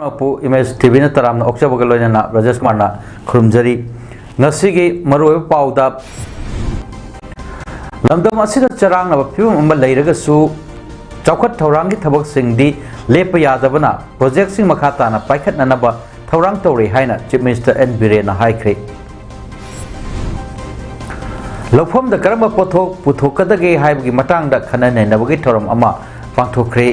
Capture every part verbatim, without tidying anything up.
ꯃꯄꯨ ꯏꯃꯦꯖ ꯇꯤꯚꯤꯅ ꯇꯔꯥꯝꯅ ꯑꯣꯛꯆꯕꯒ ꯂꯣꯏꯅꯅ ꯕ꯭ꯔꯖꯦꯁ ꯀꯨꯃꯥꯔꯅ ꯈꯨꯔꯨꯝꯖꯔꯤ꯫ ꯉꯁꯤꯒꯤ ꯃꯔꯨꯑꯣꯏꯕ ꯄꯥꯎꯗ, ꯂꯝꯗꯝ ꯑꯁꯤꯗ ꯆꯔꯥꯡꯅꯕ ꯐꯤꯕꯝ ꯑꯃ ꯂꯩꯔꯒꯁꯨ, ꯆꯥꯎꯈꯠ ꯊꯧꯔꯥꯡꯒꯤ ꯊꯕꯛꯁꯤꯡꯗꯤ ꯂꯦꯞꯄ ꯌꯥꯗꯕꯅ, ꯄ꯭ꯔꯣꯖꯦꯛꯁꯤꯡ ꯃꯈꯥ ꯇꯥꯅ ꯄꯥꯏꯈꯠꯅꯅꯕ ꯊꯧꯔꯥꯡ ꯇꯧꯔꯤ ꯍꯥꯏꯅ ꯆꯤꯐ ꯃꯤꯅꯤꯁꯇꯔ ꯑꯦꯟ ꯕꯤꯔꯦꯟꯅ ꯍꯥꯏꯈ꯭ꯔꯦ꯫ ꯂꯧꯐꯝꯗ ꯀꯔꯝꯕ ꯄꯣꯠꯊꯣꯛ ꯄꯨꯊꯣꯛꯀꯗꯒꯦ ꯍꯥꯏꯕꯒꯤ ꯃꯇꯥꯡꯗ ꯈꯟꯅ ꯅꯩꯅꯕꯒꯤ ꯊꯧꯔꯝ ꯑꯃ ꯄꯥꯡꯊꯣꯛꯈ꯭ꯔꯦ꯫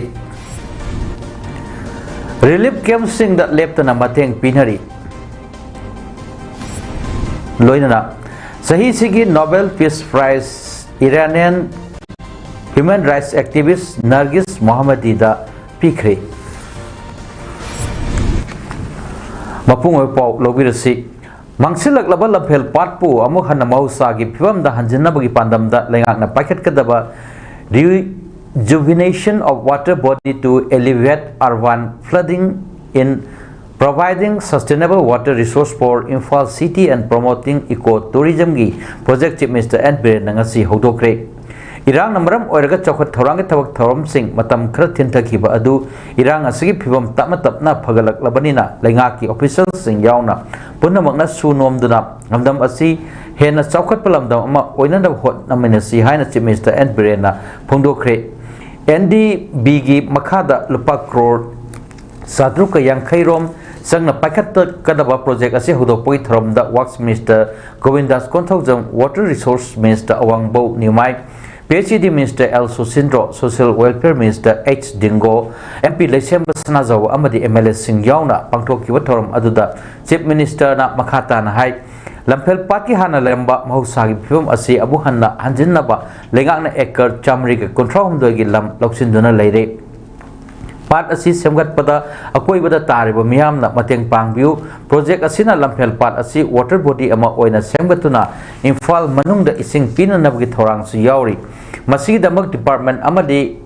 ꯔꯤꯂꯤꯐ ꯀꯦꯝꯞꯁꯤꯡꯗ ꯂꯦꯞꯇꯅ ꯃꯇꯦꯡ ꯄꯤꯅꯔꯤ꯫ ꯂꯣꯏꯅꯅ ꯆꯍꯤꯁꯤꯒꯤ Nobel peace prize Iranian human rights activist Narges ꯃꯣꯍꯝꯃꯗꯤꯗ ꯄꯤꯈ꯭ꯔꯦ꯫ ꯃꯄꯨꯡ ꯑꯣꯏꯕ ꯄꯥꯎ ꯂꯧꯕꯤꯔꯁꯤ꯫ ꯃꯥꯡꯁꯤꯜꯂꯛꯂꯕ ꯂꯝꯐꯦꯜ ꯄꯥꯠꯄꯨ ꯑꯃꯨꯛ ꯍꯟꯅ ꯃꯍꯧꯁꯥꯒꯤ ꯐꯤꯕꯝꯗ ꯍꯟꯖꯤꯟꯅꯕꯒꯤ ꯄꯥꯟꯗꯝꯗ ꯂꯩꯉꯥꯛꯅ ꯄꯥꯏꯈꯠꯀꯗꯕ Rejuvenation of Water Body to Alleviate Urban Flooding in Providing Sustainable Water Resource for Imphal City and Promoting Eco Tourismꯒꯤ ꯄ꯭ꯔꯣꯖꯦꯛ ꯆꯤꯐ ꯃꯤꯅꯤꯁꯇꯔ ꯑꯦꯟ ꯕꯤꯔꯦꯟꯅ ꯉꯁꯤ ꯍꯧꯗꯣꯛꯈ꯭ꯔꯦ꯫ ꯏꯔꯥꯡꯅ ꯃꯔꯝ ꯑꯣꯏꯔꯒ ꯆꯥꯎꯈꯠ ꯊꯧꯔꯥꯡꯒꯤ ꯊꯕꯛ ꯊꯧꯔꯝꯁꯤꯡ ꯃꯇꯝ ꯈꯔ ꯊꯤꯟꯊꯈꯤꯕ ꯑꯗꯨ ꯏꯔꯥꯡ ꯑꯁꯤꯒꯤ ꯐꯤꯕꯝ ꯇꯞꯅ ꯇꯞꯅ ꯐꯒꯠꯂꯛꯂꯕꯅꯤꯅ, ꯂꯩꯉꯥꯛꯀꯤ ꯑꯣꯐꯤꯁꯤꯌꯦꯜꯁꯤꯡ ꯌꯥꯎꯅ ꯄꯨꯝꯅꯃꯛꯅ ꯁꯨ ꯅꯣꯝꯗꯨꯅ ꯂꯝꯗꯝ ꯑꯁꯤ ꯍꯦꯟꯅ ꯆꯥꯎꯈꯠꯄ ꯂꯝꯗꯝ ꯑꯃ ꯑꯣꯏꯅꯅꯕ ꯍꯣꯠꯅꯃꯤꯟꯅꯁꯤ ꯍꯥꯏꯅ ꯆꯤꯐ ꯃꯤꯅꯤꯁꯇꯔ ꯑꯦꯟ ꯕꯤꯔꯦꯟꯅ ꯐꯣꯡꯗꯣꯛꯈ꯭ꯔꯦ꯫ ꯑꯦꯟ ꯗꯤ ꯕꯤꯒꯤ ꯃꯈꯥꯗ ꯂꯨꯄꯥ ꯀ꯭ꯔꯣꯔ ꯆꯥꯇ꯭ꯔꯨꯛꯀ ꯌꯥꯡꯈꯩ ꯔꯣꯝ ꯆꯪꯅ ꯄꯥꯏꯈꯠꯀꯗꯕ ꯄ꯭ꯔꯣꯖꯦꯛ ꯑꯁꯤ ꯍꯧꯗꯣꯛꯄꯒꯤ ꯊꯧꯔꯝꯗ works minister Govindas Konthoujam, water resources minister Awangbou Newmai, P H E D minister L Susindro, social welfare minister H Dingo, M P Leishemba Sanajaoba ꯑꯃꯗꯤ ꯑꯦꯝ ꯑꯦꯜ ꯑꯦꯁꯤꯡ ꯌꯥꯎꯅ ꯄꯥꯡꯊꯣꯛꯈꯤꯕ ꯊꯧꯔꯝ ꯑꯗꯨꯗ ꯆꯤꯐ ꯃꯤꯅꯤꯁꯇꯔꯅ ꯃꯈꯥ ꯇꯥꯅ ꯍꯥꯏ, ꯂꯝꯐꯦꯜ ꯄꯥꯠꯀꯤ ꯍꯥꯟꯅ ꯂꯩꯔꯝꯕ ꯃꯍꯧꯁꯥꯒꯤ ꯐꯤꯕꯝ ꯑꯁꯤ ꯑꯃꯨꯛ ꯍꯟꯅ ꯍꯟꯖꯤꯟꯅꯕ ꯂꯩꯉꯥꯛꯅ ꯑꯦꯀꯔ ꯆꯥꯃꯔꯤꯒ ꯀꯨꯟꯊ꯭ꯔꯥ ꯍꯨꯝꯗꯣꯏꯒꯤ ꯂꯝ ꯂꯧꯁꯤꯟꯗꯨꯅ ꯂꯩꯔꯦ꯫ ꯄꯥꯠ ꯑꯁꯤ ꯁꯦꯝꯒꯠꯄꯗ ꯑꯀꯣꯏꯕꯗ ꯇꯥꯔꯤꯕ ꯃꯤꯌꯥꯝꯅ ꯃꯇꯦꯡ ꯄꯥꯡꯕꯤꯌꯨ꯫ ꯄ꯭ꯔꯣꯖꯦꯛ ꯑꯁꯤꯅ ꯂꯝꯐꯦꯜ ꯄꯥꯠ ꯑꯁꯤ ꯋꯥꯇꯔ ꯕꯣꯗꯤ ꯑꯃ ꯑꯣꯏꯅ ꯁꯦꯝꯒꯠꯇꯨꯅ ꯏꯝꯐꯥꯜ ꯃꯅꯨꯡꯗ ꯏꯁꯤꯡ ꯄꯤꯅꯅꯕꯒꯤ ꯊꯧꯔꯥꯡꯁꯨ ꯌꯥꯎꯔꯤ꯫ ꯃꯁꯤꯒꯤꯗꯃꯛ ꯗꯤꯄꯥꯔꯠꯃꯦꯟ ꯑꯃꯗꯤ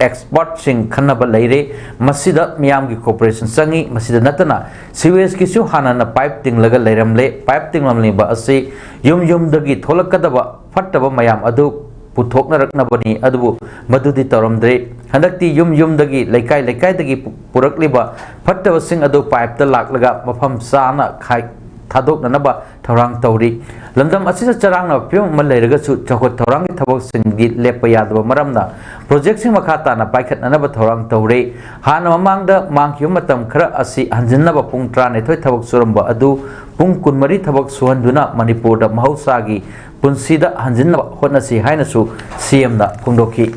ꯑꯦꯛꯁꯄꯔꯠꯁꯤꯡ ꯈꯟꯅꯕ ꯂꯩꯔꯦ꯫ ꯃꯁꯤꯗ ꯃꯤꯌꯥꯝꯒꯤ ꯀꯣꯑꯣꯄꯔꯦꯁꯟ ꯆꯪꯏ꯫ ꯃꯁꯤꯗ ꯅꯠꯇꯅ ꯁꯤꯋꯦꯖꯀꯤꯁꯨ ꯍꯥꯟꯅꯅ ꯄꯥꯏꯞ ꯇꯤꯡꯂꯒ ꯂꯩꯔꯝꯂꯦ꯫ ꯄꯥꯏꯞ ꯇꯤꯡꯂꯝꯂꯤꯕ ꯑꯁꯤ ꯌꯨꯝ ꯌꯨꯝꯗꯒꯤ ꯊꯣꯛꯂꯛꯀꯗꯕ ꯐꯠꯇꯕ ꯃꯌꯥꯝ ꯑꯗꯨ ꯄꯨꯊꯣꯛꯅꯔꯛꯅꯕꯅꯤ꯫ ꯑꯗꯨꯕꯨ ꯃꯗꯨꯗꯤ ꯇꯧꯔꯝꯗ꯭ꯔꯦ꯫ ꯍꯟꯗꯛꯇꯤ ꯌꯨꯝ ꯌꯨꯝꯗꯒꯤ, ꯂꯩꯀꯥꯏ ꯂꯩꯀꯥꯏꯗꯒꯤ ꯄꯨ-, ꯄꯨꯔꯛꯂꯤꯕ ꯐꯠꯇꯕꯁꯤꯡ ꯑꯗꯨ ꯄꯥꯏꯞꯇ ꯂꯥꯛꯂꯒ ꯃꯐꯝ ꯆꯥꯅ ꯈꯥꯏ-, ꯊꯥꯗꯣꯛꯅꯅꯕ ꯊꯧꯔꯥꯡ ꯇꯧꯔꯤ꯫ ꯂꯝꯗꯝ ꯑꯁꯤꯗ ꯆꯔꯥꯡꯅꯕ ꯐꯤꯕꯝ ꯑꯃ ꯂꯩꯔꯒꯁꯨ, ꯆꯥꯎꯈꯠ ꯊꯧꯔꯥꯡꯒꯤ ꯊꯕꯛꯁꯤꯡꯗꯤ ꯂꯦꯞꯄ ꯌꯥꯗꯕ ꯃꯔꯝꯅ, ꯄ꯭ꯔꯣꯖꯦꯛꯁꯤꯡ ꯃꯈꯥ ꯇꯥꯅ ꯄꯥꯏꯈꯠꯅꯅꯕ ꯊꯧꯔꯥꯡ ꯇꯧꯔꯦ꯫ ꯍꯥꯟꯅ ꯃꯃꯥꯡꯗ ꯃꯥꯡꯈꯤꯕ ꯃꯇꯝ ꯈꯔ ꯑꯁꯤ ꯍꯟꯖꯤꯟꯅꯕ ꯄꯨꯡ ꯇꯔꯥꯅꯤꯊꯣꯏ ꯊꯕꯛ ꯁꯨꯔꯝꯕ ꯑꯗꯨ ꯄꯨꯡ ꯀꯨꯟꯃꯔꯤ ꯊꯕꯛ ꯁꯨꯍꯟꯗꯨꯅ ꯃꯅꯤꯄꯨꯔꯗ ꯃꯍꯧꯁꯥꯒꯤ ꯄꯨꯟꯁꯤꯗ ꯍꯟꯖꯤꯟꯅꯕ ꯍꯣꯠꯅꯁꯤ ꯍꯥꯏꯅꯁꯨ ꯁꯤ ꯑꯦꯝꯅ ꯐꯣꯡꯗꯣꯛꯈꯤ꯫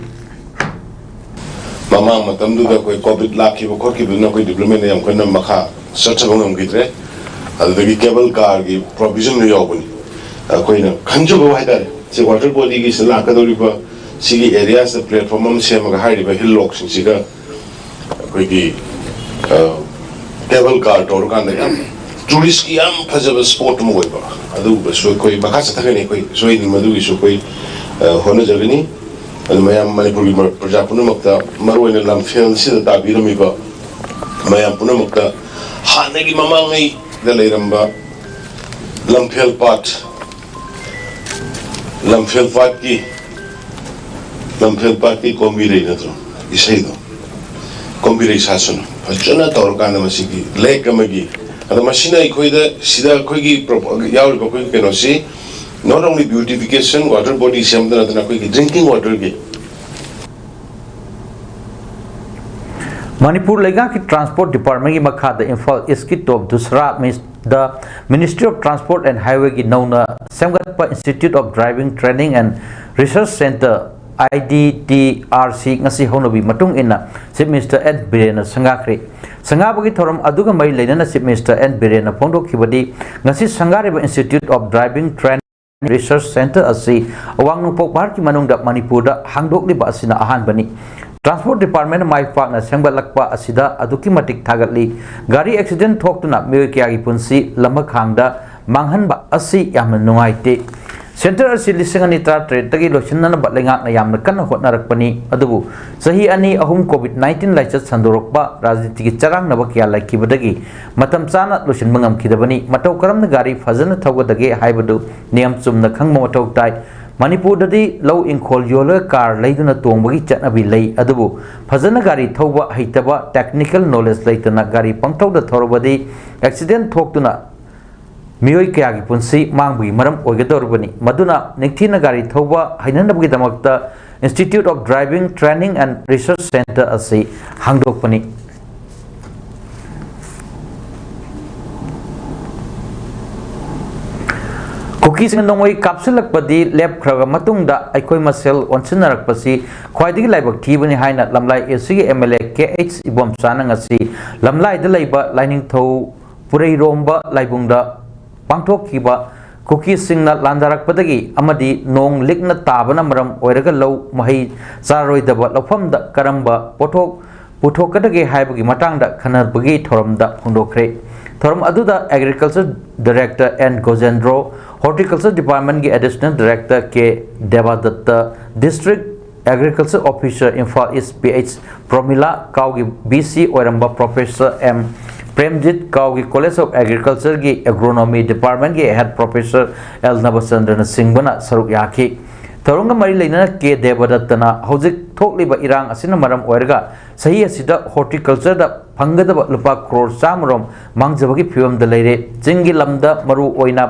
ꯃꯃꯥꯡ ꯃꯇꯝꯗꯨꯗ ꯑꯩꯈꯣꯏ ꯀꯣꯚꯤꯗ ꯂꯥꯛꯈꯤꯕ ꯈꯣꯠꯈꯤꯕꯗꯨꯅ ꯑꯩꯈꯣꯏ ꯗꯤꯕ꯭ꯂꯞꯃꯦꯟꯗ ꯌꯥꯝ ꯀꯟꯅ ꯃꯈꯥ ꯆꯠꯊꯕ ꯉꯝꯈꯤꯗ꯭ꯔꯦ꯫ ꯑꯗꯨꯗꯒꯤ ꯀꯦꯕꯜ ꯀꯥꯔꯒꯤ ꯄ꯭ꯔꯣꯚꯤꯖꯟꯗꯨ ꯌꯥꯎꯕꯅꯤ꯫ ꯑꯩꯈꯣꯏꯅ ꯈꯟꯖꯕ ꯍꯥꯏꯇꯥꯔꯦ, ꯁꯤ ꯋꯥꯇꯔ ꯕꯣꯗꯤꯒꯤꯁꯤꯗ ꯂꯥꯛꯀꯗꯧꯔꯤꯕ ꯁꯤꯒꯤ ꯑꯦꯔꯤꯌꯥꯁꯤꯗ ꯄ꯭ꯂꯦꯠꯐꯣꯝ ꯑꯃ ꯁꯦꯝꯃꯒ ꯍꯥꯏꯔꯤꯕ ꯍꯤꯜ ꯂꯣꯛꯁꯤꯡꯁꯤꯒ ꯑꯩꯈꯣꯏꯒꯤ, ꯑ, ꯀꯦꯕꯜ ꯀꯥꯔ ꯇꯧꯔꯀꯥꯟꯗ ꯌꯥꯝ ꯇꯨꯔꯤꯁꯀꯤ ꯌꯥꯝ ꯐꯖꯕ ꯁ꯭ꯄꯣꯠ ꯑꯃ ꯑꯣꯏꯕ, ꯑꯗꯨꯒꯨꯝꯕꯁꯨ ꯑꯩꯈꯣꯏ ꯃꯈꯥ ꯆꯠꯊꯒꯅꯤ꯫ ꯑꯩꯈꯣꯏ ꯁꯣꯏꯗꯅ ꯃꯗꯨꯒꯤꯁꯨ ꯑꯩꯈꯣꯏ, ꯑ, ꯍꯣꯠꯅꯖꯒꯅꯤ꯫ ꯑꯗꯨ ꯃꯌꯥꯝ ꯃꯅꯤꯄꯨꯔꯒꯤ ꯃ-, ꯄ꯭ꯔꯖꯥ ꯄꯨꯝꯅꯃꯛꯇ, ꯃꯔꯨꯑꯣꯏꯅ ꯂꯝꯐꯦꯜꯁꯤꯗ ꯇꯥꯕꯤꯔꯝꯃꯤꯕ ꯃꯌꯥꯝ ꯄꯨꯝꯅꯃꯛꯇ, ꯍꯥꯟꯅꯒꯤ ꯃꯃꯥꯡꯉꯩꯗ ꯂꯩꯔꯝꯕ ꯂꯝꯐꯦꯜ ꯄꯥꯠ, ꯂꯝꯐꯦꯜ ꯄꯥꯠꯀꯤ, ꯂꯝꯐꯦꯜ ꯄꯥꯠꯀꯤ ꯀꯣꯝꯕꯤꯔꯩ ꯅꯠꯇ꯭ꯔꯣ ꯏꯁꯩꯗꯣ? ꯀꯣꯝꯕꯤꯔꯩ ꯁꯥꯠꯁꯅꯨ꯫ ꯐꯖꯅ ꯇꯧꯔꯀꯥꯟꯗ ꯃꯁꯤꯒꯤ ꯂꯦꯛ ꯑꯃꯒꯤ, ꯑꯗꯣ ꯃꯁꯤꯅ ꯑꯩꯈꯣꯏꯗ, ꯁꯤꯗ ꯑꯩꯈꯣꯏꯒꯤ ꯄ꯭ꯔꯣꯄ-, ꯌꯥꯎꯔꯤꯕ ꯑꯩꯈꯣꯏꯒꯤ ꯀꯩꯅꯣꯁꯤ, not only beautification, water body ꯁꯦꯝꯕꯗ ꯅꯠꯇꯅ ꯑꯩꯈꯣꯏꯒꯤ ꯗ꯭ꯔꯤꯡꯀꯤꯡ ꯋꯥꯇꯔꯒꯤ ꯃꯅꯤꯄꯨꯔ ꯂꯩꯉꯥꯛꯀꯤ ꯇ꯭ꯔꯥꯟꯁꯄꯣꯔꯠ ꯗꯤꯄꯥꯔꯠꯃꯦꯟꯒꯤ ꯃꯈꯥꯗ ꯏꯝꯐꯥꯜ ꯏꯁꯀꯤ ꯇꯣꯞ ꯗꯨꯁꯔꯥ ꯃꯤꯁ-, ꯗ Ministry of Transport and Highwayꯒꯤ ꯅꯧꯅ ꯁꯦꯝꯒꯠꯄ Institute of Driving Training and Research Centre, I D T R C, ꯉꯁꯤ ꯍꯧꯅꯕꯤ ꯃꯇꯨꯡ ꯏꯟꯅ Chief Minister ꯑꯦꯟ ꯕꯤꯔꯦꯟꯅ ꯁꯪꯒꯥꯈ꯭ꯔꯦ꯫ ꯁꯪꯒꯥꯕꯒꯤ ꯊꯧꯔꯝ ꯑꯗꯨꯒ ꯃꯔꯤ ꯂꯩꯅꯅ Chief Minister ꯑꯦꯟ ꯕꯤꯔꯦꯟꯅ ꯐꯣꯡꯗꯣꯛꯈꯤꯕꯗꯤ, ꯉꯁꯤ ꯁꯪꯒꯥꯔꯤꯕ Institute of Driving Training Research Centre ꯑꯁꯤ ꯑꯋꯥꯡ ꯅꯣꯡꯄꯣꯛ ꯚꯥꯔꯠꯀꯤ ꯃꯅꯨꯡꯗ ꯃꯅꯤꯄꯨꯔꯗ ꯍꯥꯡꯗꯣꯛꯂꯤꯕ ꯑꯁꯤꯅ ꯑꯍꯥꯟꯕꯅꯤ꯫ ꯇ꯭ꯔꯥꯟꯁꯄꯣꯔꯠ ꯗꯤꯄꯥꯔꯠꯃꯦꯟꯅ ꯃꯥꯏ ꯄꯥꯛꯅ ꯁꯦꯝꯒꯠꯂꯛꯄ ꯑꯁꯤꯗ ꯑꯗꯨꯛꯀꯤ ꯃꯇꯤꯛ ꯊꯥꯒꯠꯂꯤ꯫ ꯒꯥꯔꯤ ꯑꯦꯛꯁꯤꯗꯦꯟ ꯊꯣꯛꯇꯨꯅ ꯃꯤꯑꯣꯏ ꯀꯌꯥꯒꯤ ꯄꯨꯟꯁꯤ ꯂꯝꯍꯛꯈꯥꯡꯗ ꯃꯥꯡꯍꯟꯕ ꯑꯁꯤ ꯌꯥꯝꯅ ꯅꯨꯡꯉꯥꯏꯇꯦ꯫ ꯁꯦꯟꯇꯔ ꯑꯁꯤ ꯂꯤꯁꯤꯡ ꯑꯅꯤ ꯇꯔꯥꯇꯔꯦꯠꯇꯒꯤ ꯂꯣꯏꯁꯤꯟꯅꯅꯕ ꯂꯩꯉꯥꯛꯅ ꯌꯥꯝꯅ ꯀꯟꯅ ꯍꯣꯠꯅꯔꯛꯄꯅꯤ꯫ ꯑꯗꯨꯕꯨ ꯆꯍꯤ ꯑꯅꯤ ꯑꯍꯨꯝ COVID nineteen ꯂꯥꯏꯆꯠ ꯁꯟꯗꯣꯔꯛꯄ, ꯔꯥꯖꯅꯤꯇꯤꯒꯤ ꯆꯔꯥꯡꯅꯕ ꯀꯌꯥ ꯂꯩꯈꯤꯕꯗꯒꯤ ꯃꯇꯝ ꯆꯥꯅ ꯂꯣꯏꯁꯤꯟꯕ ꯉꯝꯈꯤꯗꯕꯅꯤ꯫ ꯃꯇꯧ ꯀꯔꯝꯅ ꯒꯥꯔꯤ ꯐꯖꯅ ꯊꯧꯒꯗꯒꯦ ꯍꯥꯏꯕꯗꯨ ꯅꯤꯌꯝ ꯆꯨꯝꯅ ꯈꯪꯕ ꯃꯊꯧ ꯇꯥꯏ꯫ ꯃꯅꯤꯄꯨꯔꯗꯗꯤ ꯂꯧ ꯏꯪꯈꯣꯜ ꯌꯣꯜꯂꯒ ꯀꯥꯔ ꯂꯩꯗꯨꯅ ꯇꯣꯡꯕꯒꯤ ꯆꯠꯅꯕꯤ ꯂꯩ, ꯑꯗꯨꯕꯨ ꯐꯖꯅ ꯒꯥꯔꯤ ꯊꯧꯕ ꯍꯩꯇꯕ, technical knowledge ꯂꯩꯇꯅ ꯒꯥꯔꯤ ꯄꯪꯊꯧꯗ ꯊꯧꯔꯕꯗꯤ accident ꯊꯣꯛꯇꯨꯅ ꯃꯤꯑꯣꯏ ꯀꯌꯥꯒꯤ ꯄꯨꯟꯁꯤ ꯃꯥꯡꯕꯒꯤ ꯃꯔꯝ ꯑꯣꯏꯒꯗꯧꯔꯤꯕꯅꯤ꯫ ꯃꯗꯨꯅ ꯅꯤꯡꯊꯤꯅ ꯒꯥꯔꯤ ꯊꯧꯕ ꯍꯩꯅꯅꯕꯒꯤꯗꯃꯛꯇ Institute of Driving Training and Research Center ꯑꯁꯤ ꯍꯥꯡꯗꯣꯛꯄꯅꯤ꯫ ꯀꯨꯀꯤꯁꯤꯡꯅ ꯅꯣꯡꯃꯩ ꯀꯥꯞꯁꯤꯜꯂꯛꯄꯗꯤ ꯂꯦꯞꯈ꯭ꯔꯕ ꯃꯇꯨꯡꯗ ꯑꯩꯈꯣꯏ ꯃꯁꯦꯜ ꯑꯣꯟꯁꯤꯟꯅꯔꯛꯄꯁꯤ ꯈ꯭ꯋꯥꯏꯗꯒꯤ ꯂꯥꯏꯕꯛ ꯊꯤꯕꯅꯤ ꯍꯥꯏꯅ ꯂꯝꯂꯥꯏ ꯑꯦ ꯁꯤꯒꯤ M L A K H ꯏꯕꯣꯝꯆꯥꯅ ꯉꯁꯤ ꯂꯝꯂꯥꯏꯗ ꯂꯩꯕ ꯂꯥꯏꯅꯤꯡꯊꯧ ꯄꯨꯔꯩꯔꯣꯝꯕ ꯂꯥꯏꯕꯨꯡꯗ ꯄꯥꯡꯊꯣꯛꯈꯤꯕ ꯀꯨꯀꯤꯁꯤꯡꯅ ꯂꯥꯟꯗꯥꯔꯛꯄꯗꯒꯤ ꯑꯃꯗꯤ ꯅꯣꯡ ꯂꯤꯛꯅ ꯇꯥꯕꯅ ꯃꯔꯝ ꯑꯣꯏꯔꯒ ꯂꯧ ꯃꯍꯩ ꯆꯥꯔꯔꯣꯏꯗꯕ ꯂꯧꯐꯝꯗ ꯀꯔꯝꯕ ꯄꯣꯠꯊꯣꯛ ꯄꯨꯊꯣꯛꯀꯗꯒꯦ ꯍꯥꯏꯕꯒꯤ ꯃꯇꯥꯡꯗ ꯈꯟꯅꯕꯒꯤ ꯊꯧꯔꯝꯗ ꯐꯣꯡꯗꯣꯛꯈ꯭ꯔꯦ꯫ ꯊꯧꯔꯝ ꯑꯗꯨꯗ Agriculture Director N Gojendro, Horticulture Departmentꯀꯤ Additional Director K Debdatta, District Agriculture Officer Imphal east P H Promila ꯀꯥꯎꯒꯤ ꯚꯤ ꯁꯤ ꯑꯣꯏꯔꯝꯕ Professor ꯑꯦꯝ ꯄ꯭ꯔꯦꯝꯖꯤꯠ ꯀꯥꯎꯒꯤ College of Agricultureꯒꯤ Agronomy Departmentꯀꯤ Head Professor ꯑꯦꯜ ꯅꯕꯆꯟꯗ꯭ꯔꯅꯆꯤꯡꯕꯅ ꯁꯔꯨꯛ ꯌꯥꯈꯤ꯫ ꯊꯧꯔꯝꯒ ꯃꯔꯤ ꯂꯩꯅꯅ ꯀꯦ ꯗꯦꯕꯗꯠꯇꯅ ꯍꯧꯖꯤꯛ ꯊꯣꯛꯂꯤꯕ ꯏꯔꯥꯡ ꯑꯁꯤꯅ ꯃꯔꯝ ꯑꯣꯏꯔꯒ ꯆꯍꯤ ꯑꯁꯤꯗ horticultureꯗ ꯐꯪꯒꯗꯕ ꯂꯨꯄꯥ ꯀ꯭ꯔꯣꯔ ꯆꯥꯝꯃꯔꯣꯝ ꯃꯥꯡꯖꯕꯒꯤ ꯐꯤꯕꯝꯗ ꯂꯩꯔꯦ꯫ ꯆꯤꯡꯒꯤ ꯂꯝꯗ ꯃꯔꯨ ꯑꯣꯏꯅ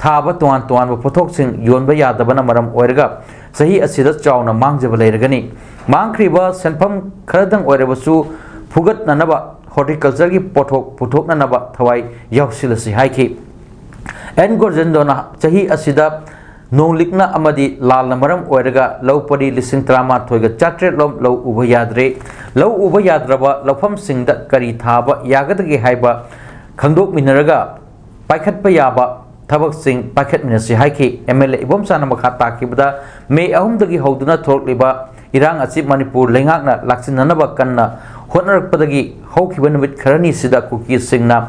ꯊꯥꯕ ꯇꯣꯉꯥꯟ ꯇꯣꯉꯥꯟꯕ ꯄꯣꯠꯊꯣꯛꯁꯤꯡ ꯌꯣꯟꯕ ꯌꯥꯗꯕꯅ ꯃꯔꯝ ꯑꯣꯏꯔꯒ ꯆꯍꯤ ꯑꯁꯤꯗ ꯆꯥꯎꯅ ꯃꯥꯡꯖꯕ ꯂꯩꯔꯒꯅꯤ꯫ ꯃꯥꯡꯈ꯭ꯔꯤꯕ ꯁꯦꯟꯐꯝ ꯈꯔꯗꯪ ꯑꯣꯏꯔꯕꯁꯨ ꯐꯨꯒꯠꯅꯅꯕ horticultureꯒꯤ ꯄꯣꯠꯊꯣꯛ ꯄꯨꯊꯣꯛꯅꯅꯕ ꯊꯋꯥꯏ ꯌꯥꯎꯁꯤꯜꯂꯁꯤ ꯍꯥꯏꯈꯤ꯫ ꯑꯦꯟ ꯒꯣꯔꯖꯟꯗꯣꯅ ꯆꯍꯤ ꯑꯁꯤꯗ ꯅꯣꯡꯂꯤꯛꯅ ꯑꯃꯗꯤ ꯂꯥꯜꯅ ꯃꯔꯝ ꯑꯣꯏꯔꯒ ꯂꯧ ꯄꯔꯤ ꯂꯤꯁꯤꯡ ꯇꯔꯥꯃꯥꯊꯣꯏꯒ ꯆꯥꯇ꯭ꯔꯦꯠ ꯂꯣꯝ ꯂꯧ ꯎꯕ ꯌꯥꯗ꯭ꯔꯦ꯫ ꯂꯧ ꯎꯕ ꯌꯥꯗ꯭ꯔꯕ ꯂꯧꯐꯝꯁꯤꯡꯗ ꯀꯔꯤ ꯊꯥꯕ ꯌꯥꯒꯗꯒꯦ ꯍꯥꯏꯕ ꯈꯪꯗꯣꯛꯃꯤꯟꯅꯔꯒ ꯄꯥꯏꯈꯠꯄ ꯌꯥꯕ ꯊꯕꯛꯁꯤꯡ ꯄꯥꯏꯈꯠꯃꯤꯟꯅꯁꯤ ꯍꯥꯏꯈꯤ꯫ ꯑꯦꯝ ꯑꯦꯜ ꯑꯦ ꯏꯕꯣꯝꯆꯥꯅ ꯃꯈꯥ ꯇꯥꯈꯤꯕꯗ, ꯃꯦ ꯑꯍꯨꯝꯗꯒꯤ ꯍꯧꯗꯨꯅ ꯊꯣꯛꯂꯤꯕ ꯏꯔꯥꯡ ꯑꯁꯤ ꯃꯅꯤꯄꯨꯔ ꯂꯩꯉꯥꯛꯅ ꯂꯥꯛꯁꯤꯟꯅꯅꯕ ꯀꯟꯅ ꯍꯣꯠꯅꯔꯛꯄꯗꯒꯤ ꯍꯧꯈꯤꯕ ꯅꯨꯃꯤꯠ ꯈꯔꯅꯤꯁꯤꯗ ꯀꯨꯀꯤꯁꯤꯡꯅ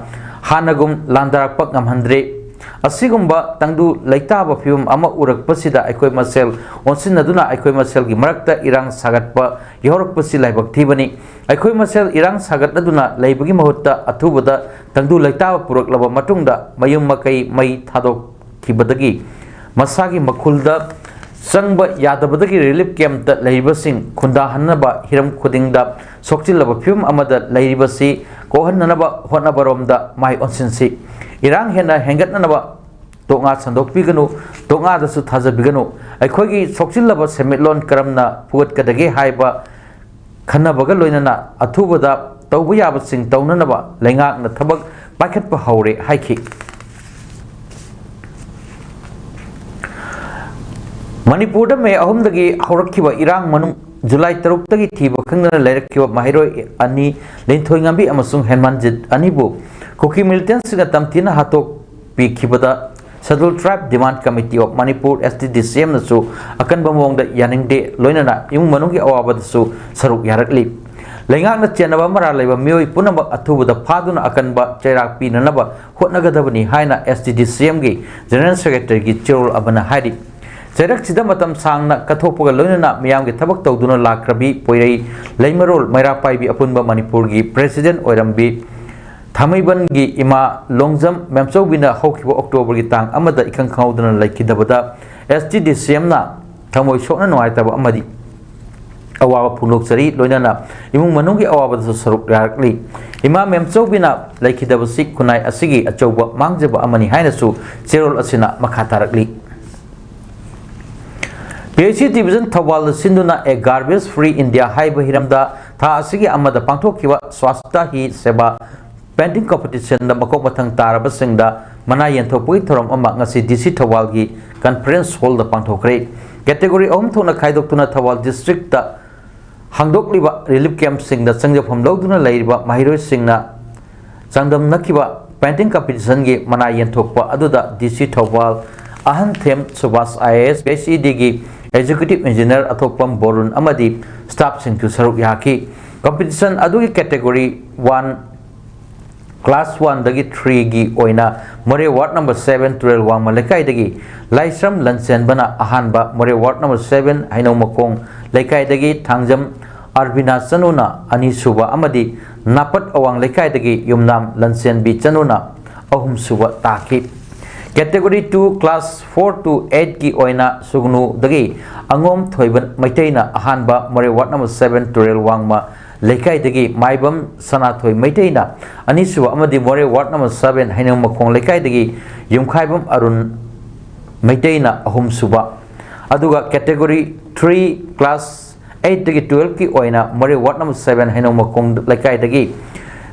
ꯍꯥꯟꯅꯒꯨꯝ ꯂꯥꯟꯗꯥꯔꯛꯄ ꯉꯝꯍꯟꯗ꯭ꯔꯦ꯫ ꯑꯁꯤꯒꯨꯝꯕ ꯇꯪꯗꯨ ꯂꯩꯇꯥꯕ ꯐꯤꯕꯝ ꯑꯃ ꯎꯔꯛꯄꯁꯤꯗ ꯑꯩꯈꯣꯏ ꯃꯁꯦꯜ ꯑꯣꯟꯁꯤꯟꯅꯗꯨꯅ ꯑꯩꯈꯣꯏ ꯃꯁꯦꯜꯒꯤ ꯃꯔꯛꯇ ꯏꯔꯥꯡ ꯁꯥꯒꯠꯄ ꯌꯥꯎꯔꯛꯄꯁꯤ ꯂꯥꯏꯕꯛ ꯊꯤꯕꯅꯤ꯫ ꯑꯩꯈꯣꯏ ꯃꯁꯦꯜ ꯏꯔꯥꯡ ꯁꯥꯒꯠꯅꯗꯨꯅ ꯂꯩꯕꯒꯤ ꯃꯍꯨꯠꯇ ꯑꯊꯨꯕꯗ ꯇꯪꯗꯨ ꯂꯩꯇꯥꯕ ꯄꯨꯔꯛꯂꯕ ꯃꯇꯨꯡꯗ ꯃꯌꯨꯝ ꯃꯀꯩ ꯃꯩ ꯊꯥꯗꯣꯛꯈꯤꯕꯗꯒꯤ ꯃꯁꯥꯒꯤ ꯃꯈꯨꯜꯗ ꯆꯪꯕ ꯌꯥꯗꯕꯗꯒꯤ ꯔꯤꯂꯤꯐ ꯀꯦꯝꯞꯇ ꯂꯩꯔꯤꯕꯁꯤꯡ ꯈꯨꯟꯗꯥꯍꯟꯅꯕ ꯍꯤꯔꯝ ꯈꯨꯗꯤꯡꯗ ꯁꯣꯛꯆꯤꯜꯂꯕ ꯐꯤꯕꯝ ꯑꯃꯗ ꯂꯩꯔꯤꯕꯁꯤ ꯀꯣꯛꯍꯟꯅꯅꯕ ꯍꯣꯠꯅꯕꯔꯣꯝꯗ ꯃꯥꯏ ꯑꯣꯟꯁꯤꯟꯁꯤ꯫ ꯏꯔꯥꯡ ꯍꯦꯟꯅ ꯍꯦꯟꯒꯠꯅꯅꯕ ꯇꯣꯛꯉꯥ ꯁꯟꯗꯣꯛꯄꯤꯒꯅꯨ, ꯇꯣꯛꯉꯥꯗꯁꯨ ꯊꯥꯖꯕꯤꯒꯅꯨ꯫ ꯑꯩꯈꯣꯏꯒꯤ ꯁꯣꯛꯆꯤꯜꯂꯕ ꯁꯦꯟꯃꯤꯠꯂꯣꯟ ꯀꯔꯝꯅ ꯐꯨꯒꯠꯀꯗꯒꯦ ꯍꯥꯏꯕ ꯈꯟꯅꯕꯒ ꯂꯣꯏꯅꯅ ꯑꯊꯨꯕꯗ ꯇꯧꯕ ꯌꯥꯕꯁꯤꯡ ꯇꯧꯅꯅꯕ ꯂꯩꯉꯥꯛꯅ ꯊꯕꯛ ꯄꯥꯏꯈꯠꯄ ꯍꯧꯔꯦ ꯍꯥꯏꯈꯤ꯫ ꯃꯅꯤꯄꯨꯔꯗ ꯃꯦ ꯑꯍꯨꯝꯗꯒꯤ ꯍꯧꯔꯛꯈꯤꯕ ꯏꯔꯥꯡ ꯃꯅꯨꯡ ꯖꯨꯂꯥꯏ ꯇꯔꯨꯛꯇꯒꯤ ꯊꯤꯕ ꯈꯪꯗꯅ ꯂꯩꯔꯛꯈꯤꯕ ꯃꯍꯩꯔꯣꯏ ꯑꯅꯤ, ꯂꯤꯟꯊꯣꯏꯉꯝꯕꯤ ꯑꯃꯁꯨꯡ ꯍꯦꯃꯟꯖꯤꯠ ꯑꯅꯤꯕꯨ ꯀꯨꯀꯤ ꯃꯤꯂꯤꯇꯦꯟꯁꯤꯡꯅ ꯇꯝꯊꯤꯅ ꯍꯥꯠꯇꯣꯛꯄꯤꯈꯤꯕꯗ Scheduled Tribe Demand Committee of Manipur, S T D C M, ꯅꯁꯨ ꯑꯀꯟꯕ ꯃꯑꯣꯡꯗ ꯌꯥꯅꯤꯡꯗꯦ, ꯂꯣꯏꯅꯅ ꯏꯃꯨꯡ ꯃꯅꯨꯡꯒꯤ ꯑꯋꯥꯕꯗꯁꯨ ꯁꯔꯨꯛ ꯌꯥꯔꯛꯂꯤ꯫ ꯂꯩꯉꯥꯛꯅ ꯆꯦꯟꯅꯕ ꯃꯔꯥꯜ ꯂꯩꯕ ꯃꯤꯑꯣꯏ ꯄꯨꯝꯅꯃꯛ ꯑꯊꯨꯕꯗ ꯐꯥꯗꯨꯅ ꯑꯀꯟꯕ ꯆꯩꯔꯥꯛ ꯄꯤꯅꯅꯕ ꯍꯣꯠꯅꯒꯗꯕꯅꯤ ꯍꯥꯏꯅ S T D C M ꯒꯤ General Secretary ꯒꯤ ꯆꯦꯔꯣꯜ ꯑꯃꯅ ꯍꯥꯏꯔꯤ꯫ ꯆꯩꯔꯛꯁꯤꯗ ꯃꯇꯝ ꯁꯥꯡꯅ ꯀꯠꯊꯣꯛꯄꯒ ꯂꯣꯏꯅꯅ ꯃꯤꯌꯥꯝꯒꯤ ꯊꯕꯛ ꯇꯧꯗꯨꯅ ꯂꯥꯛꯈ꯭ꯔꯕꯤ ꯄꯣꯏꯔꯩ ꯂꯩꯃꯔꯣꯜ ꯃꯩꯔꯥ ꯄꯥꯏꯕꯤ ꯑꯄꯨꯟꯕ ꯃꯅꯤꯄꯨꯔꯒꯤ President ꯑꯣꯏꯔꯝꯕꯤ ꯊꯥꯡꯃꯩꯕꯟꯒꯤ ꯏꯃꯥ ꯂꯣꯡꯖꯝ ꯃꯦꯝꯆꯧꯕꯤꯅ ꯍꯧꯈꯤꯕ October ꯒꯤ ꯇꯥꯡ ꯑꯃꯗ ꯏꯈꯪ ꯈꯪꯍꯧꯗꯅ ꯂꯩꯈꯤꯗꯕꯗ S T D C M ꯅ ꯊꯃꯣꯏ ꯁꯣꯛꯅ ꯅꯨꯡꯉꯥꯏꯇꯕ ꯑꯃꯗꯤ ꯑꯋꯥꯕ ꯐꯣꯡꯗꯣꯛꯆꯔꯤ, ꯂꯣꯏꯅꯅ ꯏꯃꯨꯡ ꯃꯅꯨꯡꯒꯤ ꯑꯋꯥꯕꯗꯁꯨ ꯁꯔꯨꯛ ꯌꯥꯔꯛꯂꯤ꯫ ꯏꯃꯥ ꯃꯦꯝꯆꯧꯕꯤꯅ ꯂꯩꯈꯤꯗꯕꯁꯤ ꯈꯨꯟꯅꯥꯏ ꯑꯁꯤꯒꯤ ꯑꯆꯧꯕ ꯃꯥꯡꯖꯕ ꯑꯃꯅꯤ ꯍꯥꯏꯅꯁꯨ ꯆꯦꯔꯣꯜ ꯑꯁꯤꯅ ꯃꯈꯥ ꯇꯥꯔꯛꯂꯤ꯫ P H E Division ꯊꯧꯕꯥꯜꯗ ꯁꯤꯟꯗꯨꯅ A Garbage Free India ꯍꯥꯏꯕ ꯍꯤꯔꯝꯗ ꯊꯥ ꯑꯁꯤꯒꯤ ꯑꯃꯗ ꯄꯥꯡꯊꯣꯛꯈꯤꯕ Swachhata Hi Seva Painting Competition ꯗ ꯃꯀꯣꯛ ꯃꯊꯪ ꯇꯥꯔꯕꯁꯤꯡꯗ ꯃꯅꯥ ꯌꯦꯟꯊꯣꯛꯄꯒꯤ ꯊꯧꯔꯝ ꯑꯃ ꯉꯁꯤ D C ꯊꯧꯕꯥꯜꯒꯤ Conference Hall ꯗ ꯄꯥꯡꯊꯣꯛꯈ꯭ꯔꯦ꯫ Category ꯑꯍꯨꯝ ꯊꯣꯛꯅ ꯈꯥꯏꯗꯣꯛꯇꯨꯅ ꯊꯧꯕꯥꯜ District ꯇ ꯍꯥꯡꯗꯣꯛꯂꯤꯕ relief camp ꯁꯤꯡꯗ ꯆꯪꯖꯐꯝ ꯂꯧꯗꯨꯅ ꯂꯩꯔꯤꯕ ꯃꯍꯩꯔꯣꯏꯁꯤꯡꯅ ꯆꯥꯡꯗꯝꯅꯈꯤꯕ painting competition ꯒꯤ ꯃꯅꯥ ꯌꯦꯟꯊꯣꯛꯄ ꯑꯗꯨꯗ D C Thoubal ꯑꯍꯟꯊꯦꯝ Subhas I A S, P H E D ꯒꯤ Executive Engineer ꯑꯊꯣꯛꯄꯝ ꯕꯣꯔꯨꯟ ꯑꯃꯗꯤ staff ꯁꯤꯡꯁꯨ ꯁꯔꯨꯛ ꯌꯥꯈꯤ꯫ Competition ꯑꯗꯨꯒꯤ category one, class one ꯗꯒꯤ three ꯒꯤ ꯑꯣꯏꯅ ꯃꯣꯔꯦ ward number seven ꯇꯨꯔꯦꯜ ꯋꯥꯡꯃ ꯂꯩꯀꯥꯏꯗꯒꯤ ꯂꯥꯏꯁ꯭ꯔꯝ ꯂꯟꯆꯦꯟꯕꯅ ꯑꯍꯥꯟꯕ, ꯃꯣꯔꯦ ward number seven ꯍꯩꯅꯧ ꯃꯈꯣꯡ ꯂꯩꯀꯥꯏꯗꯒꯤ ꯊꯥꯡꯖꯝ ꯑꯔꯕꯤꯅꯥ ꯆꯅꯨꯅ ꯑꯅꯤꯁꯨꯕ ꯑꯃꯗꯤ ꯅꯥꯄꯠ ꯑꯋꯥꯡ ꯂꯩꯀꯥꯏꯗꯒꯤ ꯌꯨꯝꯅꯥꯝ ꯂꯟꯆꯦꯟꯕꯤ ꯆꯅꯨꯅ ꯑꯍꯨꯝꯁꯨꯕ ꯇꯥꯈꯤ꯫ Category two, class four to eight ꯀꯤ ꯑꯣꯏꯅ ꯁꯨꯒꯅꯨꯗꯒꯤ ꯑꯉꯣꯝ ꯊꯣꯏꯕ ꯃꯩꯇꯩꯅ ꯑꯍꯥꯟꯕ ꯃꯣꯔꯦ ward number seven ꯇꯨꯔꯦꯜ ꯋꯥꯡꯃ ꯂꯩꯀꯥꯏꯗꯒꯤ ꯃꯥꯏꯕꯝ ꯁꯅꯥꯊꯣꯏ ꯃꯩꯇꯩꯅ ꯑꯅꯤꯁꯨꯕ ꯑꯃꯗꯤ ꯃꯣꯔꯦ ward number seven ꯍꯩꯅꯧ ꯃꯈꯣꯡ ꯂꯩꯀꯥꯏꯗꯒꯤ ꯌꯨꯝꯈꯥꯏꯕꯝ ꯑꯔꯨꯟ ꯃꯩꯇꯩꯅ ꯑꯍꯨꯝꯁꯨꯕ, ꯑꯗꯨꯒ category three, class eight ꯇꯒꯤ twelve ꯀꯤ ꯑꯣꯏꯅ ꯃꯣꯔꯦ ward number seven ꯍꯩꯅꯧ ꯃꯈꯣꯡ ꯂꯩꯀꯥꯏꯗꯒꯤ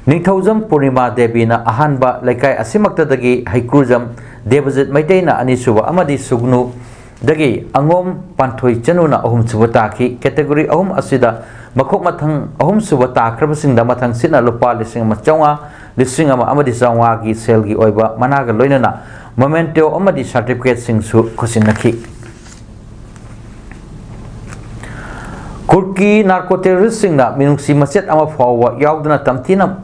ꯅꯤꯡꯊꯧꯖꯝ ꯄꯨꯔꯅꯤꯃꯥ ꯗꯦꯕꯤꯅ ꯑꯍꯥꯟꯕ, ꯂꯩꯀꯥꯏ ꯑꯁꯤꯃꯛꯇꯗꯒꯤ ꯍꯩꯀ꯭ꯔꯨꯖꯝ ꯗꯦꯕꯖꯤꯠ ꯃꯩꯇꯩꯅ ꯑꯅꯤꯁꯨꯕ ꯑꯃꯗꯤ ꯁꯨꯒꯅꯨꯗꯒꯤ ꯑꯉꯣꯝ ꯄꯥꯟꯊꯣꯏ ꯆꯅꯨꯅ ꯑꯍꯨꯝꯁꯨꯕ ꯇꯥꯈꯤ꯫ Category ꯑꯍꯨꯝ ꯑꯁꯤꯗ ꯃꯈꯣꯛ ꯃꯊꯪ ꯑꯍꯨꯝꯁꯨꯕ ꯇꯥꯈ꯭ꯔꯕꯁꯤꯡꯗ ꯃꯊꯪ ꯁꯤꯠꯅ ꯂꯨꯄꯥ ꯂꯤꯁꯤꯡ ꯑꯃ ꯆꯥꯝꯃꯉꯥ, ꯂꯤꯁꯤꯡ ꯑꯃ ꯑꯃꯗꯤ ꯆꯥꯝꯃꯉꯥꯒꯤ ꯁꯦꯜꯒꯤ ꯑꯣꯏꯕ ꯃꯅꯥꯒ ꯂꯣꯏꯅꯅ memento ꯑꯃꯗꯤ certificate ꯁꯤꯡꯁꯨ ꯈꯨꯠꯁꯤꯟꯅꯈꯤ꯫ ꯀꯨꯀꯤ narco terrorist ꯁꯤꯡꯅ ꯃꯤꯅꯨꯡꯁꯤ ꯃꯆꯦꯠ ꯑꯃ ꯐꯥꯎꯕ ꯌꯥꯎꯗꯅ ꯇꯝꯊꯤꯅ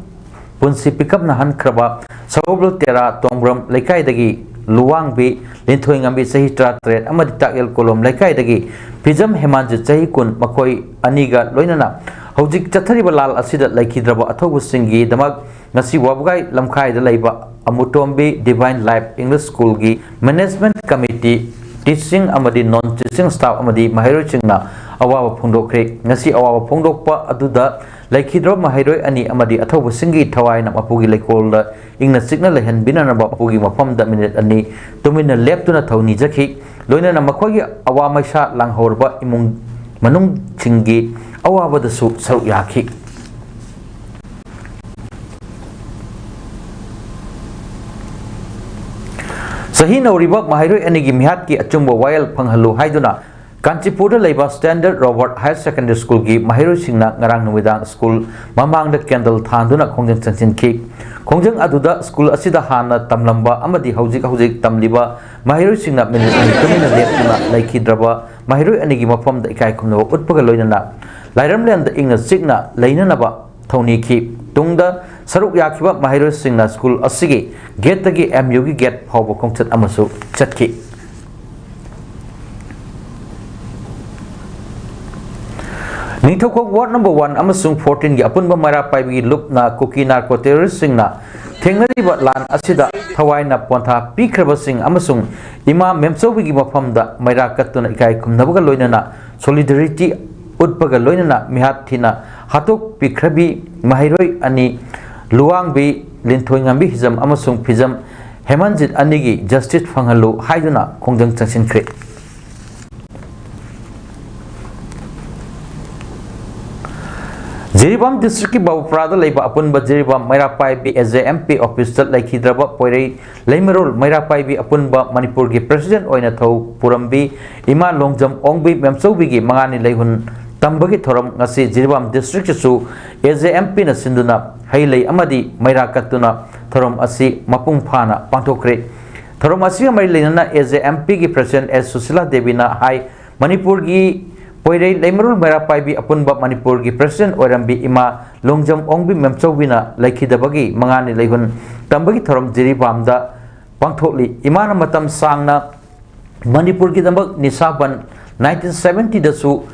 ꯄꯨꯟꯁꯤ ꯄꯤꯀꯞꯅꯍꯟꯈ꯭ꯔꯕ ꯁꯒꯣꯜꯕꯜ ꯇꯦꯔꯥ ꯇꯣꯡꯕ꯭ꯔꯝ ꯂꯩꯀꯥꯏꯗꯒꯤ ꯂꯨꯋꯥꯡꯕꯤ ꯂꯤꯟꯊꯣꯏꯉꯝꯕꯤ ꯆꯍꯤ ꯇꯔꯥꯇꯔꯦꯠ ꯑꯃꯗꯤ ꯇꯥꯛꯌꯦꯜ ꯀꯣꯂꯣꯝ ꯂꯩꯀꯥꯏꯗꯒꯤ ꯐꯤꯖꯝ ꯍꯦꯃꯥꯟꯖꯤꯠ ꯆꯍꯤ ꯀꯨꯟ, ꯃꯈꯣꯏ ꯑꯅꯤꯒ ꯂꯣꯏꯅꯅ ꯍꯧꯖꯤꯛ ꯆꯠꯊꯔꯤꯕ ꯂꯥꯜ ꯑꯁꯤꯗ ꯂꯩꯈꯤꯗ꯭ꯔꯕ ꯑꯊꯧꯕꯁꯤꯡꯒꯤꯗꯃꯛ ꯉꯁꯤ ꯋꯥꯕꯒꯥꯏ ꯂꯝꯈꯥꯏꯗ ꯂꯩꯕ ꯑꯃꯨꯇꯣꯝꯕꯤ Divine Life English School ꯒꯤ management committee, teaching ꯑꯃꯗꯤ non teaching staff ꯑꯃꯗꯤ ꯃꯍꯩꯔꯣꯏꯁꯤꯡꯅ ꯑꯋꯥꯕ ꯐꯣꯡꯗꯣꯛꯈ꯭ꯔꯦ꯫ ꯉꯁꯤ ꯑꯋꯥꯕ ꯐꯣꯡꯗꯣꯛꯄ ꯑꯗꯨꯗ ꯂꯩꯈꯤꯗ꯭ꯔꯕ ꯃꯍꯩꯔꯣꯏ ꯑꯅꯤ ꯑꯃꯗꯤ ꯑꯊꯧꯕꯁꯤꯡꯒꯤ ꯊꯋꯥꯏꯅ ꯃꯄꯨꯒꯤ ꯂꯩꯀꯣꯜꯗ ꯏꯪꯅ ꯆꯤꯛꯅ ꯂꯩꯍꯟꯕꯤꯅꯅꯕ ꯃꯄꯨꯒꯤ ꯃꯐꯝꯗ ꯃꯤꯅꯤꯠ ꯑꯅꯤ ꯇꯨꯃꯤꯟꯅ ꯂꯦꯞꯇꯨꯅ ꯊꯧꯅꯤꯖꯈꯤ꯫ ꯂꯣꯏꯅꯅ ꯃꯈꯣꯏꯒꯤ ꯑꯋꯥ ꯃꯩꯁꯥ ꯂꯥꯡꯍꯧꯔꯕ ꯏꯃꯨꯡ ꯃꯅꯨꯡꯁꯤꯡꯒꯤ ꯑꯋꯥꯕꯗꯁꯨ ꯁꯔꯨꯛ ꯌꯥꯈꯤ꯫ ꯆꯍꯤ ꯅꯧꯔꯤꯕ ꯃꯍꯩꯔꯣꯏ ꯑꯅꯤꯒꯤ ꯃꯤꯍꯥꯠꯀꯤ ꯑꯆꯨꯝꯕ ꯋꯥꯌꯦꯜ ꯐꯪꯍꯜꯂꯨ ꯍꯥꯏꯗꯨꯅ ꯀꯥꯟꯆꯤꯄꯨꯔꯗ ꯂꯩꯕ Standard Robert Higher Secondary School ꯒꯤ ꯃꯍꯩꯔꯣꯏꯁꯤꯡꯅ ꯉꯔꯥꯡ ꯅꯨꯃꯤꯗꯥꯡ school ꯃꯃꯥꯡꯗ candle ꯊꯥꯟꯗꯨꯅ ꯈꯣꯡꯖꯪ ꯆꯪꯁꯤꯟꯈꯤ꯫ ꯈꯣꯡꯖꯪ ꯑꯗꯨꯗ school ꯑꯁꯤꯗ ꯍꯥꯟꯅ ꯇꯝꯂꯝꯕ ꯑꯃꯗꯤ ꯍꯧꯖꯤꯛ ꯍꯧꯖꯤꯛ ꯇꯝꯂꯤꯕ ꯃꯍꯩꯔꯣꯏꯁꯤꯡꯅ ꯃꯤꯅꯤꯠ ꯑꯅꯤ ꯇꯨꯃꯤꯟꯅ ꯂꯦꯞꯇꯨꯅ ꯂꯩꯈꯤꯗ꯭ꯔꯕ ꯃꯍꯩꯔꯣꯏ ꯑꯅꯤꯒꯤ ꯃꯐꯝꯗ ꯏꯀꯥꯏ ꯈꯨꯝꯅꯕ ꯎꯠꯄꯒ ꯂꯣꯏꯅꯅ ꯂꯥꯏꯔꯝꯂꯦꯟꯗ ꯏꯪꯅ ꯆꯤꯛꯅ ꯂꯩꯅꯅꯕ ꯊꯧꯅꯤꯈꯤ꯫ ꯇꯨꯡꯗ ꯁꯔꯨꯛ ꯌꯥꯈꯤꯕ ꯃꯍꯩꯔꯣꯏꯁꯤꯡꯅ school ꯑꯁꯤꯒꯤ gate ꯇꯒꯤ M U ꯒꯤ gate ꯐꯥꯎꯕ ꯈꯣꯡꯆꯠ ꯑꯃꯁꯨ ꯆꯠꯈꯤ꯫ ꯅꯤꯡꯊꯧꯈꯣꯛ ward number one ꯑꯃꯁꯨꯡ fourteen ꯒꯤ ꯑꯄꯨꯟꯕ ꯃꯩꯔꯥ ꯄꯥꯏꯕꯤꯒꯤ ꯂꯨꯞꯅ ꯀꯨꯀꯤ narco terrorist ꯁꯤꯡꯅ ꯊꯦꯡꯅꯔꯤꯕ ꯂꯥꯟ ꯑꯁꯤꯗ ꯊꯋꯥꯏꯅ ꯄꯣꯟꯊꯥ ꯄꯤꯈ꯭ꯔꯕꯁꯤꯡ ꯑꯃꯁꯨꯡ ꯏꯃꯥ ꯃꯦꯝꯆꯧꯕꯤꯒꯤ ꯃꯐꯝꯗ ꯃꯩꯔꯥ ꯀꯠꯇꯨꯅ ꯏꯀꯥꯏ ꯈꯨꯝꯅꯕꯒ ꯂꯣꯏꯅꯅ solidarity ꯎꯠꯄꯒ ꯂꯣꯏꯅꯅ ꯃꯤꯍꯥꯠ ꯊꯤꯅ ꯍꯥꯠꯇꯣꯛꯄꯤꯈ꯭ꯔꯕꯤ ꯃꯍꯩꯔꯣꯏ ꯑꯅꯤ ꯂꯨꯋꯥꯡꯕꯤ ꯂꯤꯟꯊꯣꯏꯉꯝꯕꯤ ꯍꯤꯖꯝ ꯑꯃꯁꯨꯡ ꯐꯤꯖꯝ ꯍꯦꯃꯟꯖꯤꯠ ꯑꯅꯤꯒꯤ justice ꯐꯪꯍꯜꯂꯨ ꯍꯥꯏꯗꯨꯅ ꯈꯣꯡꯖꯪ ꯆꯪꯁꯤꯟꯈ꯭ꯔꯦ꯫ ꯖꯤꯔꯤꯕꯥꯝ districtꯀꯤ ꯕꯥꯕꯨꯄꯨꯔꯥꯗ ꯂꯩꯕ ꯑꯄꯨꯟꯕ ꯖꯤꯔꯤꯕꯥꯝ ꯃꯩꯔꯥ ꯄꯥꯏꯕꯤ AJMP officeꯇ ꯂꯩꯈꯤꯗ꯭ꯔꯕ ꯄꯣꯏꯔꯩ ꯂꯩꯃꯔꯣꯜ ꯃꯩꯔꯥ ꯄꯥꯏꯕꯤ ꯑꯄꯨꯟꯕ ꯃꯅꯤꯄꯨꯔꯒꯤ president ꯑꯣꯏꯅ ꯊꯧ ꯄꯨꯔꯝꯕꯤ ꯏꯃꯥ ꯂꯣꯡꯖꯝ ꯑꯣꯡꯕꯤ ꯃꯦꯝꯆꯧꯕꯤꯒꯤ ꯃꯉꯥꯅꯤ ꯂꯩꯍꯨꯟ ꯇꯝꯕꯒꯤ ꯊꯧꯔꯝ ꯉꯁꯤ ꯖꯤꯔꯤꯕꯥꯝ districtꯇꯁꯨ AJMPꯅ ꯁꯤꯟꯗꯨꯅ ꯍꯩ ꯂꯩ ꯑꯃꯗꯤ ꯃꯩꯔꯥ ꯀꯠꯇꯨꯅ ꯊꯧꯔꯝ ꯑꯁꯤ ꯃꯄꯨꯡ ꯐꯥꯅ ꯄꯥꯡꯊꯣꯛꯈ꯭ꯔꯦ꯫ ꯊꯧꯔꯝ ꯑꯁꯤꯒ ꯃꯔꯤ ꯂꯩꯅꯅ AJMPꯒꯤ president S ꯁꯨꯁꯤꯂꯥ ꯗꯦꯕꯤꯅ ꯍꯥꯏ, ꯃꯅꯤꯄꯨꯔꯒꯤ ꯄꯣꯏꯔꯩ ꯂꯩꯃꯔꯨꯜ ꯃꯩꯔꯥ ꯄꯥꯏꯕꯤ ꯑꯄꯨꯟꯕ ꯃꯅꯤꯄꯨꯔꯒꯤ president ꯑꯣꯏꯔꯝꯕꯤ ꯏꯃꯥ ꯂꯣꯡꯖꯝ ꯑꯣꯡꯕꯤ ꯃꯦꯝꯆꯧꯕꯤꯅ ꯂꯩꯈꯤꯗꯕꯒꯤ ꯃꯉꯥꯅꯤ ꯂꯩꯍꯨꯟ ꯇꯝꯕꯒꯤ ꯊꯧꯔꯝ ꯖꯤꯔꯤꯕꯥꯝꯗ ꯄꯥꯡꯊꯣꯛꯂꯤ꯫ ꯏꯃꯥꯅ ꯃꯇꯝ ꯁꯥꯡꯅ ꯃꯅꯤꯄꯨꯔꯒꯤꯗꯃꯛ ꯅꯤꯁꯥ ꯕꯟ nineteen seventyꯗꯁꯨ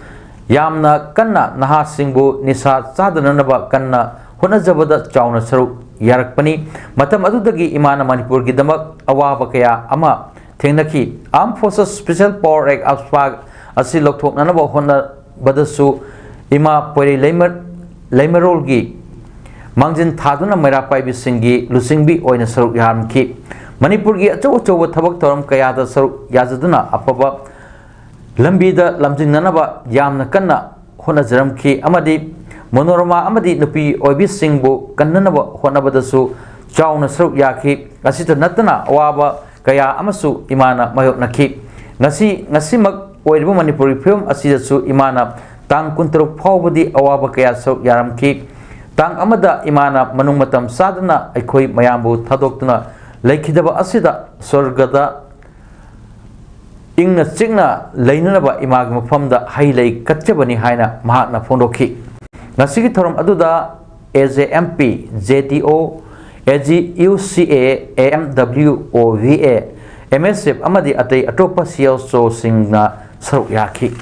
ꯌꯥꯝꯅ ꯀꯟꯅ ꯅꯍꯥꯁꯤꯡꯕꯨ ꯅꯤꯁꯥ ꯆꯥꯗꯅꯅꯕ ꯀꯟꯅ ꯍꯣꯠꯅꯖꯕꯗ ꯆꯥꯎꯅ ꯁꯔꯨꯛ ꯌꯥꯔꯛꯄꯅꯤ꯫ ꯃꯇꯝ ꯑꯗꯨꯗꯒꯤ ꯏꯃꯥꯅ ꯃꯅꯤꯄꯨꯔꯒꯤꯗꯃꯛ ꯑꯋꯥꯕ ꯀꯌꯥ ꯑꯃ ꯊꯦꯡꯅꯈꯤ꯫ Armed Forces Special Power Act, AFSPA, ꯑꯁꯤ ꯂꯧꯊꯣꯛꯅꯅꯕ ꯍꯣꯠꯅꯕꯗꯁꯨ ꯏꯃꯥ ꯄꯣꯏꯔꯩ ꯂꯩꯃ-, ꯂꯩꯃꯔꯣꯜꯒꯤ ꯃꯥꯡꯖꯤꯟ ꯊꯥꯗꯨꯅ ꯃꯩꯔꯥ ꯄꯥꯏꯕꯤꯁꯤꯡꯒꯤ ꯂꯨꯆꯤꯡꯕꯤ ꯑꯣꯏꯅ ꯁꯔꯨꯛ ꯌꯥꯔꯝꯈꯤ꯫ ꯃꯅꯤꯄꯨꯔꯒꯤ ꯑꯆꯧ ꯑꯆꯧꯕ ꯊꯕꯛ ꯊꯧꯔꯝ ꯀꯌꯥꯗ ꯁꯔꯨꯛ ꯌꯥꯖꯗꯨꯅ ꯑꯐꯕ ꯂꯝꯕꯤꯗ ꯂꯝꯖꯤꯡꯅꯅꯕ ꯌꯥꯝꯅ ꯀꯟꯅ ꯍꯣꯠꯅꯖꯔꯝꯈꯤ ꯑꯃꯗꯤ ꯃꯣꯅꯣꯔꯃꯥ ꯑꯃꯗꯤ ꯅꯨꯄꯤ ꯑꯣꯏꯕꯤꯁꯤꯡꯕꯨ ꯀꯟꯅꯅꯕ ꯍꯣꯠꯅꯕꯗꯁꯨ ꯆꯥꯎꯅ ꯁꯔꯨꯛ ꯌꯥꯈꯤ꯫ ꯑꯁꯤꯇ ꯅꯠꯇꯅ ꯑꯋꯥꯕ ꯀꯌꯥ ꯑꯃꯁꯨ ꯏꯃꯥꯅ ꯃꯥꯌꯣꯛꯅꯈꯤ꯫ ꯉꯁꯤ, ꯉꯁꯤꯃꯛ ꯑꯣꯏꯔꯤꯕ ꯃꯅꯤꯄꯨꯔꯒꯤ ꯐꯤꯕꯝ ꯑꯁꯤꯗꯁꯨ ꯏꯃꯥꯅ ꯇꯥꯡ ꯀꯨꯟꯇꯔꯨꯛ ꯐꯥꯎꯕꯗꯤ ꯑꯋꯥꯕ ꯀꯌꯥ ꯁꯔꯨꯛ ꯌꯥꯔꯝꯈꯤ꯫ ꯇꯥꯡ ꯑꯃꯗ ꯏꯃꯥꯅ ꯃꯅꯨꯡ ꯃꯇꯝ ꯆꯥꯗꯅ ꯑꯩꯈꯣꯏ ꯃꯌꯥꯝꯕꯨ ꯊꯥꯗꯣꯛꯇꯨꯅ ꯂꯩꯈꯤꯗꯕ ꯑꯁꯤꯗ ꯁ꯭ꯋꯔꯒꯗ ꯏꯪꯅ ꯆꯤꯛꯅ ꯂꯩꯅꯅꯕ ꯏꯃꯥꯒꯤ ꯃꯐꯝꯗ ꯍꯩ ꯂꯩ ꯀꯠꯆꯕꯅꯤ ꯍꯥꯏꯅ ꯃꯍꯥꯛꯅ ꯐꯣꯡꯗꯣꯛꯈꯤ꯫ ꯉꯁꯤꯒꯤ ꯊꯧꯔꯝ ꯑꯗꯨꯗ AJMP, JDO, AGUCA, AMWOVA, MSF ꯑꯃꯗꯤ ꯑꯇꯩ ꯑꯇꯣꯞꯄ CSOꯁꯤꯡꯅ ꯁꯔꯨꯛ ꯌꯥꯈꯤ꯫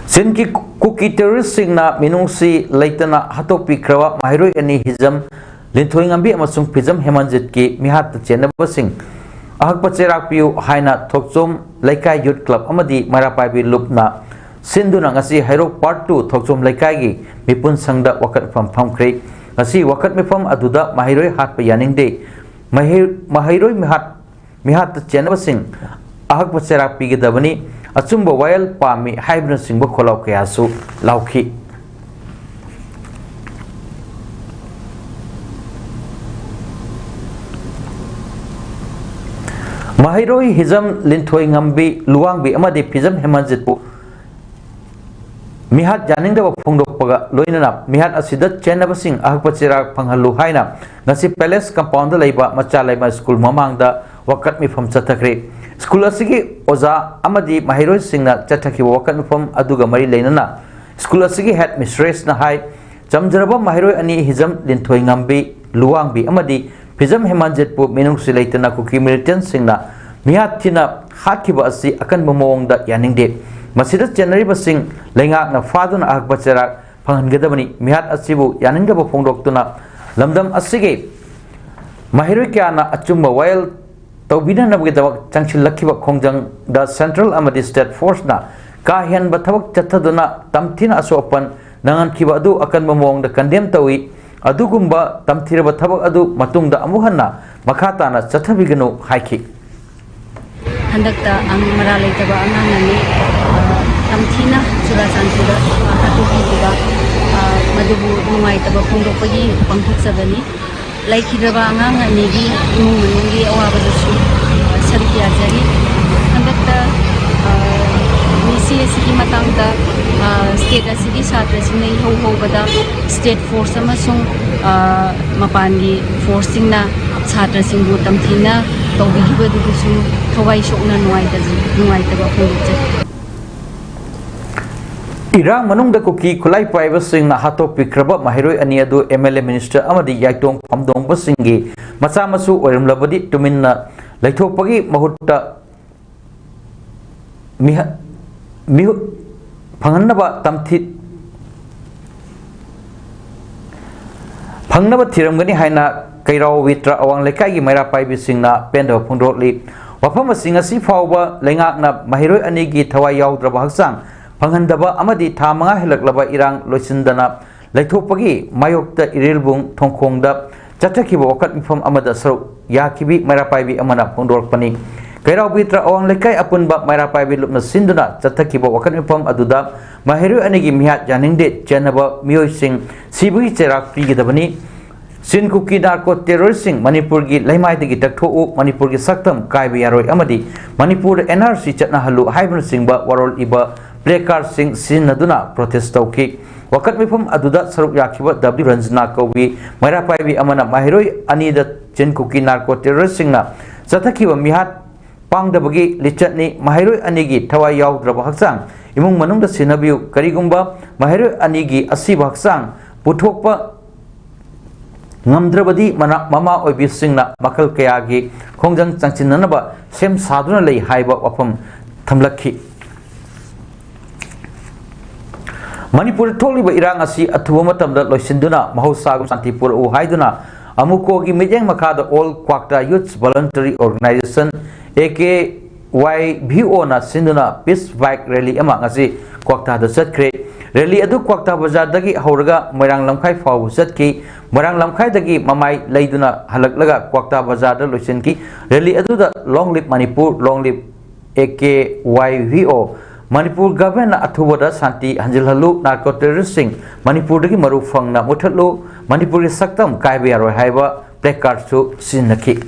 ꯆꯤꯟꯒꯤ ꯀꯨꯀꯤ ꯇꯦꯔꯣꯔꯤꯁꯁꯤꯡꯅ ꯃꯤꯅꯨꯡꯁꯤ ꯂꯩꯇꯅ ꯍꯥꯠꯇꯣꯛꯄꯤꯈ꯭ꯔꯕ ꯃꯍꯩꯔꯣꯏ ꯑꯅꯤ ꯍꯤꯖꯝ ꯂꯤꯟꯊꯣꯏꯉꯝꯕꯤ ꯑꯃꯁꯨꯡ ꯐꯤꯖꯝ ꯍꯦꯃꯟꯖꯤꯠꯀꯤ ꯃꯤꯍꯥꯠꯇ ꯆꯦꯟꯅꯕꯁꯤꯡ ꯑꯍꯛꯄ ꯆꯩꯔꯥꯛ ꯄꯤꯌꯨ ꯍꯥꯏꯅ ꯊꯣꯛꯆꯣꯝ ꯂꯩꯀꯥꯏ ꯌꯨꯠ ꯀ꯭ꯂꯕ ꯑꯃꯗꯤ ꯃꯩꯔꯥ ꯄꯥꯏꯕꯤ ꯂꯨꯞꯅ ꯁꯤꯟꯗꯨꯅ ꯉꯁꯤ ꯍꯩꯔꯣꯛ ꯄꯥꯔꯠ ꯇꯨ ꯊꯣꯛꯆꯣꯝ ꯂꯩꯀꯥꯏꯒꯤ ꯃꯤꯄꯨꯟ ꯁꯪꯗ ꯋꯥꯀꯠꯐꯝ ꯐꯝꯈ꯭ꯔꯦ꯫ ꯉꯁꯤ ꯋꯥꯀꯠ ꯃꯤꯐꯝ ꯑꯗꯨꯗ ꯃꯍꯩꯔꯣꯏ ꯍꯥꯠꯄ ꯌꯥꯅꯤꯡꯗꯦ, ꯃꯍꯩ-, ꯃꯍꯩꯔꯣꯏ ꯃꯤꯍꯥꯠ ꯃꯤꯍꯥꯠꯇ ꯆꯦꯟꯅꯕꯁꯤꯡ ꯑꯍꯛꯄ ꯆꯩꯔꯥꯛ ꯄꯤꯒꯗꯕꯅꯤ, ꯑꯆꯨꯝꯕ ꯋꯥꯌꯦꯜ ꯄꯥꯝꯃꯤ ꯍꯥꯏꯕꯅꯆꯤꯡꯕ ꯈꯣꯜꯂꯥꯎ ꯀꯌꯥꯁꯨ ꯂꯥꯎꯈꯤ꯫ ꯃꯍꯩꯔꯣꯏ ꯍꯤꯖꯝ ꯂꯤꯟꯊꯣꯏꯉꯝꯕꯤ ꯂꯨꯋꯥꯡꯕꯤ ꯑꯃꯗꯤ ꯐꯤꯖꯝ ꯍꯦꯃꯟꯖꯤꯠꯄꯨ ꯃꯤꯍꯥꯠ ꯌꯥꯅꯤꯡꯗꯕ ꯐꯣꯡꯗꯣꯛꯄꯒ ꯂꯣꯏꯅꯅ ꯃꯤꯍꯥꯠ ꯑꯁꯤꯗ ꯆꯦꯟꯅꯕꯁꯤꯡ ꯑꯍꯛꯄ ꯆꯩꯔꯥꯛ ꯐꯪꯍꯜꯂꯨ ꯍꯥꯏꯅ ꯉꯁꯤ ꯄꯦꯂꯦꯁ ꯀꯝꯄꯥꯎꯟꯗ ꯂꯩꯕ ꯃꯆꯥ ꯂꯩꯃ ꯁ꯭ꯀꯨꯜ ꯃꯃꯥꯡꯗ ꯋꯥꯀꯠ ꯃꯤꯐꯝ ꯆꯠꯊꯈ꯭ꯔꯦ꯫ ꯁ꯭ꯀꯨꯜ ꯑꯁꯤꯒꯤ ꯑꯣꯖꯥ ꯑꯃꯗꯤ ꯃꯍꯩꯔꯣꯏꯁꯤꯡꯅ ꯆꯠꯊꯈꯤꯕ ꯋꯥꯀꯠ ꯃꯤꯐꯝ ꯑꯗꯨꯒ ꯃꯔꯤ ꯂꯩꯅꯅ ꯁ꯭ꯀꯨꯜ ꯑꯁꯤꯒꯤ ꯍꯦꯗ ꯃꯤꯁꯇ꯭ꯔꯦꯁꯅ ꯍꯥꯏ, ꯆꯝꯖꯔꯕ ꯃꯍꯩꯔꯣꯏ ꯑꯅꯤ ꯍꯤꯖꯝ ꯂꯤꯟꯊꯣꯏꯉꯝꯕꯤ ꯂꯨꯋꯥꯡꯕꯤ ꯑꯃꯗꯤ ꯐꯤꯖꯝ ꯍꯦꯃꯟꯖꯤꯠꯄꯨ ꯃꯤꯅꯨꯡꯁꯤ ꯂꯩꯇꯅ ꯀꯨꯀꯤ ꯃꯤꯂꯤꯇꯦꯟꯁꯤꯡꯅ ꯃꯤꯍꯥꯠ ꯊꯤꯅ ꯍꯥꯠꯈꯤꯕ ꯑꯁꯤ ꯑꯀꯟꯕ ꯃꯑꯣꯡꯗ ꯌꯥꯅꯤꯡꯗꯦ꯫ ꯃꯁꯤꯗ ꯆꯦꯟꯅꯔꯤꯕꯁꯤꯡ ꯂꯩꯉꯥꯛꯅ ꯐꯥꯗꯨꯅ ꯑꯍꯛꯄ ꯆꯩꯔꯥꯛ ꯐꯪꯍꯟꯒꯗꯕꯅꯤ꯫ ꯃꯤꯍꯥꯠ ꯑꯁꯤꯕꯨ ꯌꯥꯅꯤꯡꯗꯕ ꯐꯣꯡꯗꯣꯛꯇꯨꯅ ꯂꯝꯗꯝ ꯑꯁꯤꯒꯤ ꯃꯍꯩꯔꯣꯏ ꯀꯌꯥꯅ ꯑꯆꯨꯝꯕ ꯋꯥꯌꯦꯜ ꯇꯧꯕꯤꯅꯅꯕꯒꯤꯗꯃꯛ ꯆꯪꯁꯤꯜꯂꯛꯈꯤꯕ ꯈꯣꯡꯖꯪꯗ ꯁꯦꯟꯇ꯭ꯔꯦꯜ ꯑꯃꯗꯤ ꯁ꯭ꯇꯦꯠ ꯐꯣꯔꯁꯅ ꯀꯥ ꯍꯦꯟꯕ ꯊꯕꯛ ꯆꯠꯊꯗꯨꯅ ꯇꯝꯊꯤꯅ ꯑꯁꯣꯛ ꯑꯄꯟ ꯅꯪꯍꯟꯈꯤꯕ ꯑꯗꯨ ꯑꯀꯟꯕ ꯃꯑꯣꯡꯗ ꯀꯟꯗꯦꯝ ꯇꯧꯏ꯫ ꯑꯗꯨꯒꯨꯝꯕ ꯇꯝꯊꯤꯔꯕ ꯊꯕꯛ ꯑꯗꯨ ꯃꯇꯨꯡꯗ ꯑꯃꯨꯛ ꯍꯟꯅ ꯃꯈꯥ ꯇꯥꯅ ꯆꯠꯊꯕꯤꯒꯅꯨ ꯍꯥꯏꯈꯤ꯫ ꯍꯟꯗꯛꯇ ꯑꯉꯥꯡ ꯃꯔꯥ ꯂꯩꯇꯕ ꯑꯉꯥꯡ ꯑꯅꯤ, ꯑ, ꯇꯝꯊꯤꯅ ꯆꯨꯔꯥꯆꯥꯟꯄꯨꯔꯗ, ꯑ, ꯍꯥꯠꯇꯣꯛꯄꯤꯈꯤꯕ, ꯑ, ꯃꯗꯨꯕꯨ ꯅꯨꯡꯉꯥꯏꯇꯕ ꯐꯣꯡꯗꯣꯛꯄꯒꯤ ꯄꯥꯡꯊꯣꯛꯆꯕꯅꯤ꯫ ꯂꯩꯈꯤꯗ꯭ꯔꯕ ꯑꯉꯥꯡ ꯑꯅꯤꯒꯤ ꯏꯃꯨꯡ ꯃꯅꯨꯡꯒꯤ ꯑꯋꯥꯕꯗꯁꯨ, ꯑ, ꯁꯔꯨꯛ ꯌꯥꯖꯔꯤ꯫ ꯍꯟꯗꯛꯇ, ꯑ, ꯃꯤꯁꯤ ꯑꯁꯤꯒꯤ ꯃꯇꯥꯡꯗ, ꯑ, ꯁ꯭ꯇꯦꯠ ꯑꯁꯤꯒꯤ ꯁꯥꯇ꯭ꯔꯁꯤꯡꯅ ꯏꯍꯧ ꯍꯧꯕꯗ ꯁ꯭ꯇꯦꯠ ꯐꯣꯔꯁ ꯑꯃꯁꯨꯡ, ꯑ, ꯃꯄꯥꯟꯒꯤ ꯐꯣꯔꯁꯁꯤꯡꯅ ꯁꯥꯇ꯭ꯔꯁꯤꯡꯕꯨ ꯇꯝꯊꯤꯅ ꯇꯧꯕꯤꯈꯤꯕꯗꯨꯗꯁꯨ ꯊꯋꯥꯏ ꯁꯣꯛꯅ ꯅꯨꯡꯉꯥꯏꯇꯖ-, ꯅꯨꯡꯉꯥꯏꯇꯕ ꯐꯣꯡꯗꯣꯛꯆꯔꯤ꯫ ꯏꯔꯥꯡ ꯃꯅꯨꯡꯗ ꯀꯨꯀꯤ ꯈꯨꯠꯂꯥꯏ ꯄꯥꯏꯕꯁꯤꯡꯅ ꯍꯥꯠꯇꯣꯛꯄꯤꯈ꯭ꯔꯕ ꯃꯍꯩꯔꯣꯏ ꯑꯅꯤ ꯑꯗꯨ ꯑꯦꯝ ꯑꯦꯜ ꯑꯦ, ꯃꯤꯅꯤꯁꯇꯔ ꯑꯃꯗꯤ ꯌꯥꯏꯇꯣꯡ ꯐꯝꯗꯣꯡꯕꯁꯤꯡꯒꯤ ꯃꯆꯥ ꯃꯁꯨ ꯑꯣꯏꯔꯝꯂꯕꯗꯤ ꯇꯨꯃꯤꯟꯅ ꯂꯩꯊꯣꯛꯄꯒꯤ ꯃꯍꯨꯠꯇ ꯃꯤꯍ-, ꯃꯤꯍꯨ-, ꯐꯪꯍꯟꯅꯕ ꯇꯝꯊꯤ-, ꯐꯪꯅꯕ ꯊꯤꯔꯝꯒꯅꯤ ꯍꯥꯏꯅ ꯀꯩꯔꯥꯎ ꯋꯤꯇ꯭ꯔ ꯑꯋꯥꯡ ꯂꯩꯀꯥꯏꯒꯤ ꯃꯩꯔꯥ ꯄꯥꯏꯕꯤꯁꯤꯡꯅ ꯄꯦꯟꯗꯕ ꯐꯣꯡꯗꯣꯛꯂꯤ꯫ ꯋꯥꯐꯝ ꯑꯁꯤ ꯉꯁꯤ ꯐꯥꯎꯕ ꯂꯩꯉꯥꯛꯅ ꯃꯍꯩꯔꯣꯏ ꯑꯅꯤꯒꯤ ꯊꯋꯥꯏ ꯌꯥꯎꯗ꯭ꯔꯕ ꯍꯛꯆꯥꯡ ꯐꯪꯍꯟꯗꯕ ꯑꯃꯗꯤ ꯊꯥ ꯃꯉꯥ ꯍꯦꯜꯂꯛꯂꯕ ꯏꯔꯥꯡ ꯂꯣꯏꯁꯤꯟꯗꯅ ꯂꯩꯊꯣꯛꯄꯒꯤ ꯃꯥꯌꯣꯛꯇ ꯏꯔꯤꯜꯕꯨꯡ ꯊꯣꯡꯈꯣꯡꯗ ꯆꯠꯊꯈꯤꯕ ꯋꯥꯀꯠ ꯃꯤꯐꯝ ꯑꯃꯗ ꯁꯔꯨꯛ ꯌꯥꯈꯤꯕꯤ ꯃꯩꯔꯥ ꯄꯥꯏꯕꯤ ꯑꯃꯅ ꯐꯣꯡꯗꯣꯔꯛꯄꯅꯤ꯫ ꯀꯩꯔꯥꯎ ꯕꯤꯇ꯭ꯔ ꯑꯋꯥꯡ ꯂꯩꯀꯥꯏ ꯑꯄꯨꯟꯕ ꯃꯩꯔꯥ ꯄꯥꯏꯕꯤ ꯂꯨꯞꯅ ꯁꯤꯟꯗꯨꯅ ꯆꯠꯊꯈꯤꯕ ꯋꯥꯀꯠ ꯃꯤꯐꯝ ꯑꯗꯨꯗ ꯃꯍꯩꯔꯣꯏ ꯑꯅꯤꯒꯤ ꯃꯤꯍꯥꯠ ꯌꯥꯅꯤꯡꯗꯦ, ꯆꯦꯟꯅꯕ ꯃꯤꯑꯣꯏꯁꯤꯡ ꯁꯤꯕꯒꯤ ꯆꯩꯔꯥꯛ ꯄꯤꯒꯗꯕꯅꯤ꯫ ꯆꯤꯟ ꯀꯨꯀꯤ ꯅꯥꯔꯀꯣ ꯇꯦꯔꯣꯔꯤꯁ꯭ꯠꯁꯤꯡ ꯃꯅꯤꯄꯨꯔꯒꯤ ꯂꯩꯃꯥꯏꯗꯒꯤ ꯇꯛꯊꯣꯛꯎ, ꯃꯅꯤꯄꯨꯔꯒꯤ ꯁꯛꯇꯝ ꯀꯥꯏꯕ ꯌꯥꯔꯣꯏ ꯑꯃꯗꯤ ꯃꯅꯤꯄꯨꯔꯗ ꯑꯦꯟ ꯑꯥꯔ ꯁꯤ ꯆꯠꯅꯍꯜꯂꯨ ꯍꯥꯏꯕꯅꯆꯤꯡꯕ ꯋꯥꯔꯣꯜ ꯏꯕ ꯄ꯭ꯂꯦ ꯀꯥꯔꯗꯁꯤꯡ ꯁꯤꯖꯤꯟꯅꯗꯨꯅ ꯄ꯭ꯔꯣꯇꯦꯁ꯭ꯠ ꯇꯧꯈꯤ꯫ ꯋꯥꯀꯠ ꯃꯤꯐꯝ ꯑꯗꯨꯗ ꯁꯔꯨꯛ ꯌꯥꯈꯤꯕ ꯗꯕ꯭ꯂꯤꯎ ꯔꯟꯖꯅꯥ ꯀꯧꯕꯤ ꯃꯩꯔꯥ ꯄꯥꯏꯕꯤ ꯑꯃꯅ ꯃꯍꯩꯔꯣꯏ ꯑꯅꯤꯗ ꯆꯤꯟ ꯀꯨꯀꯤ ꯅꯥꯔꯀꯣ ꯇꯦꯔꯣꯔꯤꯁ꯭ꯠꯁꯤꯡꯅ ꯆꯠꯊꯈꯤꯕ ꯃꯤꯍꯥꯠ ꯄꯥꯡꯗꯕꯒꯤ ꯂꯤꯆꯠꯅꯤ, ꯃꯍꯩꯔꯣꯏ ꯑꯅꯤꯒꯤ ꯊꯋꯥꯏ ꯌꯥꯎꯗ꯭ꯔꯕ ꯍꯛꯆꯥꯡ ꯏꯃꯨꯡ ꯃꯅꯨꯡꯗ ꯁꯤꯟꯅꯕꯤꯌꯨ, ꯀꯔꯤꯒꯨꯝꯕ ꯃꯍꯩꯔꯣꯏ ꯑꯅꯤꯒꯤ ꯑꯁꯤꯕ ꯍꯛꯆꯥꯡ ꯄꯨꯊꯣꯛꯄ ꯉꯝꯗ꯭ꯔꯕꯗꯤ ꯃꯅꯥ-, ꯃꯃꯥ ꯑꯣꯏꯕꯤꯁꯤꯡꯅ ꯃꯈꯜ ꯀꯌꯥꯒꯤ ꯈꯣꯡꯖꯪ ꯆꯪꯁꯤꯟꯅꯅꯕ ꯁꯦꯝ ꯁꯥꯗꯨꯅ ꯂꯩ ꯍꯥꯏꯕ ꯋꯥꯐꯝ ꯊꯝꯂꯛꯈꯤ꯫ ꯃꯅꯤꯄꯨꯔꯗ ꯊꯣꯛꯂꯤꯕ ꯏꯔꯥꯡ ꯑꯁꯤ ꯑꯊꯨꯕ ꯃꯇꯝꯗ ꯂꯣꯏꯁꯤꯟꯗꯨꯅ ꯃꯍꯧꯁꯥꯒꯨꯝ ꯁꯥꯟꯇꯤ ꯄꯨꯔꯛꯎ ꯍꯥꯏꯗꯨꯅ ꯑꯃꯨꯀꯣꯒꯤ ꯃꯤꯠꯌꯦꯡ ꯃꯈꯥꯗ All Kwakta Youth Voluntary Organisation, A K Y V O ꯅ ꯁꯤꯟꯗꯨꯅ peace bike rally ꯑꯃ ꯉꯁꯤ ꯀ꯭ꯋꯥꯛꯇꯥꯗ ꯆꯠꯈ꯭ꯔꯦ꯫ ꯔꯦꯂꯤ ꯑꯗꯨ ꯀ꯭ꯋꯥꯛꯇꯥ ꯕꯖꯥꯔꯗꯒꯤ ꯍꯧꯔꯒ ꯃꯣꯏꯔꯥꯡ ꯂꯝꯈꯥꯏ ꯐꯥꯎꯕ ꯆꯠꯈꯤ꯫ ꯃꯣꯏꯔꯥꯡ ꯂꯝꯈꯥꯏꯗꯒꯤ ꯃꯃꯥꯏ ꯂꯩꯗꯨꯅ ꯍꯜꯂꯛꯂꯒ ꯀ꯭ꯋꯥꯛꯇꯥ ꯕꯖꯥꯔꯗ ꯂꯣꯏꯁꯤꯟꯈꯤ꯫ ꯔꯦꯂꯤ ꯑꯗꯨꯗ "Long live Manipur, long live A K Y V O", "Manipur ꯒꯚꯔꯟꯃꯦꯟꯅ ꯑꯊꯨꯕꯗ ꯁꯥꯟꯇꯤ ꯍꯟꯖꯤꯜꯍꯜꯂꯨ", "ꯅꯥꯔꯀꯣ ꯇꯦꯔꯣꯔꯤꯁ꯭ꯠꯁꯤꯡ ꯃꯅꯤꯄꯨꯔꯗꯒꯤ ꯃꯔꯨ ꯐꯪꯅ ꯃꯨꯠꯊꯠꯂꯨ", "ꯃꯅꯤꯄꯨꯔꯒꯤ ꯁꯛꯇꯝ ꯀꯥꯏꯕ ꯌꯥꯔꯣꯏ" ꯍꯥꯏꯕ ꯄ꯭ꯂꯦ ꯀꯥꯔꯗꯁꯨ ꯁꯤꯖꯤꯟꯅꯈꯤ꯫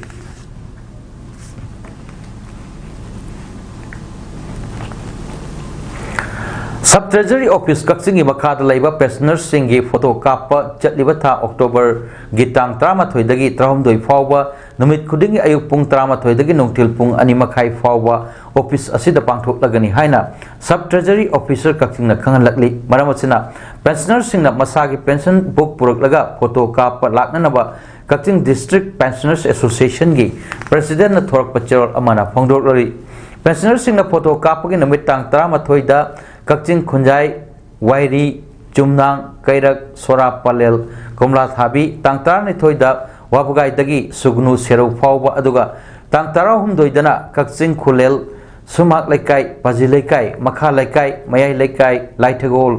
ꯁꯕ ꯇ꯭ꯔꯦꯖꯔꯤ ꯑꯣꯐꯤꯁ ꯀꯛꯆꯤꯡꯒꯤ ꯃꯈꯥꯗ ꯂꯩꯕ ꯄꯦꯟꯁꯅꯔꯁꯤꯡꯒꯤ ꯐꯣꯇꯣ ꯀꯥꯞꯄ ꯆꯠꯂꯤꯕ ꯊꯥ ꯑꯣꯛꯇꯣꯕꯔꯒꯤ ꯇꯥꯡ ꯇꯔꯥꯃꯥꯊꯣꯏꯗꯒꯤ ꯇꯔꯥꯍꯨꯝꯗꯣꯏ ꯐꯥꯎꯕ ꯅꯨꯃꯤꯠ ꯈꯨꯗꯤꯡꯒꯤ ꯑꯌꯨꯛ ꯄꯨꯡ ꯇꯔꯥꯃꯥꯊꯣꯏꯗꯒꯤ ꯅꯨꯡꯊꯤꯜ ꯄꯨꯡ ꯑꯅꯤ ꯃꯈꯥꯏ ꯐꯥꯎꯕ ꯑꯣꯐꯤꯁ ꯑꯁꯤꯗ ꯄꯥꯡꯊꯣꯛꯂꯒꯅꯤ ꯍꯥꯏꯅ ꯁꯕ ꯇ꯭ꯔꯦꯖꯔꯤ ꯑꯣꯐꯤꯁꯔ ꯀꯛꯆꯤꯡꯅ ꯈꯪꯍꯜꯂꯛꯂꯤ꯫ ꯃꯔꯝ ꯑꯁꯤꯅ, ꯄꯦꯟꯁꯅꯔꯁꯤꯡꯅ ꯃꯁꯥꯒꯤ ꯄꯦꯟꯁꯟ ꯕꯨꯛ ꯄꯨꯔꯛꯂꯒ ꯐꯣꯇꯣ ꯀꯥꯞꯄ ꯂꯥꯛꯅꯅꯕ ꯀꯛꯆꯤꯡ ꯗꯤꯁꯇ꯭ꯔꯤꯛ ꯄꯦꯟꯁꯅꯔꯁ ꯑꯦꯁꯣꯁꯤꯌꯦꯁꯟꯒꯤ ꯄ꯭ꯔꯦꯁꯤꯗꯦꯟꯠꯅ ꯊꯣꯔꯛꯄ ꯆꯦꯔꯣꯜ ꯑꯃꯅ ꯐꯣꯡꯗꯣꯛꯂꯔꯤ꯫ ꯄꯦꯟꯁꯅꯔꯁꯤꯡꯅ ꯐꯣꯇꯣ ꯀꯥꯞꯄꯒꯤ ꯅꯨꯃꯤꯠ ꯇꯥꯡ ꯇꯔꯥꯃꯥꯊꯣꯏꯗ ꯀꯛꯆꯤꯡ ꯈꯨꯟꯖꯥꯏ, ꯋꯥꯏꯔꯤ, ꯆꯨꯝꯅꯥꯡ, ꯀꯩꯔꯛ, ꯁꯣꯔꯥ, ꯄꯂꯦꯜ, ꯀꯣꯝꯂꯥꯊꯥꯕꯤ, ꯇꯥꯡ ꯇꯔꯥꯅꯤꯊꯣꯏꯗ ꯋꯥꯕꯒꯥꯏꯗꯒꯤ ꯁꯨꯒꯅꯨ ꯁꯦꯔꯧ ꯐꯥꯎꯕ, ꯑꯗꯨꯒ ꯇꯥꯡ ꯇꯔꯥꯍꯨꯝꯗꯣꯏꯗꯅ ꯀꯛꯆꯤꯡ ꯈꯨꯂꯦꯜ, ꯁꯨꯃꯥꯛ ꯂꯩꯀꯥꯏ, ꯄꯥꯖꯤ ꯂꯩꯀꯥꯏ, ꯃꯈꯥ ꯂꯩꯀꯥꯏ, ꯃꯌꯥꯏ ꯂꯩꯀꯥꯏ, ꯂꯥꯏꯊꯒꯣꯜ,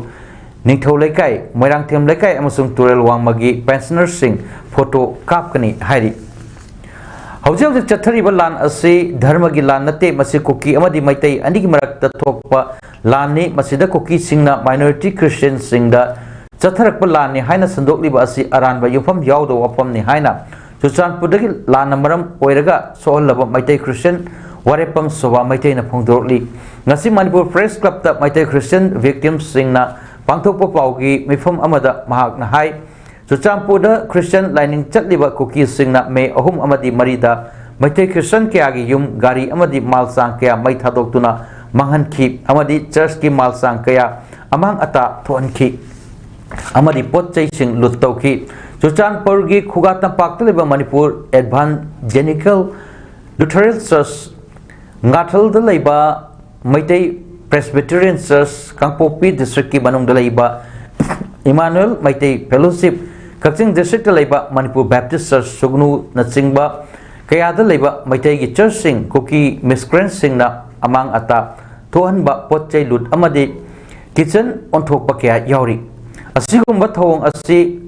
ꯅꯤꯡꯊꯧ ꯂꯩꯀꯥꯏ, ꯃꯣꯏꯔꯥꯡꯊꯦꯝ ꯂꯩꯀꯥꯏ ꯑꯃꯁꯨꯡ ꯇꯨꯔꯦꯜ ꯋꯥꯡꯃꯒꯤ ꯄꯦꯟꯁꯅꯔꯁꯤꯡ ꯐꯣꯇꯣ ꯀꯥꯞꯀꯅꯤ ꯍꯥꯏꯔꯤ꯫ ꯍꯧꯖꯤꯛ ꯍꯧꯖꯤꯛ ꯆꯠꯊꯔꯤꯕ ꯂꯥꯟ ꯑꯁꯤ ꯙꯔꯃꯒꯤ ꯂꯥꯟ ꯅꯠꯇꯦ, ꯃꯁꯤ ꯀꯨꯀꯤ ꯑꯃꯗꯤ ꯃꯩꯇꯩ ꯑꯅꯤꯒꯤ ꯃꯔꯛꯇ ꯊꯣꯛꯄ ꯂꯥꯟꯅꯤ꯫ ꯃꯁꯤꯗ ꯀꯨꯀꯤꯁꯤꯡꯅ minority Christianꯁꯤꯡꯗ ꯆꯠꯊꯔꯛꯄ ꯂꯥꯟꯅꯤ ꯍꯥꯏꯅ ꯁꯟꯗꯣꯛꯂꯤꯕ ꯑꯁꯤ ꯑꯔꯥꯟꯕ ꯌꯨꯝꯐꯝ ꯌꯥꯎꯗꯕ ꯋꯥꯐꯝꯅꯤ ꯍꯥꯏꯅ ꯆꯨꯔꯆꯥꯟꯄꯨꯔꯗꯒꯤ ꯂꯥꯟꯅ ꯃꯔꯝ ꯑꯣꯏꯔꯒ ꯁꯣꯛꯍꯜꯂꯕ ꯃꯩꯇꯩ Christian ꯋꯥꯔꯦꯞꯄꯝ ꯁꯣꯚꯥ ꯃꯩꯇꯩꯅ ꯐꯣꯡꯗꯣꯔꯛꯂꯤ꯫ ꯉꯁꯤ ꯃꯅꯤꯄꯨꯔ Press Clubꯇ ꯃꯩꯇꯩ Christian victimꯁꯤꯡꯅ ꯄꯥꯡꯊꯣꯛꯄ ꯄꯥꯎꯒꯤ ꯃꯤꯐꯝ ꯑꯃꯗ ꯃꯍꯥꯛꯅ ꯍꯥꯏ, ꯆꯨꯔꯆꯥꯟꯄꯨꯔꯗ Christian ꯂꯥꯏꯅꯤꯡ ꯆꯠꯂꯤꯕ ꯀꯨꯀꯤꯁꯤꯡꯅ ꯃꯦ ꯑꯍꯨꯝ ꯑꯃꯗꯤ ꯃꯔꯤꯗ ꯃꯩꯇꯩ Christian ꯀꯌꯥꯒꯤ ꯌꯨꯝ, ꯒꯥꯔꯤ ꯑꯃꯗꯤ ꯃꯥꯜ ꯆꯥꯡ ꯀꯌꯥ ꯃꯩ ꯊꯥꯗꯣꯛꯇꯨꯅ ꯃꯥꯡꯍꯟꯈꯤ ꯑꯃꯗꯤ ꯆꯔꯆꯀꯤ ꯃꯥꯜ ꯆꯥꯡ ꯀꯌꯥ ꯑꯃꯥꯡ ꯑꯇꯥ ꯊꯣꯛꯍꯟꯈꯤ ꯑꯃꯗꯤ ꯄꯣꯠ ꯆꯩꯁꯤꯡ ꯂꯨꯠ ꯇꯧꯈꯤ꯫ ꯆꯨꯔꯆꯥꯟꯄꯨꯔꯒꯤ ꯈꯨꯒꯥ ꯇꯝꯄꯥꯛꯇ ꯂꯩꯕ ꯃꯅꯤꯄꯨꯔ Evangelical Lutheran Church, ꯉꯥꯊꯜꯗ ꯂꯩꯕ ꯃꯩꯇꯩ Presbyterian Church, ꯀꯥꯡꯄꯣꯛꯄꯤ districtꯀꯤ ꯃꯅꯨꯡꯗ ꯂꯩꯕ Emmanuel ꯃꯩꯇꯩ Fellowship, ꯀꯛꯆꯤꯡ districtꯇ ꯂꯩꯕ ꯃꯅꯤꯄꯨꯔ Baptist Church, ꯁꯨꯒꯅꯨꯅꯆꯤꯡꯕ ꯀꯌꯥꯗ ꯂꯩꯕ ꯃꯩꯇꯩꯒꯤ churchꯁꯤꯡ ꯀꯨꯀꯤ miscreantꯁꯤꯡꯅ ꯑꯃꯥꯡ ꯑꯇꯥ ꯊꯣꯛꯍꯟꯕ, ꯄꯣꯠ ꯆꯩ ꯂꯨꯠ ꯑꯃꯗꯤ kitchen ꯑꯣꯟꯊꯣꯛꯄ ꯀꯌꯥ ꯌꯥꯎꯔꯤ꯫ ꯑꯁꯤꯒꯨꯝꯕ ꯊꯧꯑꯣꯡ ꯑꯁꯤ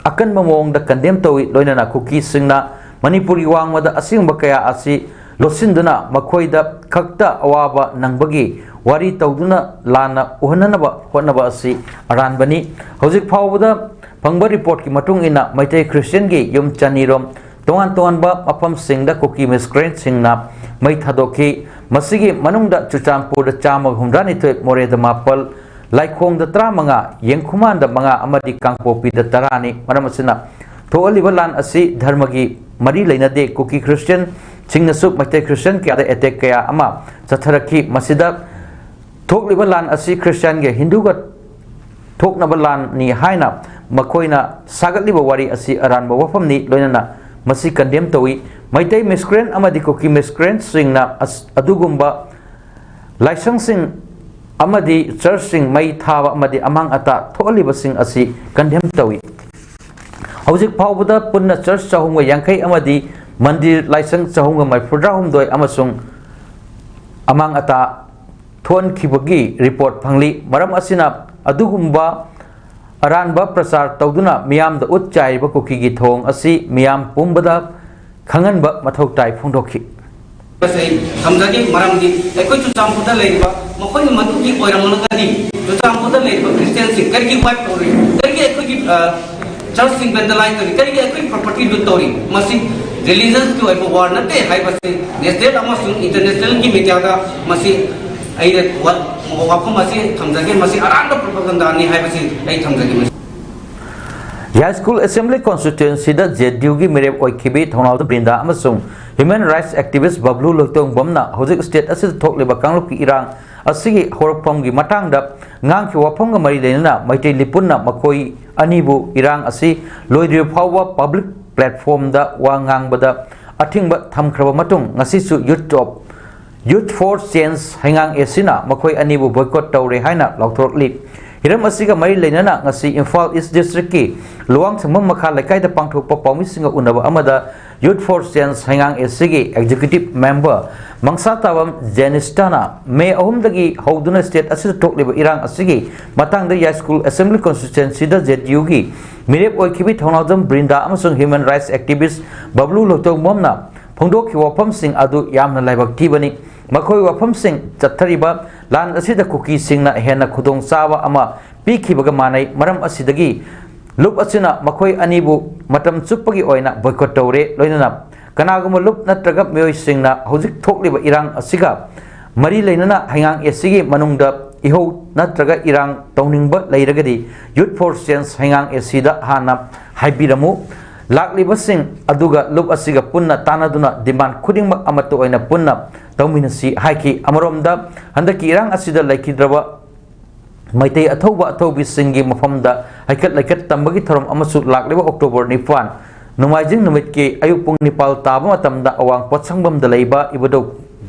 ꯑꯀꯟꯕ ꯃꯑꯣꯡꯗ condemn ꯇꯧꯏ꯫ ꯂꯣꯏꯅꯅ ꯀꯨꯀꯤꯁꯤꯡꯅ ꯃꯅꯤꯄꯨꯔꯒꯤ ꯋꯥꯡꯃꯗ ꯑꯁꯤꯒꯨꯝꯕ ꯀꯌꯥ ꯑꯁꯤ ꯂꯣꯠꯁꯤꯟꯗꯨꯅ ꯃꯈꯣꯏꯗ ꯈꯛꯇ ꯑꯋꯥꯕ ꯅꯪꯕꯒꯤ ꯋꯥꯔꯤ ꯇꯧꯗꯨꯅ ꯂꯥꯟꯅ ꯎꯍꯟꯅꯅꯕ ꯍꯣꯠꯅꯕ ꯑꯁꯤ ꯑꯔꯥꯟꯕꯅꯤ꯫ ꯍꯧꯖꯤꯛ ꯐꯥꯎꯕꯗ ꯐꯪꯕ reportꯀꯤ ꯃꯇꯨꯡ ꯏꯟꯅ ꯃꯩꯇꯩ Christianꯒꯤ ꯌꯨꯝ ꯆꯅꯤꯔꯣꯝ ꯇꯣꯉꯥꯟ ꯇꯣꯉꯥꯟꯕ ꯃꯐꯝꯁꯤꯡꯗ ꯀꯨꯀꯤ miscreantꯁꯤꯡꯅ ꯃꯩ ꯊꯥꯗꯣꯛꯈꯤ꯫ ꯃꯁꯤꯒꯤ ꯃꯅꯨꯡꯗ ꯆꯨꯔꯆꯥꯟꯄꯨꯔꯗ ꯆꯥꯝꯃꯒ ꯍꯨꯝꯗ꯭ꯔꯥꯅꯤꯊꯣꯏ, ꯃꯣꯔꯦꯗ ꯃꯥꯄꯜ, ꯂꯥꯏꯈꯣꯡꯗ ꯇꯔꯥꯃꯉꯥ, ꯌꯦꯡꯈꯨꯃꯥꯟꯗ ꯃꯉꯥ ꯑꯃꯗꯤ ꯀꯥꯡꯄꯣꯛꯄꯤꯗ ꯇꯔꯥꯅꯤ꯫ ꯃꯔꯝ ꯑꯁꯤꯅ ꯊꯣꯛꯍꯜꯂꯤꯕ ꯂꯥꯟ ꯑꯁꯤ ꯙꯔꯃꯒꯤ ꯃꯔꯤ ꯂꯩꯅꯗꯦ꯫ ꯀꯨꯀꯤ Christianꯁꯤꯡꯅꯁꯨ ꯃꯩꯇꯩ Christian ꯀꯌꯥꯗ attack ꯀꯌꯥ ꯑꯃ ꯆꯠꯊꯔꯛꯈꯤ꯫ ꯃꯁꯤꯗ ꯊꯣꯛꯂꯤꯕ ꯂꯥꯟ ꯑꯁꯤ Christianꯒ ꯍꯤꯟꯗꯨꯒ ꯊꯣꯛꯅꯕ ꯂꯥꯟꯅꯤ ꯍꯥꯏꯅ ꯃꯈꯣꯏꯅ ꯁꯥꯒꯠꯂꯤꯕ ꯋꯥꯔꯤ ꯑꯁꯤ ꯑꯔꯥꯟꯕ ꯋꯥꯐꯝꯅꯤ, ꯂꯣꯏꯅꯅ ꯃꯁꯤ condemn ꯇꯧꯏ꯫ ꯃꯩꯇꯩ miscreant ꯑꯃꯗꯤ ꯀꯨꯀꯤ miscreantꯁꯤꯡꯅ ꯑꯁ-, ꯑꯗꯨꯒꯨꯝꯕ ꯂꯥꯏꯁꯪꯁꯤꯡ ꯑꯃꯗꯤ ꯆꯔꯆꯁꯤꯡ ꯃꯩ ꯊꯥꯕ ꯑꯃꯗꯤ ꯑꯃꯥꯡ ꯑꯇꯥ ꯊꯣꯛꯍꯜꯂꯤꯕꯁꯤꯡ ꯑꯁꯤ ꯀꯟꯗꯦꯝ ꯇꯧꯏ꯫ ꯍꯧꯖꯤꯛ ꯐꯥꯎꯕꯗ ꯄꯨꯟꯅ ꯆꯔꯆ ꯆꯍꯨꯝꯒ ꯌꯥꯡꯈꯩ ꯑꯃꯗꯤ ꯃꯟꯗꯤꯔ ꯂꯥꯏꯁꯪ ꯆꯍꯨꯝꯒ ꯃꯔꯤꯐꯨꯇꯔꯥꯍꯨꯝꯗꯣꯏ ꯑꯃꯁꯨꯡ ꯑꯃꯥꯡ ꯑꯇꯥ ꯊꯣꯛꯍꯟꯈꯤꯕꯒꯤ ꯔꯤꯄꯣꯔꯠ ꯐꯪꯂꯤ꯫ ꯃꯔꯝ ꯑꯁꯤꯅ ꯑꯗꯨꯒꯨꯝꯕ ꯑꯔꯥꯟꯕ ꯄ꯭ꯔꯆꯥꯔ ꯇꯧꯗꯨꯅ ꯃꯤꯌꯥꯝꯗ ꯎꯠ ꯆꯥꯏꯔꯤꯕ ꯀꯨꯀꯤꯒꯤ ꯊꯧꯑꯣꯡ ꯑꯁꯤ ꯃꯤꯌꯥꯝ ꯄꯨꯝꯕꯗ ꯈꯪꯍꯟꯕ ꯃꯊꯧ ꯇꯥꯏ ꯐꯣꯡꯗꯣꯛꯈꯤ꯫ ꯑꯩ ꯊꯝꯖꯒꯦ, ꯃꯔꯝꯗꯤ ꯑꯩꯈꯣꯏ ꯆꯨꯔꯆꯥꯟꯄꯨꯔꯗ ꯂꯩꯔꯤꯕ ꯃꯈꯣꯏꯅ ꯃꯗꯨꯒꯤ ꯑꯣꯏꯔꯝꯂꯒꯗꯤ ꯆꯨꯔꯆꯥꯟꯄꯨꯔꯗ ꯂꯩꯔꯤꯕ ꯈ꯭ꯔꯤꯁꯇꯤꯌꯥꯟꯁꯤꯡ ꯀꯔꯤꯒꯤ ꯋꯥꯏꯞ ꯇꯧꯔꯤ, ꯀꯔꯤꯒꯤ ꯑꯩꯈꯣꯏꯒꯤ, ꯑ, ꯆꯔꯆꯁꯤꯡ ꯚꯦꯟꯗꯂꯥꯏꯖ ꯇꯧꯔꯤ, ꯀꯔꯤꯒꯤ ꯑꯩꯈꯣꯏꯒꯤ ꯄ꯭ꯔꯣꯄꯔꯇꯤ ꯂꯨꯠ ꯇꯧꯔꯤ? ꯃꯁꯤ ꯔꯤꯂꯤꯖꯟꯁꯀꯤ ꯑꯣꯏꯕ ꯋꯥꯔ ꯅꯠꯇꯦ ꯍꯥꯏꯕꯁꯤ ꯅꯦꯁꯅꯦꯜ ꯑꯃꯁꯨꯡ ꯏꯟꯇꯔꯅꯦꯁꯅꯦꯜꯒꯤ ꯃꯤꯗꯤꯌꯥꯗ ꯃꯁꯤ ꯑꯩꯅ ꯋꯥ-, ꯋꯥꯐꯝ ꯑꯁꯤ ꯊꯝꯖꯒꯦ꯫ ꯃꯁꯤ ꯑꯔꯥꯟꯕ ꯄ꯭ꯔꯣꯄꯥꯒꯟꯗꯥꯅꯤ ꯍꯥꯏꯕꯁꯤ ꯑꯩ ꯊꯝꯖꯒꯦ꯫ ꯌꯥꯏꯁ꯭ꯀꯨꯜ ꯑꯦꯁꯦꯝꯕ꯭ꯂꯤ ꯀꯣꯟꯁꯇꯤꯇ꯭ꯋꯦꯟꯁꯤꯗ ꯖꯦ ꯗꯤ ꯌꯨꯒꯤ ꯃꯤꯔꯦꯞ ꯑꯣꯏꯈꯤꯕꯤ ꯊꯧꯅꯥꯎꯖꯝ ꯕ꯭ꯔꯤꯟꯗꯥ ꯑꯃꯁꯨꯡ ꯍ꯭ꯌꯨꯃꯦꯟ ꯔꯥꯏꯠꯁ ꯑꯦꯛꯇꯤꯚꯤꯁ꯭ꯠ ꯕꯕ꯭ꯂꯨ ꯂꯣꯏꯇꯣꯡꯕꯝꯅ ꯍꯧꯖꯤꯛ ꯁ꯭ꯇꯦꯠ ꯑꯁꯤꯗ ꯊꯣꯛꯂꯤꯕ ꯀꯥꯡꯂꯨꯞꯀꯤ ꯏꯔꯥꯡ ꯑꯁꯤꯒꯤ ꯍꯧꯔꯛꯐꯝꯒꯤ ꯃꯇꯥꯡꯗ ꯉꯥꯡꯈꯤꯕ ꯋꯥꯐꯝꯒ ꯃꯔꯤ ꯂꯩꯅꯅ ꯃꯩꯇꯩ ꯂꯤꯄꯨꯟꯅ ꯃꯈꯣꯏ ꯑꯅꯤꯕꯨ ꯏꯔꯥꯡ ꯑꯁꯤ ꯂꯣꯏꯗ꯭ꯔꯤꯕ ꯐꯥꯎꯕ ꯄꯕ꯭ꯂꯤꯛ ꯄ꯭ꯂꯦꯠꯐꯣꯔꯝꯗ ꯋꯥ ꯉꯥꯡꯕꯗ ꯑꯊꯤꯡꯕ ꯊꯝꯈ꯭ꯔꯕ ꯃꯇꯨꯡ ꯉꯁꯤꯁꯨ ꯌꯨꯠ ꯑꯣꯐ, ꯌꯨꯠ ꯐꯣꯔ ꯆꯦꯟꯖ ꯍꯩꯉꯥꯡ ꯑꯦꯁꯤꯅ ꯃꯈꯣꯏ ꯑꯅꯤꯕꯨ ꯕꯣꯏꯀꯣꯠ ꯇꯧꯔꯦ ꯍꯥꯏꯅ ꯂꯥꯎꯊꯣꯔꯛꯂꯤ꯫ ꯍꯤꯔꯝ ꯑꯁꯤꯒ ꯃꯔꯤ ꯂꯩꯅꯅ ꯉꯁꯤ ꯏꯝꯐꯥꯜ ꯏꯁ꯭ꯠ ꯗꯤꯁꯇ꯭ꯔꯤꯛꯀꯤ ꯂꯨꯋꯥꯡꯁꯪꯕꯝ ꯃꯈꯥ ꯂꯩꯀꯥꯏꯗ ꯄꯥꯡꯊꯣꯛꯄ ꯄꯥꯎꯃꯤꯁꯤꯡꯒ ꯎꯅꯕ ꯑꯃꯗ ꯌꯨꯠ ꯐꯣꯔ ꯆꯦꯟꯖ ꯍꯩꯉꯥꯡ ꯑꯦꯁꯤꯒꯤ ꯑꯦꯛꯖꯤꯀ꯭ꯌꯨꯇꯤꯚ ꯃꯦꯝꯕꯔ ꯃꯪꯁꯥꯇꯥꯕꯝ ꯖꯦꯅꯤꯁꯇꯥꯅ ꯃꯦ ꯑꯍꯨꯝꯗꯒꯤ ꯍꯧꯗꯨꯅ ꯁ꯭ꯇꯦꯠ ꯑꯁꯤꯗ ꯊꯣꯛꯂꯤꯕ ꯏꯔꯥꯡ ꯑꯁꯤꯒꯤ ꯃꯇꯥꯡꯗ ꯌꯥꯏꯁ꯭ꯀꯨꯜ ꯑꯦꯁꯦꯝꯕ꯭ꯂꯤ ꯀꯣꯟꯁꯇꯤꯇ꯭ꯋꯦꯟꯁꯤꯗ ꯖꯦ ꯗꯤ ꯌꯨꯒꯤ ꯃꯤꯔꯦꯞ ꯑꯣꯏꯈꯤꯕꯤ ꯊꯧꯅꯥꯎꯖꯝ ꯕ꯭ꯔꯤꯟꯗꯥ ꯑꯃꯁꯨꯡ ꯍ꯭ꯌꯨꯃꯦꯟ ꯔꯥꯏꯠꯁ ꯑꯦꯛꯇꯤꯚꯤꯁ꯭ꯠ ꯕꯕ꯭ꯂꯨ ꯂꯣꯏꯇꯣꯡꯕꯝꯅ ꯐꯣꯡꯗꯣꯛꯈꯤꯕ ꯋꯥꯐꯝꯁꯤꯡ ꯑꯗꯨ ꯌꯥꯝꯅ ꯂꯥꯏꯕꯛ ꯊꯤꯕꯅꯤ꯫ ꯃꯈꯣꯏ ꯋꯥꯐꯝꯁꯤꯡ ꯆꯠꯊꯔꯤꯕ ꯂꯥꯟ ꯑꯁꯤꯗ ꯀꯨꯀꯤꯁꯤꯡꯅ ꯍꯦꯟꯅ ꯈꯨꯗꯣꯡꯆꯥꯕ ꯑꯃ ꯄꯤꯈꯤꯕꯒ ꯃꯥꯟꯅꯩ꯫ ꯃꯔꯝ ꯑꯁꯤꯗꯒꯤ ꯂꯨꯞ ꯑꯁꯤꯅ ꯃꯈꯣꯏ ꯑꯅꯤꯕꯨ ꯃꯇꯝ ꯆꯨꯞꯄꯒꯤ ꯑꯣꯏꯅ ꯕꯣꯏꯀꯣꯠ ꯇꯧꯔꯦ꯫ ꯂꯣꯏꯅꯅ ꯀꯅꯥꯒꯨꯝꯕ ꯂꯨꯞ ꯅꯠꯇ꯭ꯔꯒ ꯃꯤꯑꯣꯏꯁꯤꯡꯅ ꯍꯧꯖꯤꯛ ꯊꯣꯛꯂꯤꯕ ꯏꯔꯥꯡ ꯑꯁꯤꯒ ꯃꯔꯤ ꯂꯩꯅꯅ ꯍꯩꯉꯥꯡ ꯑꯦꯁꯤꯒꯤ ꯃꯅꯨꯡꯗ ꯏꯍꯧ ꯅꯠꯇ꯭ꯔꯒ ꯏꯔꯥꯡ ꯇꯧꯅꯤꯡꯕ ꯂꯩꯔꯒꯗꯤ ꯌꯨꯠ ꯐꯣꯔ ꯆꯦꯟꯖ ꯍꯩꯉꯥꯡ ꯑꯦꯁꯤꯗ ꯍꯥꯟꯅ ꯍꯥꯏꯕꯤꯔꯝꯃꯨ꯫ ꯂꯥꯛꯂꯤꯕꯁꯤꯡ ꯑꯗꯨꯒ ꯂꯨꯞ ꯑꯁꯤꯒ ꯄꯨꯟꯅ ꯇꯥꯟꯅꯗꯨꯅ ꯗꯤꯃꯥꯟ ꯈꯨꯗꯤꯡꯃꯛ ꯑꯃꯠꯇ ꯑꯣꯏꯅ ꯄꯨꯟꯅ ꯇꯧꯃꯤꯟꯅꯁꯤ ꯍꯥꯏꯈꯤ꯫ ꯑꯃꯔꯣꯝꯗ ꯍꯟꯗꯛꯀꯤ ꯏꯔꯥꯡ ꯑꯁꯤꯗ ꯂꯩꯈꯤꯗ꯭ꯔꯕ ꯃꯩꯇꯩ ꯑꯊꯧꯕ ꯑꯊꯧꯕꯤꯁꯤꯡꯒꯤ ꯃꯐꯝꯗ ꯍꯩꯀꯠ ꯂꯩꯀꯠ ꯇꯝꯕꯒꯤ ꯊꯧꯔꯝ ꯑꯃꯁꯨ ꯂꯥꯛꯂꯤꯕ ꯑꯣꯛꯇꯣꯕꯔ ꯅꯤꯄꯥꯟ, ꯅꯣꯡꯃꯥꯏꯖꯤꯡ ꯅꯨꯃꯤꯠꯀꯤ ꯑꯌꯨꯛ ꯄꯨꯡ ꯅꯤꯄꯥꯜ ꯇꯥꯕ ꯃꯇꯝꯗ ꯑꯋꯥꯡ ꯄꯣꯠꯁꯪꯕꯝꯗ ꯂꯩꯕ ꯏꯕꯨꯙꯧ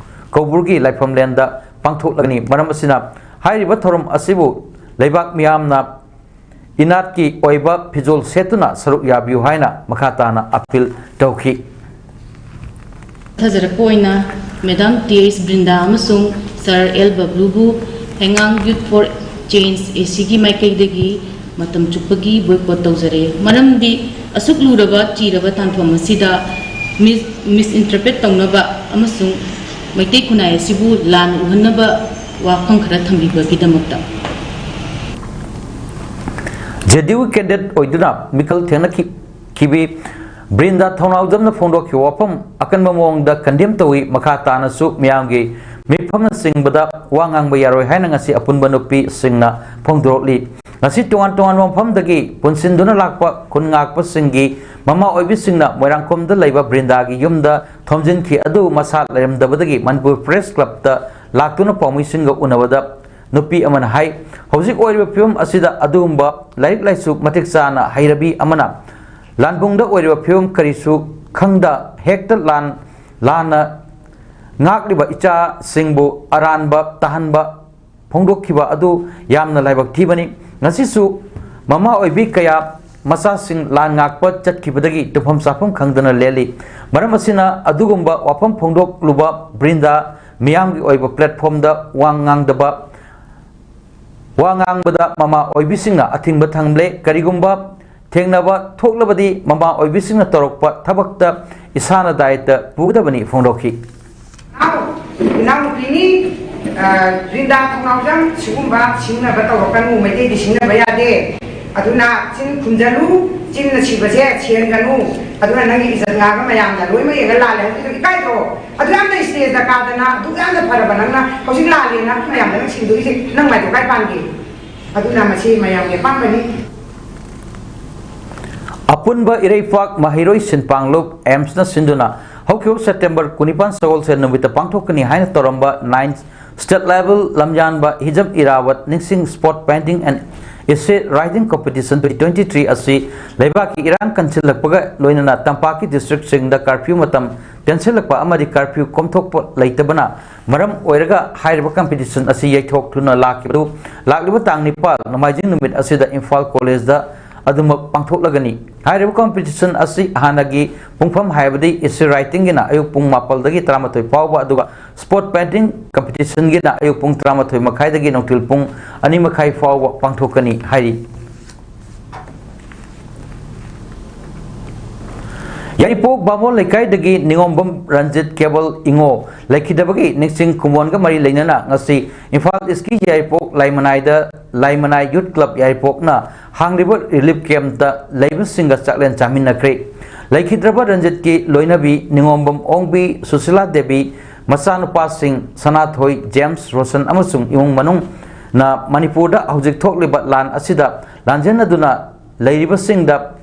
ꯀꯧꯕ꯭ꯔꯨꯒꯤ ꯂꯥꯏꯐꯝꯂꯦꯟꯗ ꯄꯥꯡꯊꯣꯛꯂꯒꯅꯤ꯫ ꯃꯔꯝ ꯑꯁꯤꯅ ꯍꯥꯏꯔꯤꯕ ꯊꯧꯔꯝ ꯑꯁꯤꯕꯨ ꯂꯩꯕꯥꯛ ꯃꯤꯌꯥꯝꯅ ꯏꯅꯥꯠꯀꯤ ꯑꯣꯏꯕ ꯐꯤꯖꯣꯜ ꯁꯦꯠꯇꯨꯅ ꯁꯔꯨꯛ ꯌꯥꯕꯤꯌꯨ ꯍꯥꯏꯅ ꯃꯈꯥ ꯇꯥꯅ ꯑꯄꯤꯜ ꯇꯧꯈꯤ꯫ ꯊꯥꯖꯔꯛꯄ ꯑꯣꯏꯅ ꯃꯦꯗꯥꯝ ꯇꯤ ꯑꯩꯆ ꯕ꯭ꯔꯤꯟꯗꯥ ꯑꯃꯁꯨꯡ ꯁꯥꯔ ꯑꯦꯜ ꯕꯕ꯭ꯂꯨꯕꯨ ꯍꯦꯡꯒꯥꯡ ꯌꯨꯠ ꯐꯣꯔ ꯆꯦꯟꯖ ꯑꯦ ꯁꯤꯒꯤ ꯃꯥꯏꯀꯩꯗꯒꯤ ꯃꯇꯝ ꯆꯨꯞꯄꯒꯤ ꯕꯣꯏꯀꯣꯠ ꯇꯧꯖꯔꯦ꯫ ꯃꯔꯝꯗꯤ ꯑꯁꯨꯛ ꯂꯨꯔꯕ ꯆꯤꯔꯕ ꯇꯥꯟꯐꯝ ꯑꯁꯤꯗ ꯃꯤꯁ ꯃꯤꯁꯏꯟꯇꯔꯄ꯭ꯔꯦꯠ ꯇꯧꯅꯕ ꯑꯃꯁꯨꯡ ꯃꯩꯇꯩ ꯈꯨꯟꯅꯥꯏ ꯑꯁꯤꯕꯨ ꯂꯥꯟ ꯎꯍꯟꯅꯕ ꯋꯥꯐꯝ ꯈꯔ ꯊꯝꯕꯤꯕꯒꯤꯗꯃꯛꯇ꯫ ꯖꯦ ꯗꯤ ꯌꯨ ꯀꯦꯟꯗꯤꯗꯦꯠ ꯑꯣꯏꯗꯨꯅ ꯃꯤꯈꯜ ꯊꯦꯡꯅꯈꯤꯕꯤ ꯕ꯭ꯔꯤꯟꯗꯥ ꯊꯧꯅꯥꯎꯖꯝꯅ ꯐꯣꯡꯗꯣꯛꯈꯤꯕ ꯋꯥꯐꯝ ꯑꯀꯟꯕ ꯃꯑꯣꯡꯗ ꯀꯟꯗꯦꯝ ꯇꯧꯏ꯫ ꯃꯈꯥ ꯇꯥꯅꯁꯨ ꯃꯤꯌꯥꯝꯒꯤ ꯃꯤꯐꯝꯅꯆꯤꯡꯕꯗ ꯋꯥ ꯉꯥꯡꯕ ꯌꯥꯔꯣꯏ ꯍꯥꯏꯅ ꯉꯁꯤ ꯑꯄꯨꯟꯕ ꯅꯨꯄꯤꯁꯤꯡꯅ ꯐꯣꯡꯗꯣꯔꯛꯂꯤ꯫ ꯉꯁꯤ ꯇꯣꯉꯥꯟ ꯇꯣꯉꯥꯟꯕ ꯃꯐꯝꯗꯒꯤ ꯄꯨꯟꯁꯤꯟꯗꯨꯅ ꯂꯥꯛꯄ ꯈꯨꯟ ꯉꯥꯛꯄꯁꯤꯡꯒꯤ ꯃꯃꯥ ꯑꯣꯏꯕꯤꯁꯤꯡꯅ ꯃꯣꯏꯔꯥꯡꯈꯣꯝꯗ ꯂꯩꯕ ꯕ꯭ꯔꯤꯟꯗꯥꯒꯤ ꯌꯨꯝꯗ ꯊꯣꯝꯖꯤꯟꯈꯤ꯫ ꯑꯗꯨꯕꯨ ꯃꯁꯥ ꯂꯩꯔꯝꯗꯕꯗꯒꯤ ꯃꯅꯤꯄꯨꯔ ꯄ꯭ꯔꯦꯁ ꯀ꯭ꯂꯕꯇ ꯂꯥꯛꯇꯨꯅ ꯄꯥꯎꯃꯤꯁꯤꯡꯒ ꯎꯅꯕꯗ ꯅꯨꯄꯤ ꯑꯃꯅ ꯍꯥꯏ, ꯍꯧꯖꯤꯛ ꯑꯣꯏꯔꯤꯕ ꯐꯤꯕꯝ ꯑꯁꯤꯗ ꯑꯗꯨꯒꯨꯝꯕ ꯂꯥꯏꯔꯤꯛ ꯂꯥꯏꯁꯨ ꯃꯇꯤꯛ ꯆꯥꯅ ꯍꯩꯔꯕꯤ ꯑꯃꯅ ꯂꯥꯟꯕꯨꯡꯗ ꯑꯣꯏꯔꯤꯕ ꯐꯤꯕꯝ ꯀꯔꯤꯁꯨ ꯈꯪꯗ ꯍꯦꯛꯇ ꯂꯥꯟ ꯂꯥꯟꯅ ꯉꯥꯛꯂꯤꯕ ꯏꯆꯥꯁꯤꯡꯕꯨ ꯑꯔꯥꯟꯕ ꯇꯥꯍꯟꯕ ꯐꯣꯡꯗꯣꯛꯈꯤꯕ ꯑꯗꯨ ꯌꯥꯝꯅ ꯂꯥꯏꯕꯛ ꯊꯤꯕꯅꯤ꯫ ꯉꯁꯤꯁꯨ ꯃꯃꯥ ꯑꯣꯏꯕꯤ ꯀꯌꯥ ꯃꯆꯥꯁꯤꯡ ꯂꯥꯟ ꯉꯥꯛꯄ ꯆꯠꯈꯤꯕꯗꯒꯤ ꯇꯨꯝꯐꯝ ꯆꯥꯐꯝ ꯈꯪꯗꯅ ꯂꯦꯜꯂꯤ꯫ ꯃꯔꯝ ꯑꯁꯤꯅ ꯑꯗꯨꯒꯨꯝꯕ ꯋꯥꯐꯝ ꯐꯣꯡꯗꯣꯛꯂꯨꯕ ꯕ꯭ꯔꯤꯟꯗꯥ ꯃꯤꯌꯥꯝꯒꯤ ꯑꯣꯏꯕ ꯄ꯭ꯂꯦꯠꯐꯣꯝꯗ ꯋꯥ ꯉꯥꯡꯗꯕ ꯋꯥ ꯉꯥꯡꯕꯗ ꯃꯃꯥ ꯑꯣꯏꯕꯤꯁꯤꯡꯅ ꯑꯊꯤꯡꯕ ꯊꯝꯂꯦ꯫ ꯀꯔꯤꯒꯨꯝꯕ ꯊꯦꯡꯅꯕ ꯊꯣꯛꯂꯕꯗꯤ ꯃꯃꯥ ꯑꯣꯏꯕꯤꯁꯤꯡꯅ ꯇꯧꯔꯛꯄ ꯊꯕꯛꯇ ꯏꯁꯥꯅ ꯗꯥꯏꯇ ꯄꯨꯒꯗꯕꯅꯤ ꯐꯣꯡꯗꯣꯛꯈꯤ꯫ ꯏꯅꯥꯎ, ꯏꯅꯥꯎꯅꯨꯄꯤꯅꯤ, ꯑ, ꯕ꯭ꯔꯤꯟꯗꯥ ꯊꯧꯅꯥꯎꯖꯝ ꯁꯤꯒꯨꯝꯕ ꯁꯤꯡꯅꯕ ꯇꯧꯔꯛꯀꯅꯨ, ꯃꯩꯇꯩꯗꯤ ꯁꯤꯡꯅꯕ ꯌꯥꯗꯦ꯫ ꯑꯗꯨꯅ ꯆꯤꯟ ꯈꯨꯝꯖꯜꯂꯨ, ꯆꯤꯟꯅ ꯁꯤꯕꯁꯦ ꯁꯦꯟꯒꯅꯨ꯫ ꯑꯗꯨꯅ ꯅꯪꯒꯤ ꯏꯖꯠ ꯉꯥꯛꯅ ꯃꯌꯥꯝꯅ ꯂꯣꯏꯅꯃꯛ ꯌꯦꯡꯉ ꯂꯥꯜꯂꯦ ꯍꯥꯏꯕꯗꯨ ꯏꯀꯥꯏꯗ꯭ꯔꯣ? ꯑꯗꯨ ꯌꯥꯝꯅ ꯏꯁꯇꯦꯖꯇ ꯀꯥꯗꯅ ꯑꯗꯨꯛ ꯌꯥꯝꯅ ꯐꯔꯕ ꯅꯪꯅ ꯍꯧꯖꯤꯛ ꯂꯥꯜꯂꯦꯅ ꯃꯌꯥꯝꯗ ꯅꯪ ꯁꯤꯡꯗꯣꯛꯏꯁꯦ ꯅꯪ ꯃꯥꯏꯗꯣ ꯀꯥꯏ ꯄꯥꯟꯒꯦ? ꯑꯗꯨꯅ ꯃꯁꯤ ꯃꯌꯥꯝꯒꯤ ꯑꯄꯥꯝꯕꯅꯤ꯫ ꯑꯄꯨꯟꯕ ꯏꯔꯩꯄꯥꯛ ꯃꯍꯩꯔꯣꯏ ꯁꯤꯟꯄꯥꯡꯂꯨꯞ ꯑꯦꯝꯁꯅ ꯁꯤꯟꯗꯨꯅ ꯍꯧꯈꯤꯕ ꯁꯦꯞꯇꯦꯝꯕꯔ ꯀꯨꯟꯅꯤꯄꯥꯟ ꯁꯒꯣꯜꯁꯦꯟ ꯅꯨꯃꯤꯠꯇ ꯄꯥꯡꯊꯣꯛꯀꯅꯤ ꯍꯥꯏꯅ ꯇꯧꯔꯝꯕ ninth state level ꯂꯝꯌꯥꯟꯕ ꯍꯤꯖꯝ ꯏꯔꯥꯋꯠ ꯅꯤꯡꯁꯤꯡ spot painting and Essay Writing Competition twenty twenty-three ꯑꯁꯤ ꯂꯩꯕꯥꯛꯀꯤ ꯏꯔꯥꯡ ꯀꯟꯁꯤꯜꯂꯛꯄꯒ ꯂꯣꯏꯅꯅ ꯇꯝꯄꯥꯛꯀꯤ districtꯁꯤꯡꯗ curfew ꯃꯇꯝ ꯇꯦꯟꯁꯤꯜꯂꯛꯄ ꯑꯃꯗꯤ curfew ꯀꯣꯝꯊꯣꯛꯄ ꯂꯩꯇꯕꯅ ꯃꯔꯝ ꯑꯣꯏꯔꯒ ꯍꯥꯏꯔꯤꯕ competition ꯑꯁꯤ ꯌꯩꯊꯣꯛꯇꯨꯅ ꯂꯥꯛꯈꯤꯕꯗꯨ ꯂꯥꯛꯂꯤꯕ ꯇꯥꯡ ꯅꯤꯄꯥꯟ ꯅꯣꯡꯃꯥꯏꯖꯤꯡ ꯅꯨꯃꯤꯠ ꯑꯁꯤꯗ ꯏꯝꯐꯥꯜ ꯀꯣꯂꯦꯖꯗ ꯑꯗꯨꯃꯛ ꯄꯥꯡꯊꯣꯛꯂꯒꯅꯤ꯫ ꯍꯥꯏꯔꯤꯕ competition ꯑꯁꯤ ꯍꯥꯟꯅꯒꯤ ꯄꯨꯡꯐꯝ ꯍꯥꯏꯕꯗꯤ essay writingꯒꯤꯅ ꯑꯌꯨꯛ ꯄꯨꯡ ꯃꯥꯄꯜꯗꯒꯤ ꯇꯔꯥꯃꯥꯊꯣꯏ ꯐꯥꯎꯕ, ꯑꯗꯨꯒ spot painting competitionꯒꯤꯅ ꯑꯌꯨꯛ ꯄꯨꯡ ꯇꯔꯥꯃꯥꯊꯣꯏ ꯃꯈꯥꯏꯗꯒꯤ ꯅꯨꯡꯊꯤꯜ ꯄꯨꯡ ꯑꯅꯤ ꯃꯈꯥꯏ ꯐꯥꯎꯕ ꯄꯥꯡꯊꯣꯛꯀꯅꯤ ꯍꯥꯏꯔꯤ꯫ ꯌꯥꯏꯔꯤꯄꯣꯛ ꯕꯥꯃꯣꯟ ꯂꯩꯀꯥꯏꯗꯒꯤ ꯅꯤꯉꯣꯝꯕꯝ ꯔꯟꯖꯤꯠ ꯀꯦꯕꯜ ꯏꯉꯣ ꯂꯩꯈꯤꯗꯕꯒꯤ ꯅꯤꯡꯁꯤꯡ ꯈꯨꯃꯣꯟꯒ ꯃꯔꯤ ꯂꯩꯅꯅ ꯉꯁꯤ ꯏꯝꯐꯥꯜ ꯏꯁꯀꯤ ꯌꯥꯏꯔꯤꯄꯣꯛ ꯂꯥꯏꯃꯅꯥꯏꯗ, ꯂꯥꯏꯃꯅꯥꯏ Youth Club ꯌꯥꯏꯔꯤꯄꯣꯛꯅ ꯍꯥꯡꯂꯤꯕ relief campꯇ ꯂꯩꯕꯁꯤꯡꯒ ꯆꯥꯛꯂꯦꯟ ꯆꯥꯃꯤꯟꯅꯈ꯭ꯔꯦ꯫ ꯂꯩꯈꯤꯗ꯭ꯔꯕ ꯔꯟꯖꯤꯠꯀꯤ ꯂꯣꯏꯅꯕꯤ ꯅꯤꯉꯣꯝꯕꯝ ꯑꯣꯡꯕꯤ, ꯁꯨꯁꯤꯂꯥ ꯗꯦꯕꯤ, ꯃꯆꯥꯅꯨꯄꯥꯁꯤꯡ ꯁꯅꯥꯊꯣꯏ, ꯖꯦꯝꯁ, ꯔꯣꯁꯟ ꯑꯃꯁꯨꯡ ꯏꯃꯨꯡ ꯃꯅꯨꯡꯅ ꯃꯅꯤꯄꯨꯔꯗ ꯍꯧꯖꯤꯛ ꯊꯣꯛꯂꯤꯕ ꯂꯥꯟ ꯑꯁꯤꯗ ꯂꯥꯟꯖꯦꯟꯅꯗꯨꯅ ꯂꯩꯔꯤꯕꯁꯤꯡꯗ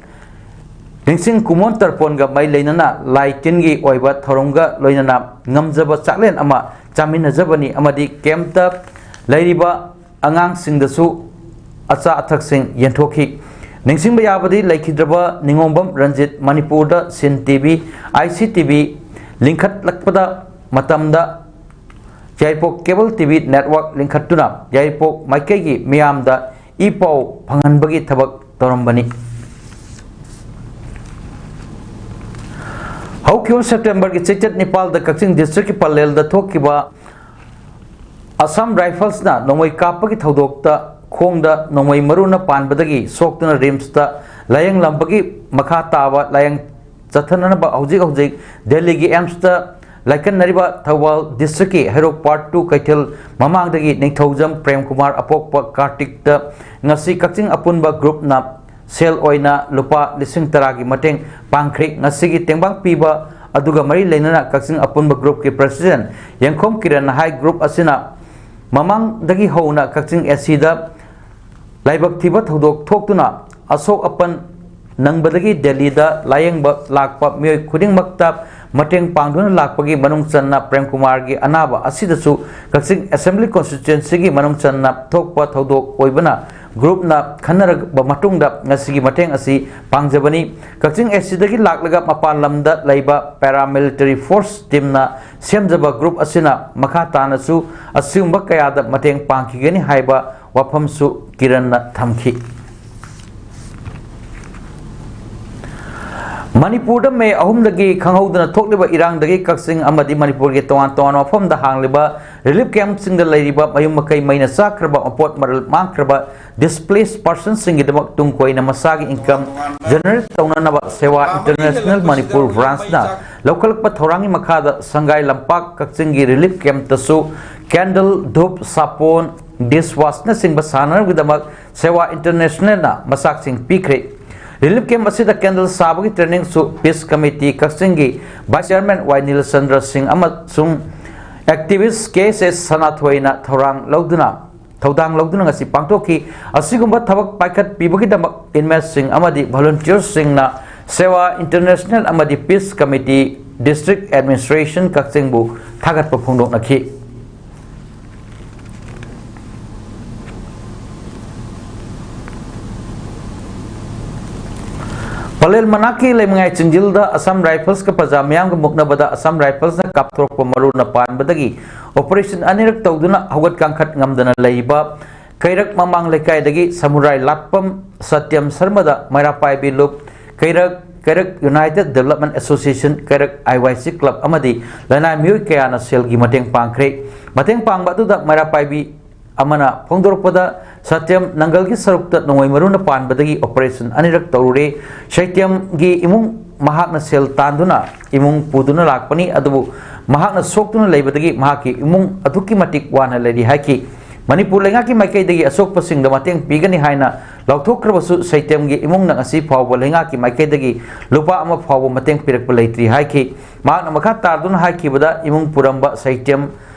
ꯅꯤꯡꯁꯤꯡ ꯀꯨꯃꯣꯟ ꯇꯔꯄꯣꯟꯒ ꯃꯔꯤ ꯂꯩꯅꯅ ꯂꯥꯏ ꯇꯤꯟꯒꯤ ꯑꯣꯏꯕ ꯊꯧꯔꯝꯒ ꯂꯣꯏꯅꯅ ꯉꯝꯖꯕ ꯆꯥꯛꯂꯦꯟ ꯑꯃ ꯆꯥꯃꯤꯟꯅꯖꯕꯅꯤ ꯑꯃꯗꯤ campꯇ ꯂꯩꯔꯤꯕ ꯑꯉꯥꯡꯁꯤꯡꯗꯁꯨ ꯑꯆꯥ ꯑꯊꯛꯁꯤꯡ ꯌꯦꯟꯊꯣꯛꯈꯤ꯫ ꯅꯤꯡꯁꯤꯡꯕ ꯌꯥꯕꯗꯤ ꯂꯩꯈꯤꯗ꯭ꯔꯕ ꯅꯤꯉꯣꯝꯕꯝ ꯔꯟꯖꯤꯠ ꯃꯅꯤꯄꯨꯔꯗ ꯁꯤꯟ ꯇꯤꯚꯤ, ICTV ꯂꯤꯡꯈꯠꯂꯛꯄꯗ ꯃꯇꯝꯗ ꯌꯥꯏꯔꯤꯄꯣꯛ cable TV network ꯂꯤꯡꯈꯠꯇꯨꯅ ꯌꯥꯏꯔꯤꯄꯣꯛ ꯃꯥꯏꯀꯩꯒꯤ ꯃꯤꯌꯥꯝꯗ ꯏ ꯄꯥꯎ ꯐꯪꯍꯟꯕꯒꯤ ꯊꯕꯛ ꯇꯧꯔꯝꯕꯅꯤ꯫ ꯍꯧꯈꯤꯕ Septemberꯒꯤ ꯆꯩꯆꯠ ꯅꯤꯄꯥꯜꯗ ꯀꯛꯆꯤꯡ districtꯀꯤ ꯄꯂꯦꯜꯗ ꯊꯣꯛꯈꯤꯕ Assam Riflesꯅ ꯅꯣꯡꯃꯩ ꯀꯥꯞꯄꯒꯤ ꯊꯧꯗꯣꯛꯇ ꯈꯣꯡꯗ ꯅꯣꯡꯃꯩ ꯃꯔꯨꯅ ꯄꯥꯟꯕꯗꯒꯤ ꯁꯣꯛꯇꯨꯅ RIMSꯇ ꯂꯥꯌꯦꯡꯂꯝꯕꯒꯤ ꯃꯈꯥ ꯇꯥꯕ ꯂꯥꯌꯦꯡ ꯆꯠꯊꯅꯅꯕ ꯍꯧꯖꯤꯛ ꯍꯧꯖꯤꯛ ꯗꯦꯜꯂꯤꯒꯤ AIIMSꯇ ꯂꯥꯏꯀꯠꯅꯔꯤꯕ ꯊꯧꯕꯥꯜ districtꯀꯤ ꯍꯩꯔꯣꯛ Part two ꯀꯩꯊꯦꯜ ꯃꯃꯥꯡꯗꯒꯤ ꯅꯤꯡꯊꯧꯖꯝ ꯄ꯭ꯔꯦꯝꯀꯨꯃꯥꯔ ꯑꯄꯣꯛꯄ ꯀꯥꯔꯇꯤꯛꯇ ꯉꯁꯤ ꯀꯛꯆꯤꯡ ꯑꯄꯨꯟꯕ groupꯅ ꯁꯦꯜ ꯑꯣꯏꯅ ꯂꯨꯄꯥ ꯂꯤꯁꯤꯡ ꯇꯔꯥꯒꯤ ꯃꯇꯦꯡ ꯄꯥꯡꯈ꯭ꯔꯦ꯫ ꯉꯁꯤꯒꯤ ꯇꯦꯡꯕꯥꯡ ꯄꯤꯕ ꯑꯗꯨꯒ ꯃꯔꯤ ꯂꯩꯅꯅ ꯀꯛꯆꯤꯡ ꯑꯄꯨꯟꯕ groupꯀꯤ president ꯌꯦꯡꯈꯣꯝ ꯀꯤꯔꯟꯅ ꯍꯥꯏ, group ꯑꯁꯤꯅ ꯃꯃꯥꯡꯗꯒꯤ ꯍꯧꯅ ꯀꯛꯆꯤꯡ ACꯗ ꯂꯥꯏꯕꯛ ꯊꯤꯕ ꯊꯧꯗꯣꯛ ꯊꯣꯛꯇꯨꯅ ꯑꯁꯣꯛ ꯑꯄꯟ ꯅꯪꯕꯗꯒꯤ ꯗꯦꯜꯂꯤꯗ ꯂꯥꯌꯦꯡꯕ ꯂꯥꯛꯄ ꯃꯤꯑꯣꯏ ꯈꯨꯗꯤꯡꯃꯛꯇ ꯃꯇꯦꯡ ꯄꯥꯡꯗꯨꯅ ꯂꯥꯛꯄꯒꯤ ꯃꯅꯨꯡ ꯆꯟꯅ ꯄ꯭ꯔꯦꯝꯀꯨꯃꯥꯔꯒꯤ ꯑꯅꯥꯕ ꯑꯁꯤꯗꯁꯨ ꯀꯛꯆꯤꯡ Assembly Constituencyꯒꯤ ꯃꯅꯨꯡ ꯆꯟꯅ ꯊꯣꯛꯄ ꯊꯧꯗꯣꯛ ꯑꯣꯏꯕꯅ ꯒ꯭ꯔꯨꯞꯅ ꯈꯟꯅꯔꯕ ꯃꯇꯨꯡꯗ ꯉꯁꯤꯒꯤ ꯃꯇꯦꯡ ꯑꯁꯤ ꯄꯥꯡꯖꯕꯅꯤ꯫ ꯀꯛꯆꯤꯡ ꯑꯦꯁ ꯁꯤꯗꯒꯤ ꯂꯥꯛꯂꯒ ꯃꯄꯥꯟ ꯂꯝꯗ ꯂꯩꯕ paramilitary force teamꯅ ꯁꯦꯝꯖꯕ ꯒ꯭ꯔꯨꯞ ꯑꯁꯤꯅ ꯃꯈꯥ ꯇꯥꯅꯁꯨ ꯑꯁꯤꯒꯨꯝꯕ ꯀꯌꯥꯗ ꯃꯇꯦꯡ ꯄꯥꯡꯈꯤꯒꯅꯤ ꯍꯥꯏꯕ ꯋꯥꯐꯝꯁꯨ ꯀꯤꯔꯟꯅ ꯊꯝꯈꯤ꯫ ꯃꯅꯤꯄꯨꯔꯗ ꯃꯦ ꯑꯍꯨꯝꯗꯒꯤ ꯈꯪꯍꯧꯗꯅ ꯊꯣꯛꯂꯤꯕ ꯏꯔꯥꯡꯗꯒꯤ ꯀꯛꯆꯤꯡ ꯑꯃꯗꯤ ꯃꯅꯤꯄꯨꯔꯒꯤ ꯇꯣꯉꯥꯟ ꯇꯣꯉꯥꯟꯕ ꯃꯐꯝꯗ ꯍꯥꯡꯂꯤꯕ relief campꯁꯤꯡꯗ ꯂꯩꯔꯤꯕ ꯃꯌꯨꯝ ꯃꯀꯩ ꯃꯩꯅ ꯆꯥꯛꯈ꯭ꯔꯕ, ꯃꯄꯣꯠ ꯃꯔꯜ ꯃꯥꯡꯈ꯭ꯔꯕ displaced personꯁꯤꯡꯒꯤꯗꯃꯛ ꯇꯨꯡ ꯀꯣꯏꯅ ꯃꯁꯥꯒꯤ income generate ꯇꯧꯅꯅꯕ Seva International ꯃꯅꯤꯄꯨꯔ branchꯅ ꯂꯧꯈꯠꯂꯛꯄ ꯊꯧꯔꯥꯡꯒꯤ ꯃꯈꯥꯗ ꯁꯪꯒꯥꯏ ꯂꯝꯄꯥꯛ ꯀꯛꯆꯤꯡꯒꯤ relief campꯇꯁꯨ candle, ꯙꯨꯞ, ꯁꯥꯄꯣꯟ, dishwashꯅꯆꯤꯡꯕ ꯁꯥꯟꯅꯅꯕꯒꯤꯗꯃꯛ Seva Internationalꯅ ꯃꯆꯥꯛꯁꯤꯡ ꯄꯤꯈ꯭ꯔꯦ꯫ Relief camp ꯑꯁꯤꯗ candle ꯁꯥꯕꯒꯤ trainingꯁꯨ Peace Committee ꯀꯛꯆꯤꯡꯒꯤ Vice Chairman ꯋꯥꯏ ꯅꯤꯂꯆꯟꯗ꯭ꯔ ꯁꯤꯡ ꯑꯃꯁꯨꯡ activist ꯀꯦ ꯑꯦꯁ ꯑꯦꯁ ꯁꯅꯥꯊꯣꯏꯅ ꯊꯧꯔꯥꯡ ꯂꯧꯗꯨꯅ, ꯊꯧꯗꯥꯡ ꯂꯧꯗꯨꯅ ꯉꯁꯤ ꯄꯥꯡꯊꯣꯛꯈꯤ꯫ ꯑꯁꯤꯒꯨꯝꯕ ꯊꯕꯛ ꯄꯥꯏꯈꯠꯄꯤꯕꯒꯤꯗꯃꯛ inmateꯁꯤꯡ ꯑꯃꯗꯤ volunteerꯁꯤꯡꯅ Seva International ꯑꯃꯗꯤ Peace Committee District Administration ꯀꯛꯆꯤꯡꯕꯨ ꯊꯥꯒꯠꯄ ꯐꯣꯡꯗꯣꯛꯅꯈꯤ꯫ ꯄꯂꯦꯜ ꯃꯅꯥꯛꯀꯤ ꯂꯩꯃꯉꯥꯏ ꯆꯤꯡꯖꯤꯜꯗ Assam Riflesꯀ ꯄ꯭ꯔꯖꯥ ꯃꯤꯌꯥꯝꯒ ꯃꯨꯛꯅꯕꯗ Assam Riflesꯅ ꯀꯥꯞꯊꯣꯔꯛꯄ ꯃꯔꯨꯅ ꯄꯥꯟꯕꯗꯒꯤ operation ꯑꯅꯤꯔꯛ ꯇꯧꯗꯨꯅ ꯍꯧꯒꯠ ꯀꯥꯡꯈꯠ ꯉꯝꯗꯅ ꯂꯩꯕ ꯀꯩꯔꯛ ꯃꯃꯥꯡ ꯂꯩꯀꯥꯏꯗꯒꯤ ꯁꯃꯨꯔꯥꯏ ꯂꯥꯠꯄꯝ ꯁꯇ꯭ꯌꯝ ꯁꯔꯃꯗ ꯃꯩꯔꯥ ꯄꯥꯏꯕꯤ ꯂꯨꯞ, ꯀꯩꯔꯛ, ꯀꯩꯔꯛ United Development Association, ꯀꯩꯔꯛ ꯑꯥꯏ ꯋꯥꯏ ꯁꯤ club ꯑꯃꯗꯤ ꯂꯅꯥꯏ ꯃꯤꯑꯣꯏ ꯀꯌꯥꯅ ꯁꯦꯜꯒꯤ ꯃꯇꯦꯡ ꯄꯥꯡꯈ꯭ꯔꯦ꯫ ꯃꯇꯦꯡ ꯄꯥꯡꯕ ꯑꯗꯨꯗ ꯃꯩꯔꯥ ꯄꯥꯏꯕꯤ ꯑꯃꯅ ꯐꯣꯡꯗꯣꯔꯛꯄꯗ, ꯁꯇ꯭ꯌꯝ ꯅꯪꯒꯜꯒꯤ ꯁꯔꯨꯛꯇ ꯅꯣꯡꯃꯩ ꯃꯔꯨꯅ ꯄꯥꯟꯕꯗꯒꯤ operation ꯑꯅꯤꯔꯛ ꯇꯧꯔꯨꯔꯦ꯫ ꯁꯇ꯭ꯌꯝꯒꯤ ꯏꯃꯨꯡ ꯃꯍꯥꯛꯅ ꯁꯦꯜ ꯇꯥꯟꯗꯨꯅ ꯏꯃꯨꯡ ꯄꯨꯗꯨꯅ ꯂꯥꯛꯄꯅꯤ, ꯑꯗꯨꯕꯨ ꯃꯍꯥꯛꯅ ꯁꯣꯛꯇꯨꯅ ꯂꯩꯕꯗꯒꯤ ꯃꯍꯥꯛꯀꯤ ꯏꯃꯨꯡ ꯑꯗꯨꯛꯀꯤ ꯃꯇꯤꯛ ꯋꯥꯅ ꯂꯩꯔꯤ ꯍꯥꯏꯈꯤ꯫ ꯃꯅꯤꯄꯨꯔ ꯂꯩꯉꯥꯛꯀꯤ ꯃꯥꯏꯀꯩꯗꯒꯤ ꯑꯁꯣꯛꯄꯁꯤꯡꯗ ꯃꯇꯦꯡ ꯄꯤꯒꯅꯤ ꯍꯥꯏꯅ ꯂꯥꯎꯊꯣꯛꯈ꯭ꯔꯕꯁꯨ, ꯁꯩꯇ꯭ꯌꯝꯒꯤ ꯏꯃꯨꯡꯅ ꯉꯁꯤ ꯐꯥꯎꯕ ꯂꯩꯉꯥꯛꯀꯤ ꯃꯥꯏꯀꯩꯗꯒꯤ ꯂꯨꯄꯥ ꯑꯃ ꯐꯥꯎꯕ ꯃꯇꯦꯡ ꯄꯤꯔꯛꯄ ꯂꯩꯇ꯭ꯔꯤ ꯍꯥꯏꯈꯤ꯫ ꯃꯍꯥꯛꯅ ꯃꯈꯥ ꯇꯥꯗꯨꯅ ꯍꯥꯏꯈꯤꯕꯗ, ꯏꯃꯨꯡ ꯄꯨꯔꯝꯕ ꯁꯩꯇ꯭ꯌꯝ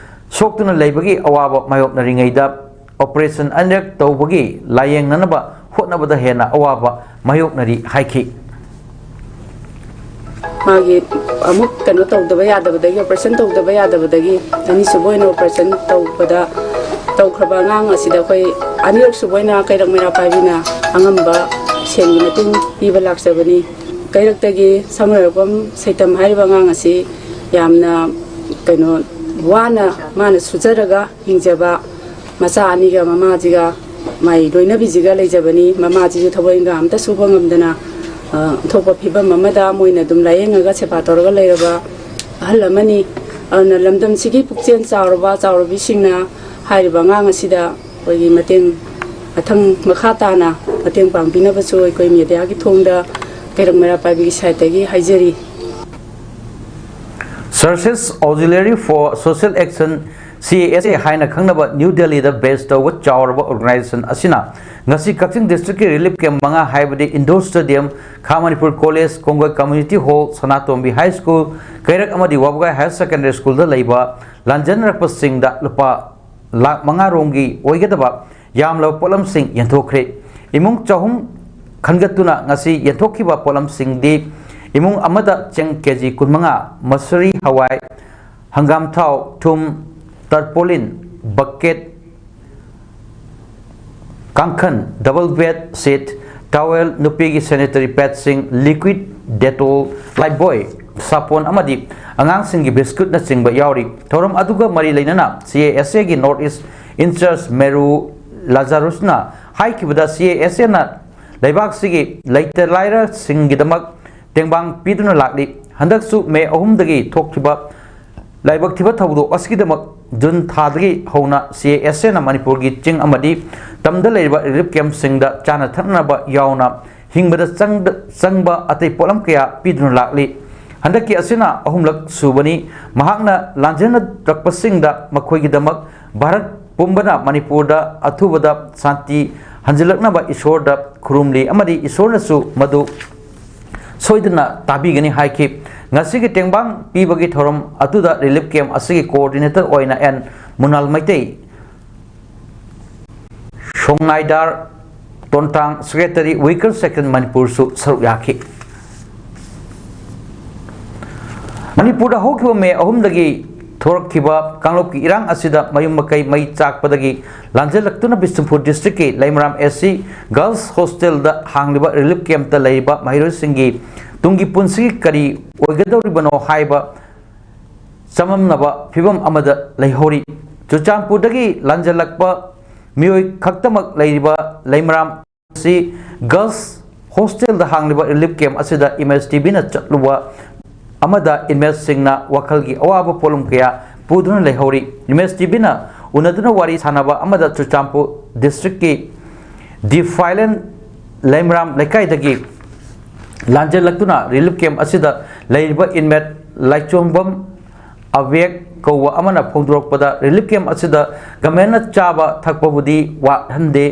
ꯁꯣꯛꯇꯨꯅ ꯂꯩꯕꯒꯤ ꯑꯋꯥꯕ ꯃꯥꯌꯣꯛꯅꯔꯤꯉꯩꯗ, operation ꯑꯅꯤꯔꯛ ꯇꯧꯕꯒꯤ ꯂꯥꯌꯦꯡꯅꯅꯕ ꯍꯣꯠꯅꯕꯗ ꯍꯦꯟꯅ ꯑꯋꯥꯕ ꯃꯥꯌꯣꯛꯅꯔꯤ ꯍꯥꯏꯈꯤ꯫ ꯃꯥꯒꯤ ꯑꯃꯨꯛ ꯀꯩꯅꯣ ꯇꯧꯗꯕ ꯌꯥꯗꯕꯗꯒꯤ, operation ꯇꯧꯗꯕ ꯌꯥꯗꯕꯗꯒꯤ, ꯑꯅꯤꯁꯨꯕ ꯑꯣꯏꯅ operation ꯇꯧꯕꯗ ꯇꯧꯈ꯭ꯔꯕ ꯑꯉꯥꯡ ꯑꯁꯤꯗ ꯑꯩꯈꯣꯏ ꯑꯅꯤꯔꯛ ꯁꯨꯕ ꯑꯣꯏꯅ ꯀꯩꯔꯛ ꯃꯩꯔꯥ ꯄꯥꯏꯕꯤꯅ ꯑꯉꯝꯕ ꯁꯦꯟꯒꯤ ꯃꯇꯦꯡ ꯄꯤꯕ ꯂꯥꯛꯆꯕꯅꯤ꯫ ꯀꯩꯔꯛꯇꯒꯤ ꯁꯝꯂꯣꯏꯔꯛꯄꯝ ꯁꯩꯇꯝ ꯍꯥꯏꯔꯤꯕ ꯑꯉꯥꯡ ꯑꯁꯤ ꯌꯥꯝꯅ ꯀꯩꯅꯣ ꯋꯥꯅ ꯃꯥꯅ ꯁꯨꯖꯔꯒ ꯍꯤꯡꯖꯕ ꯃꯆꯥ ꯑꯅꯤꯒ ꯃꯃꯥꯁꯤꯒ ꯃꯥꯏ ꯂꯣꯏꯅꯕꯤꯁꯤꯒ ꯂꯩꯖꯕꯅꯤ꯫ ꯃꯃꯥꯁꯤꯁꯨ ꯊꯕꯛ ꯏꯟꯈꯥꯡ ꯑꯝꯇ ꯁꯨꯕ ꯉꯝꯗꯅ ꯑ, ꯑꯊꯣꯛꯄ ꯐꯤꯕꯝ ꯑꯃꯗ ꯃꯣꯏꯅ ꯑꯗꯨꯝ ꯂꯥꯏꯌꯦꯡꯉꯒ ꯁꯦꯕꯥ ꯇꯧꯔꯒ ꯂꯩꯔꯕ ꯑꯍꯜ ꯑꯃꯅꯤ꯫ ꯑꯗꯨꯅ ꯂꯝꯗꯝꯁꯤꯒꯤ ꯄꯨꯛꯆꯦꯜ ꯆꯥꯎꯔꯕ ꯆꯥꯎꯔꯕꯤꯁꯤꯡꯅ ꯍꯥꯏꯔꯤꯕ ꯑꯉꯥꯡ ꯑꯁꯤꯗ ꯑꯩꯈꯣꯏꯒꯤ ꯃꯇꯦꯡ ꯃꯊꯪ ꯃꯈꯥ ꯇꯥꯅ ꯃꯇꯦꯡ ꯄꯥꯡꯕꯤꯅꯕꯁꯨ ꯑꯩꯈꯣꯏ ꯃꯦꯗꯤꯌꯥꯒꯤ ꯊꯣꯡꯗ ꯀꯩꯔꯛ ꯃꯩꯔꯥ ꯄꯥꯏꯕꯤꯒꯤ ꯁꯥꯏꯠꯇꯒꯤ ꯍꯥꯏꯖꯔꯤ꯫ Services Auxiliary for Social Action, C A S A ꯍꯥꯏꯅ ꯈꯪꯅꯕ ꯅ꯭ꯌꯨ ꯗꯦꯜꯂꯤꯗ ꯕꯦꯁ ꯇꯧꯕ ꯆꯥꯎꯔꯕ ꯑꯣꯔꯒꯅꯥꯏꯖꯦꯁꯟ ꯑꯁꯤꯅ ꯉꯁꯤ ꯀꯛꯆꯤꯡ ꯗꯤꯁꯇ꯭ꯔꯤꯛꯀꯤ ꯔꯤꯂꯤꯐ ꯀꯦꯝꯞ ꯃꯉꯥ, ꯍꯥꯏꯕꯗꯤ ꯏꯟꯗꯣꯔ ꯁ꯭ꯇꯦꯗꯤꯌꯝ, ꯈꯥ ꯃꯅꯤꯄꯨꯔ ꯀꯣꯂꯦꯖ, ꯀꯣꯡꯒꯣꯏ ꯀꯝꯃ꯭ꯌꯨꯅꯤꯇꯤ ꯍꯣꯜ, ꯁꯅꯥꯇꯣꯝꯕꯤ ꯍꯥꯏ ꯁ꯭ꯀꯨꯜ, ꯀꯩꯔꯛ ꯑꯃꯗꯤ ꯋꯥꯕꯒꯥꯏ ꯍꯥꯌꯔ ꯁꯦꯀꯦꯟꯗꯔꯤ ꯁ꯭ꯀꯨꯜꯗ ꯂꯩꯕ ꯂꯥꯟꯖꯦꯟꯅꯔꯛꯄꯁꯤꯡꯗ ꯂꯨꯄꯥ ꯂꯥꯈ ꯃꯉꯥ ꯔꯣꯝꯒꯤ ꯑꯣꯏꯒꯗꯕ ꯌꯥꯝꯂꯕ ꯄꯣꯠꯂꯝꯁꯤꯡ ꯌꯦꯟꯊꯣꯛꯈ꯭ꯔꯦ꯫ ꯏꯃꯨꯡ ꯆꯍꯨꯝ ꯈꯟꯒꯠꯇꯨꯅ ꯉꯁꯤ ꯌꯦꯟꯊꯣꯛꯈꯤꯕ ꯄꯣꯠꯂꯝꯁꯤꯡꯗꯤ ꯏꯃꯨꯡ ꯑꯃꯗ ꯆꯦꯡ ꯀꯦ ꯖꯤ ꯀꯨꯟꯃꯉꯥ, ꯃꯁꯨꯔꯤ ꯍꯋꯥꯏ, ꯍꯪꯒꯥꯝ ꯊꯥꯎ, ꯊꯨꯝ, ꯇꯔꯄꯣꯂꯤꯟ, ꯕꯛꯀꯦꯠ, ꯀꯥꯡꯈꯟ, ꯗꯕꯜ ꯕꯦꯗ ꯁꯤꯠ, ꯇꯥꯋꯦꯜ, ꯅꯨꯄꯤꯒꯤ ꯁꯦꯅꯤꯇꯔꯤ ꯄꯦꯗꯁꯤꯡ, ꯂꯤꯀ꯭ꯋꯤꯗ ꯗꯦꯇꯣꯜ, ꯂꯥꯏꯐꯕꯣꯏ, ꯁꯥꯄꯣꯟ ꯑꯃꯗꯤ ꯑꯉꯥꯡꯁꯤꯡꯒꯤ ꯕꯤꯁꯀꯨꯠꯅꯆꯤꯡꯕ ꯌꯥꯎꯔꯤ꯫ ꯊꯧꯔꯝ ꯑꯗꯨꯒ ꯃꯔꯤ ꯂꯩꯅꯅ C A S A ꯒꯤ ꯅꯣꯔꯠ ꯏꯁ ꯏꯟꯆꯥꯔꯖ ꯃꯦꯔꯨ ꯂꯥꯖꯥꯔꯨꯁꯅ ꯍꯥꯏꯈꯤꯕꯗ, C A S A ꯅ ꯂꯩꯕꯥꯛꯁꯤꯒꯤ ꯂꯩꯇ ꯂꯥꯏꯔꯁꯤꯡꯒꯤꯗꯃꯛ ꯇꯦꯡꯕꯥꯡ ꯄꯤꯗꯨꯅ ꯂꯥꯛꯂꯤ꯫ ꯍꯟꯗꯛꯁꯨ ꯃꯦ ꯑꯍꯨꯝꯗꯒꯤ ꯊꯣꯛꯈꯤꯕ ꯂꯥꯏꯕꯛ ꯊꯤꯕ ꯊꯧꯗꯣꯛ ꯑꯁꯤꯒꯤꯗꯃꯛ ꯖꯨꯟ ꯊꯥꯗꯒꯤ ꯍꯧꯅ C A S A ꯅ ꯃꯅꯤꯄꯨꯔꯒꯤ ꯆꯤꯡ ꯑꯃꯗꯤ ꯇꯝꯗ ꯂꯩꯔꯤꯕ ꯔꯤꯂꯤꯐ ꯀꯦꯝꯞꯁꯤꯡꯗ ꯆꯥꯅ ꯊꯛꯅꯅꯕ ꯌꯥꯎꯅ ꯍꯤꯡꯕꯗ ꯆꯪꯗ-, ꯆꯪꯕ ꯑꯇꯩ ꯄꯣꯠꯂꯝ ꯀꯌꯥ ꯄꯤꯗꯨꯅ ꯂꯥꯛꯂꯤ꯫ ꯍꯟꯗꯛꯀꯤ ꯑꯁꯤꯅ ꯑꯍꯨꯝꯂꯛ ꯁꯨꯕꯅꯤ꯫ ꯃꯍꯥꯛꯅ ꯂꯥꯟꯖꯦꯟꯅꯔꯛꯄꯁꯤꯡꯗ ꯃꯈꯣꯏꯒꯤꯗꯃꯛ ꯚꯥꯔꯠ ꯄꯨꯝꯕꯅ ꯃꯅꯤꯄꯨꯔꯗ ꯑꯊꯨꯕꯗ ꯁꯥꯟꯇꯤ ꯍꯟꯖꯤꯜꯂꯛꯅꯕ ꯏꯁꯣꯔꯗ ꯈꯨꯔꯨꯝꯂꯤ ꯑꯃꯗꯤ ꯏꯁꯣꯔꯅꯁꯨ ꯃꯗꯨ ꯁꯣꯏꯗꯅ ꯇꯥꯕꯤꯒꯅꯤ ꯍꯥꯏꯈꯤ꯫ ꯉꯁꯤꯒꯤ ꯇꯦꯡꯕꯥꯡ ꯄꯤꯕꯒꯤ ꯊꯧꯔꯝ ꯑꯗꯨꯗ ꯔꯤꯂꯤꯐ ꯀꯦꯝꯞ ꯑꯁꯤꯒꯤ ꯀꯣꯑꯣꯔꯗꯤꯅꯦꯇꯔ ꯑꯣꯏꯅ ꯑꯦꯟ ꯃꯨꯅꯥꯜ ꯃꯩꯇꯩ, ꯁꯣꯡꯅꯥꯏꯗꯥꯔ ꯇꯣꯟꯇꯥꯡ, ꯁꯦꯀ꯭ꯔꯦꯇꯔꯤ, ꯋꯤꯀꯔ ꯁꯦꯛꯁꯟ ꯃꯅꯤꯄꯨꯔꯁꯨ ꯁꯔꯨꯛ ꯌꯥꯈꯤ꯫ ꯃꯅꯤꯄꯨꯔꯗ ꯍꯧꯈꯤꯕ ꯃꯦ ꯑꯍꯨꯝꯗꯒꯤ ꯊꯣꯔꯛꯈꯤꯕ ꯀꯥꯡꯂꯨꯞꯀꯤ ꯏꯔꯥꯡ ꯑꯁꯤꯗ ꯃꯌꯨꯝ ꯃꯀꯩ ꯃꯩ ꯆꯥꯛꯄꯗꯒꯤ ꯂꯥꯟꯖꯦꯜꯂꯛꯇꯨꯅ ꯕꯤꯁꯅꯨꯄꯨꯔ ꯗꯤꯁꯇ꯭ꯔꯤꯛꯀꯤ ꯂꯩꯃꯔꯥꯝ ꯑꯦꯁ ꯁꯤ ꯒꯔꯜꯁ ꯍꯣꯁꯇꯦꯜꯗ ꯍꯥꯡꯂꯤꯕ ꯔꯤꯂꯤꯐ ꯀꯦꯝꯞꯇ ꯂꯩꯔꯤꯕ ꯃꯍꯩꯔꯣꯏꯁꯤꯡꯒꯤ ꯇꯨꯡꯒꯤ ꯄꯨꯟꯁꯤ ꯀꯔꯤ ꯑꯣꯏꯒꯗꯧꯔꯤꯕꯅꯣ ꯍꯥꯏꯕ ꯆꯃꯝꯅꯕ ꯐꯤꯕꯝ ꯑꯃꯗ ꯂꯩꯍꯧꯔꯤ꯫ ꯆꯨꯔꯆꯥꯟꯄꯨꯔꯗꯒꯤ ꯂꯥꯟꯖꯦꯜꯂꯛꯄ ꯃꯤꯑꯣꯏ ꯈꯛꯇꯃꯛ ꯂꯩꯔꯤꯕ ꯂꯩꯃꯔꯥꯝ ꯑꯁꯤ ꯒꯔꯜꯁ ꯍꯣꯁꯇꯦꯜꯗ ꯍꯥꯡꯂꯤꯕ ꯔꯤꯂꯤꯐ ꯀꯦꯝꯞ ꯑꯁꯤꯗ ꯏꯃꯦꯖ ꯇꯤꯚꯤꯅ ꯆꯠꯂꯨꯕ ꯑꯃꯗ ꯏꯃꯦꯖꯁꯤꯡꯅ ꯋꯥꯈꯜꯒꯤ ꯑꯋꯥꯕ ꯄꯣꯠꯂꯨꯝ ꯀꯌꯥ ꯄꯨꯗꯨꯅ ꯂꯩꯍꯧꯔꯤ꯫ ꯏꯃꯦꯖ ꯇꯤꯚꯤꯅ ꯎꯅꯗꯨꯅ ꯋꯥꯔꯤ ꯁꯥꯟꯅꯕ ꯑꯃꯗ ꯆꯨꯔꯆꯥꯟꯄꯨꯔ ꯗꯤꯁꯇ꯭ꯔꯤꯛꯀꯤ ꯗꯤꯐꯥꯏꯂꯦꯟ ꯂꯩꯃꯔꯥꯝ ꯂꯩꯀꯥꯏꯗꯒꯤ ꯂꯥꯟꯖꯦꯜꯂꯛꯇꯨꯅ ꯔꯤꯂꯤꯐ ꯀꯦꯝꯞ ꯑꯁꯤꯗ ꯂꯩꯔꯤꯕ ꯏꯟꯃꯦꯠ ꯂꯥꯏꯆꯣꯝꯕꯝ ꯑꯕꯦꯛ ꯀꯧꯕ ꯑꯃꯅ ꯐꯣꯡꯗꯣꯔꯛꯄꯗ, ꯔꯤꯂꯤꯐ ꯀꯦꯝꯞ ꯑꯁꯤꯗ ꯒꯃꯦꯟꯅ ꯆꯥꯕ ꯊꯛꯄꯕꯨꯗꯤ ꯋꯥꯠꯍꯟꯗꯦ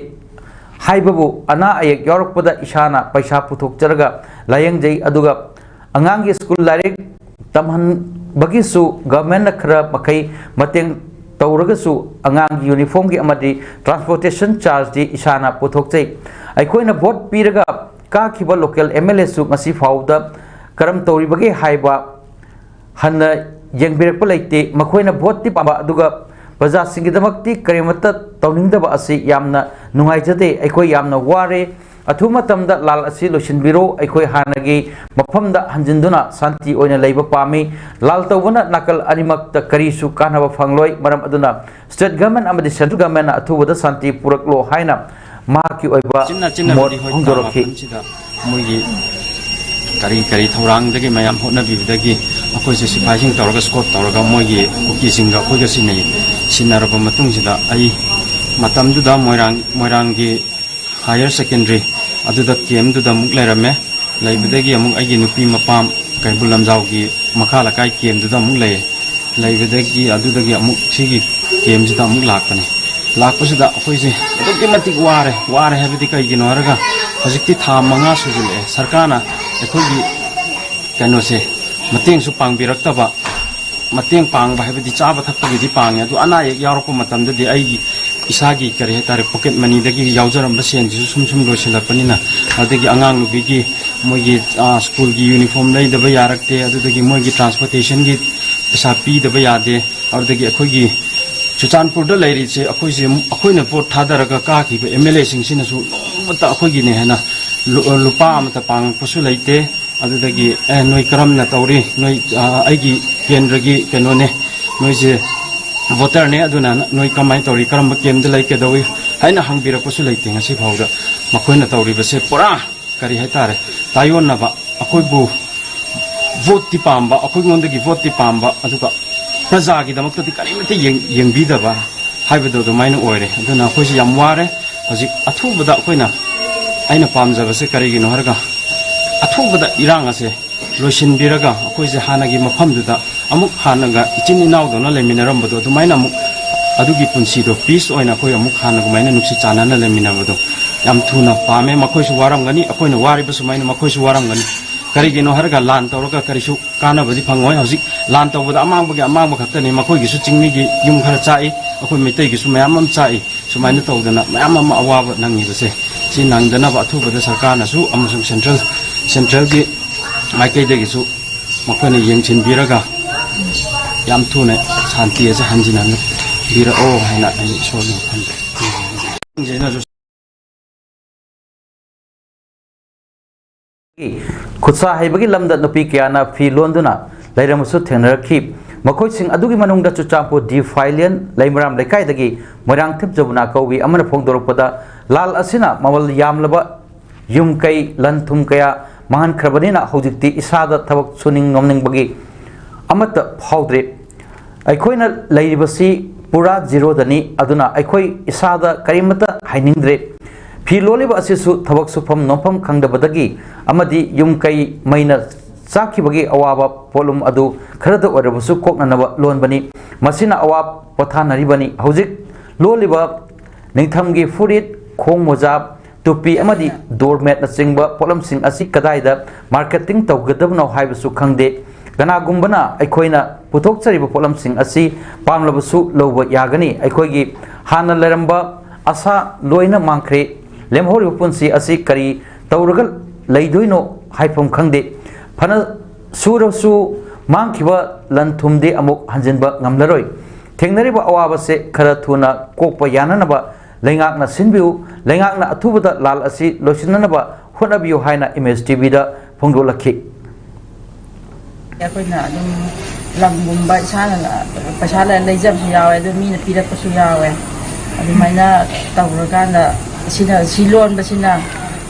ꯍꯥꯏꯕꯕꯨ, ꯑꯅꯥ ꯑꯌꯦꯛ ꯌꯥꯎꯔꯛꯄꯗ ꯏꯁꯥꯅ ꯄꯩꯁꯥ ꯄꯨꯊꯣꯛꯆꯔꯒ ꯂꯥꯌꯦꯡꯖꯩ, ꯑꯗꯨꯒ ꯑꯉꯥꯡꯒꯤ ꯁ꯭ꯀꯨꯜ ꯂꯥꯏꯔꯤꯛ ꯇꯝꯍꯟꯕꯒꯤꯁꯨ ꯒꯃꯦꯟꯅ ꯈꯔ ꯃꯈꯩ ꯃꯇꯦꯡ ꯇꯧꯔꯒꯁꯨ, ꯑꯉꯥꯡꯒꯤ ꯌꯨꯅꯤꯐꯣꯔꯝꯒꯤ ꯑꯃꯗꯤ ꯇ꯭ꯔꯥꯟꯁꯄꯣꯔꯇꯦꯁꯟ ꯆꯥꯔꯖꯇꯤ ꯏꯁꯥꯅ ꯄꯨꯊꯣꯛꯆꯩ꯫ ꯑꯩꯈꯣꯏꯅ ꯚꯣꯠ ꯄꯤꯔꯒ ꯀꯥꯈꯤꯕ ꯂꯣꯀꯦꯜ ꯑꯦꯝ ꯑꯦꯜ ꯑꯦꯁꯨ ꯉꯁꯤ ꯐꯥꯎꯕꯗ ꯀꯔꯝ ꯇꯧꯔꯤꯕꯒꯦ ꯍꯥꯏꯕ ꯍꯟꯅ ꯌꯦꯡꯕꯤꯔꯛꯄ ꯂꯩꯇꯦ꯫ ꯃꯈꯣꯏꯅ ꯚꯣꯠꯇꯤ ꯄꯥꯝꯕ, ꯑꯗꯨꯒ ꯄ꯭ꯔꯖꯥꯁꯤꯡꯒꯤꯗꯃꯛꯇꯤ ꯀꯔꯤꯃꯠꯇ ꯇꯧꯅꯤꯡꯗꯕ ꯑꯁꯤ ꯌꯥꯝꯅ ꯅꯨꯡꯉꯥꯏꯖꯗꯦ꯫ ꯑꯩꯈꯣꯏ ꯌꯥꯝꯅ ꯋꯥꯔꯦ꯫ ꯑꯊꯨꯕ ꯃꯇꯝꯗ ꯂꯥꯜ ꯑꯁꯤ ꯂꯣꯏꯁꯤꯟꯕꯤꯔꯣ꯫ ꯑꯩꯈꯣꯏ ꯍꯥꯟꯅꯒꯤ ꯃꯐꯝꯗ ꯍꯟꯖꯤꯟꯗꯨꯅ ꯁꯥꯟꯇꯤ ꯑꯣꯏꯅ ꯂꯩꯕ ꯄꯥꯝꯃꯤ꯫ ꯂꯥꯜ ꯇꯧꯕꯅ ꯅꯥꯀꯜ ꯑꯅꯤꯃꯛꯇ ꯀꯔꯤꯁꯨ ꯀꯥꯟꯅꯕ ꯐꯪꯂꯣꯏ꯫ ꯃꯔꯝ ꯑꯗꯨꯅ ꯁ꯭ꯇꯦꯠ ꯒꯚꯔꯟꯃꯦꯟꯠ ꯑꯃꯗꯤ ꯁꯦꯟꯇ꯭ꯔꯦꯜ ꯒꯚꯔꯟꯃꯦꯟꯠꯅ ꯑꯊꯨꯕꯗ ꯁꯥꯟꯇꯤ ꯄꯨꯔꯛꯂꯣ ꯍꯥꯏꯅ ꯃꯍꯥꯛꯀꯤ ꯑꯣꯏꯕ ꯆꯤꯟꯅ ꯆꯤꯟꯅꯕꯨꯗꯤ ꯃꯣꯠ ꯍꯣꯏ ꯐꯣꯡꯗꯣꯔꯛꯈꯤ꯫ ꯇꯥꯕ ꯃꯐꯝꯁꯤꯗ ꯃꯣꯏꯒꯤ ꯀꯔꯤ ꯀꯔꯤ ꯊꯧꯔꯥꯡꯗꯒꯤ ꯃꯌꯥꯝ ꯍꯣꯠꯅꯕꯤꯕꯗꯒꯤ ꯑꯩꯈꯣꯏꯁꯦ ꯁꯤꯐꯥꯏꯁꯤꯡ ꯇꯧꯔꯒ ꯁ꯭ꯀꯣꯠ ꯇꯧꯔꯒ ꯃꯣꯏꯒꯤ ꯀꯨꯀꯤꯁꯤꯡꯒ ꯑꯩꯈꯣꯏꯒ ꯁꯤꯟꯅꯩ꯫ ꯁꯤꯟꯅꯔꯕ ꯃꯇꯨꯡꯁꯤꯗ ꯑꯩ ꯃꯇꯝꯗꯨꯗ ꯃꯣꯏꯔꯥꯡ, ꯃꯣꯏꯔꯥꯡꯒꯤ ꯍꯥꯌꯔ ꯁꯦꯀꯦꯟꯗꯔꯤ ꯑꯗꯨꯗ ꯀꯦꯝꯗꯨꯗ ꯑꯃꯨꯛ ꯂꯩꯔꯝꯃꯦ꯫ ꯂꯩꯕꯗꯒꯤ ꯑꯃꯨꯛ ꯑꯩꯒꯤ ꯅꯨꯄꯤ ꯃꯄꯥꯝ ꯀꯩꯕꯨꯜ ꯂꯝꯖꯥꯎꯒꯤ ꯃꯈꯥ ꯂꯩꯀꯥꯏ ꯀꯦꯝꯗꯨꯗ ꯑꯃꯨꯛ ꯂꯩꯌꯦ꯫ ꯂꯩꯕꯗꯒꯤ ꯑꯗꯨꯗꯒꯤ ꯑꯃꯨꯛ ꯁꯤꯒꯤ ꯀꯦꯝꯁꯤꯗ ꯑꯃꯨꯛ ꯂꯥꯛꯄꯅꯦ꯫ ꯂꯥꯛꯄꯁꯤꯗ ꯑꯩꯈꯣꯏꯁꯦ ꯑꯗꯨꯛꯀꯤ ꯃꯇꯤꯛ ꯋꯥꯔꯦ꯫ ꯋꯥꯔꯦ ꯍꯥꯏꯕꯗꯤ ꯀꯩꯒꯤꯅꯣ ꯍꯥꯏꯔꯒ ꯍꯧꯖꯤꯛꯇꯤ ꯊꯥ ꯃꯉꯥ ꯁꯨꯖꯤꯜꯂꯛꯑꯦ꯫ ꯁꯔꯀꯥꯔꯅ ꯑꯩꯈꯣꯏꯒꯤ ꯀꯩꯅꯣꯁꯦ ꯃꯇꯦꯡꯁꯨ ꯄꯥꯡꯕꯤꯔꯛꯇꯕ꯫ ꯃꯇꯦꯡ ꯄꯥꯡꯕ ꯍꯥꯏꯕꯗꯤ ꯆꯥꯕ ꯊꯛꯄꯒꯤꯗꯤ ꯄꯥꯡꯉꯦ, ꯑꯗꯨ ꯑꯅꯥ ꯑꯌꯦꯛ ꯌꯥꯎꯔꯛꯄ ꯃꯇꯝꯗꯗꯤ ꯑꯩꯒꯤ ꯏꯁꯥꯒꯤ ꯀꯔꯤ ꯍꯥꯏꯇꯥꯔꯦ, ꯄꯣꯀꯦꯠ ꯃꯅꯤꯗꯒꯤ ꯌꯥꯎꯖꯔꯝꯕ ꯁꯦꯟꯁꯤꯁꯨ ꯁꯨꯝ ꯁꯨꯝ ꯂꯣꯏꯁꯤꯜꯂꯛꯄꯅꯤꯅ, ꯑꯗꯒꯤ ꯑꯉꯥꯡ ꯅꯨꯄꯤꯒꯤ ꯃꯣꯏꯒꯤ, ꯑ, ꯁ꯭ꯀꯨꯜꯒꯤ ꯌꯨꯅꯤꯐꯣꯔꯝ ꯂꯩꯗꯕ ꯌꯥꯔꯛꯇꯦ, ꯑꯗꯨꯗꯒꯤ ꯃꯣꯏꯒꯤ ꯇ꯭ꯔꯥꯟꯁꯄꯣꯔꯇꯦꯁꯟꯒꯤ ꯄꯩꯁꯥ ꯄꯤꯗꯕ ꯌꯥꯗꯦ꯫ ꯑꯗꯨꯗꯒꯤ ꯑꯩꯈꯣꯏꯒꯤ ꯆꯨꯔꯆꯥꯟꯄꯨꯔꯗ ꯂꯩꯔꯤꯁꯦ, ꯑꯩꯈꯣꯏꯁꯦ, ꯑꯩꯈꯣꯏꯅ ꯚꯣꯠ ꯊꯥꯗꯔꯒ ꯀꯥꯈꯤꯕ ꯑꯦꯝ ꯑꯦꯜ ꯑꯦꯁꯤꯡꯁꯤꯅꯁꯨ ꯅꯣꯡꯃꯇ ꯑꯩꯈꯣꯏꯒꯤꯅꯦ ꯍꯥꯏꯅ ꯂꯨ-, ꯂꯨꯄꯥ ꯑꯃꯇ ꯄꯥꯡꯉꯛꯄꯁꯨ ꯂꯩꯇꯦ꯫ ꯑꯗꯨꯗꯒꯤ, "ꯑꯦ, ꯅꯣꯏ ꯀꯔꯝꯅ ꯇꯧꯔꯤ? ꯅꯣꯏ, ꯑ, ꯑꯩꯒꯤ ꯀꯦꯟꯗ꯭ꯔꯒꯤ ꯀꯩꯅꯣꯅꯦ, ꯅꯣꯏꯁꯦ ꯚꯣꯇꯔꯅꯦ, ꯑꯗꯨꯅ ꯅꯣꯏ ꯀꯃꯥꯏꯅ ꯇꯧꯔꯤ? ꯀꯔꯝꯕ ꯀꯦꯝꯗ ꯂꯩ? ꯀꯩꯗꯧꯏ?" ꯍꯥꯏꯅ ꯍꯪꯕꯤꯔꯛꯄꯁꯨ ꯂꯩꯇꯦ꯫ ꯉꯁꯤ ꯐꯥꯎꯗ ꯃꯈꯣꯏꯅ ꯇꯧꯔꯤꯕꯁꯦ ꯄꯨꯔꯥ, ꯀꯔꯤ ꯍꯥꯏꯇꯥꯔꯦ, ꯇꯥꯏꯌꯣꯟꯅꯕ, ꯑꯩꯈꯣꯏꯕꯨ ꯚꯣꯠꯇꯤ ꯄꯥꯝꯕ, ꯑꯩꯈꯣꯏꯉꯣꯟꯗꯒꯤ ꯚꯣꯠꯇꯤ ꯄꯥꯝꯕ, ꯑꯗꯨꯒ ꯄ꯭ꯔꯖꯥꯒꯤꯗꯃꯛꯇꯗꯤ ꯀꯔꯤꯃꯠꯇ ꯌꯦꯡ-, ꯌꯦꯡꯕꯤꯗꯕ ꯍꯥꯏꯕꯗꯣ ꯑꯗꯨꯃꯥꯏꯅ ꯑꯣꯏꯔꯦ꯫ ꯑꯗꯨꯅ ꯑꯩꯈꯣꯏꯁꯦ ꯌꯥꯝ ꯋꯥꯔꯦ꯫ ꯍꯧꯖꯤꯛ ꯑꯊꯨꯕꯗ ꯑꯩꯈꯣꯏꯅ, ꯑꯩꯅ ꯄꯥꯝꯖꯕꯁꯦ ꯀꯔꯤꯒꯤꯅꯣ ꯍꯥꯏꯔꯒ, ꯑꯊꯨꯕꯗ ꯏꯔꯥꯡ ꯑꯁꯦ ꯂꯣꯏꯁꯤꯟꯕꯤꯔꯒ, ꯑꯩꯈꯣꯏꯁꯦ ꯍꯥꯟꯅꯒꯤ ꯃꯐꯝꯗꯨꯗ ꯑꯃꯨꯛ ꯍꯥꯟꯅꯒ ꯏꯆꯤꯟ ꯏꯅꯥꯎꯗꯧꯅ ꯂꯩꯃꯤꯟꯅꯔꯝꯕꯗꯣ, ꯑꯗꯨꯃꯥꯏꯅ ꯑꯃꯨꯛ ꯑꯗꯨꯒꯤ ꯄꯨꯟꯁꯤꯗꯣ, ꯄꯤꯁ ꯑꯣꯏꯅ ꯑꯩꯈꯣꯏ ꯑꯃꯨꯛ ꯍꯥꯟꯅ ꯑꯗꯨꯃꯥꯏꯅ ꯅꯨꯡꯁꯤ ꯆꯥꯟꯅꯅ ꯂꯩꯃꯤꯟꯅꯕꯗꯣ ꯌꯥꯝ ꯊꯨꯅ ꯄꯥꯝꯃꯦ꯫ ꯃꯈꯣꯏꯁꯨ ꯋꯥꯔꯝꯒꯅꯤ, ꯑꯩꯈꯣꯏꯅ ꯋꯥꯔꯤꯕ ꯁꯨꯃꯥꯏꯅ ꯃꯈꯣꯏꯁꯨ ꯋꯥꯔꯝꯒꯅꯤ꯫ ꯀꯔꯤꯒꯤꯅꯣ ꯍꯥꯏꯔꯒ, ꯂꯥꯟ ꯇꯧꯔꯒ ꯀꯔꯤꯁꯨ ꯀꯥꯟꯅꯕꯗꯤ ꯐꯪꯉꯣꯏ꯫ ꯍꯧꯖꯤꯛ ꯂꯥꯟ ꯇꯧꯕꯗ ꯑꯃꯥꯡꯕꯒꯤ ꯑꯃꯥꯡꯕ ꯈꯛꯇꯅꯤ꯫ ꯃꯈꯣꯏꯒꯤꯁꯨ ꯆꯤꯡꯃꯤꯒꯤ ꯌꯨꯝ ꯈꯔ ꯆꯥꯛꯏ, ꯑꯩꯈꯣꯏ ꯃꯩꯇꯩꯒꯤꯁꯨ ꯃꯌꯥꯝ ꯑꯃ ꯆꯥꯛꯏ꯫ ꯁꯨꯃꯥꯏꯅ ꯇꯧꯗꯅ ꯃꯌꯥꯝ ꯑꯃ ꯑꯋꯥꯕ ꯅꯪꯉꯤꯕꯁꯦ, ꯁꯤ ꯅꯪꯗꯅꯕ ꯑꯊꯨꯕꯗ ꯁꯔꯀꯥꯔꯅꯁꯨ ꯑꯃꯁꯨꯡ ꯁꯦꯟꯇ꯭ꯔꯦꯜ, ꯁꯦꯟꯇ꯭ꯔꯦꯜꯒꯤ ꯃꯥꯏꯀꯩꯗꯒꯤꯁꯨ ꯃꯈꯣꯏꯅ ꯌꯦꯡꯁꯤꯟꯕꯤꯔꯒ ꯌꯥꯝ ꯊꯨꯅ ꯁꯥꯟꯇꯤ ꯑꯁꯤ ꯍꯟꯖꯤꯟꯍꯟꯕꯤꯔꯛꯑꯣ ꯍꯥꯏꯅ ꯑꯩ ꯏꯁꯣꯔꯒꯤ ꯃꯐꯝꯗ ꯈꯪꯖꯩꯅꯁꯨ꯫ ꯈꯨꯠꯁꯥ ꯍꯩꯕꯒꯤ ꯂꯝꯗ ꯅꯨꯄꯤ ꯀꯌꯥꯅ ꯐꯤ ꯂꯣꯟꯗꯨꯅ ꯂꯩꯔꯝꯕꯁꯨ ꯊꯦꯡꯅꯔꯛꯈꯤ꯫ ꯃꯈꯣꯏꯁꯤꯡ ꯑꯗꯨꯒꯤ ꯃꯅꯨꯡꯗ ꯆꯨꯔꯆꯥꯟꯄꯨꯔ ꯗꯤ ꯐꯥꯏꯂꯤꯌꯟ ꯂꯩꯃꯔꯥꯝ ꯂꯩꯀꯥꯏꯗꯒꯤ ꯃꯣꯏꯔꯥꯡꯊꯦꯝ ꯖꯃꯨꯅꯥ ꯀꯧꯕꯤ ꯑꯃꯅ ꯐꯣꯡꯗꯣꯔꯛꯄꯗ, ꯂꯥꯜ ꯑꯁꯤꯅ ꯃꯃꯜ ꯌꯥꯝꯂꯕ ꯌꯨꯝ ꯀꯩ, ꯂꯟ ꯊꯨꯝ ꯀꯌꯥ ꯃꯥꯡꯍꯟꯈ꯭ꯔꯕꯅꯤꯅ ꯍꯧꯖꯤꯛꯇꯤ ꯏꯁꯥꯗ ꯊꯕꯛ ꯁꯨꯅꯤꯡ ꯅꯣꯝꯅꯤꯡꯕꯒꯤ ꯑꯃꯠꯇ ꯐꯥꯎꯗ꯭ꯔꯦ꯫ ꯑꯩꯈꯣꯏꯅ ꯂꯩꯔꯤꯕꯁꯤ ꯄꯨꯔꯥ ꯖꯤꯔꯣꯗꯅꯤ꯫ ꯑꯗꯨꯅ ꯑꯩꯈꯣꯏ ꯏꯁꯥꯗ ꯀꯔꯤꯃꯠꯇ ꯍꯥꯏꯅꯤꯡꯗ꯭ꯔꯦ꯫ ꯐꯤ ꯂꯣꯜꯂꯤꯕ ꯑꯁꯤꯁꯨ ꯊꯕꯛ ꯁꯨꯐꯝ ꯅꯣꯝꯐꯝ ꯈꯪꯗꯕꯗꯒꯤ ꯑꯃꯗꯤ ꯌꯨꯝ ꯀꯩ ꯃꯩꯅ ꯆꯥꯛꯈꯤꯕꯒꯤ ꯑꯋꯥꯕ ꯄꯣꯠꯂꯨꯝ ꯑꯗꯨ ꯈꯔꯗ ꯑꯣꯏꯔꯕꯁꯨ ꯀꯣꯛꯅꯅꯕ ꯂꯣꯟꯕꯅꯤ꯫ ꯃꯁꯤꯅ ꯑꯋꯥ ꯄꯣꯊꯥꯅꯔꯤꯕꯅꯤ꯫ ꯍꯧꯖꯤꯛ ꯂꯣꯜꯂꯤꯕ ꯅꯤꯡꯊꯝꯒꯤ ꯐꯨꯔꯤꯠ, ꯈꯣꯡ ꯃꯣꯖꯥ, ꯇꯨꯄꯤ ꯑꯃꯗꯤ ꯗꯣꯔꯃꯦꯠꯅꯆꯤꯡꯕ ꯄꯣꯠꯂꯝꯁꯤꯡ ꯑꯁꯤ ꯀꯗꯥꯏꯗ ꯃꯥꯔꯀꯦꯇꯤꯡ ꯇꯧꯒꯗꯕꯅꯣ ꯍꯥꯏꯕꯁꯨ ꯈꯪꯗꯦ꯫ ꯀꯅꯥꯒꯨꯝꯕꯅ ꯑꯩꯈꯣꯏꯅ ꯄꯨꯊꯣꯛꯆꯔꯤꯕ ꯄꯣꯠꯂꯝꯁꯤꯡ ꯑꯁꯤ ꯄꯥꯝꯂꯕꯁꯨ ꯂꯧꯕ ꯌꯥꯒꯅꯤ꯫ ꯑꯩꯈꯣꯏꯒꯤ ꯍꯥꯟꯅ ꯂꯩꯔꯝꯕ ꯑꯁꯥ ꯂꯣꯏꯅ ꯃꯥꯡꯈ꯭ꯔꯦ꯫ ꯂꯦꯝꯍꯧꯔꯤꯕ ꯄꯨꯟꯁꯤ ꯑꯁꯤ ꯀꯔꯤ ꯇꯧꯔꯒ ꯂꯩꯗꯣꯏꯅꯣ ꯍꯥꯏꯐꯝ ꯈꯪꯗꯦ꯫ ꯐꯅ ꯁꯨꯔꯁꯨ ꯃꯥꯡꯈꯤꯕ ꯂꯟ ꯊꯨꯝꯗꯤ ꯑꯃꯨꯛ ꯍꯟꯖꯤꯟꯕ ꯉꯝꯂꯔꯣꯏ꯫ ꯊꯦꯡꯅꯔꯤꯕ ꯑꯋꯥꯕꯁꯦ ꯈꯔ ꯊꯨꯅ ꯀꯣꯛꯄ ꯌꯥꯅꯅꯕ ꯂꯩꯉꯥꯛꯅ ꯁꯤꯟꯕꯤꯌꯨ꯫ ꯂꯩꯉꯥꯛꯅ ꯑꯊꯨꯕꯗ ꯂꯥꯜ ꯑꯁꯤ ꯂꯣꯏꯁꯤꯟꯅꯅꯕ ꯍꯣꯠꯅꯕꯤꯌꯨ ꯍꯥꯏꯅ ꯏꯃꯦꯖ ꯇꯤꯚꯤꯗ ꯐꯣꯡꯗꯣꯛꯂꯛꯈꯤ꯫ ꯑꯩꯈꯣꯏꯅ ꯑꯗꯨꯝ ꯂꯝꯒꯨꯝꯕ ꯏꯁꯥꯅ ꯄꯩꯁꯥ ꯂꯩ- ꯂꯩꯖꯕꯁꯨ ꯌꯥꯎꯋꯦ, ꯑꯗꯨ ꯃꯤꯅ ꯄꯤꯔꯛꯄꯁꯨ ꯌꯥꯎꯋꯦ꯫ ꯑꯗꯨꯃꯥꯏꯅ ꯇꯧꯔꯀꯥꯟꯗ ꯁꯤꯅ, ꯁꯤ ꯂꯣꯟꯕꯁꯤꯅ,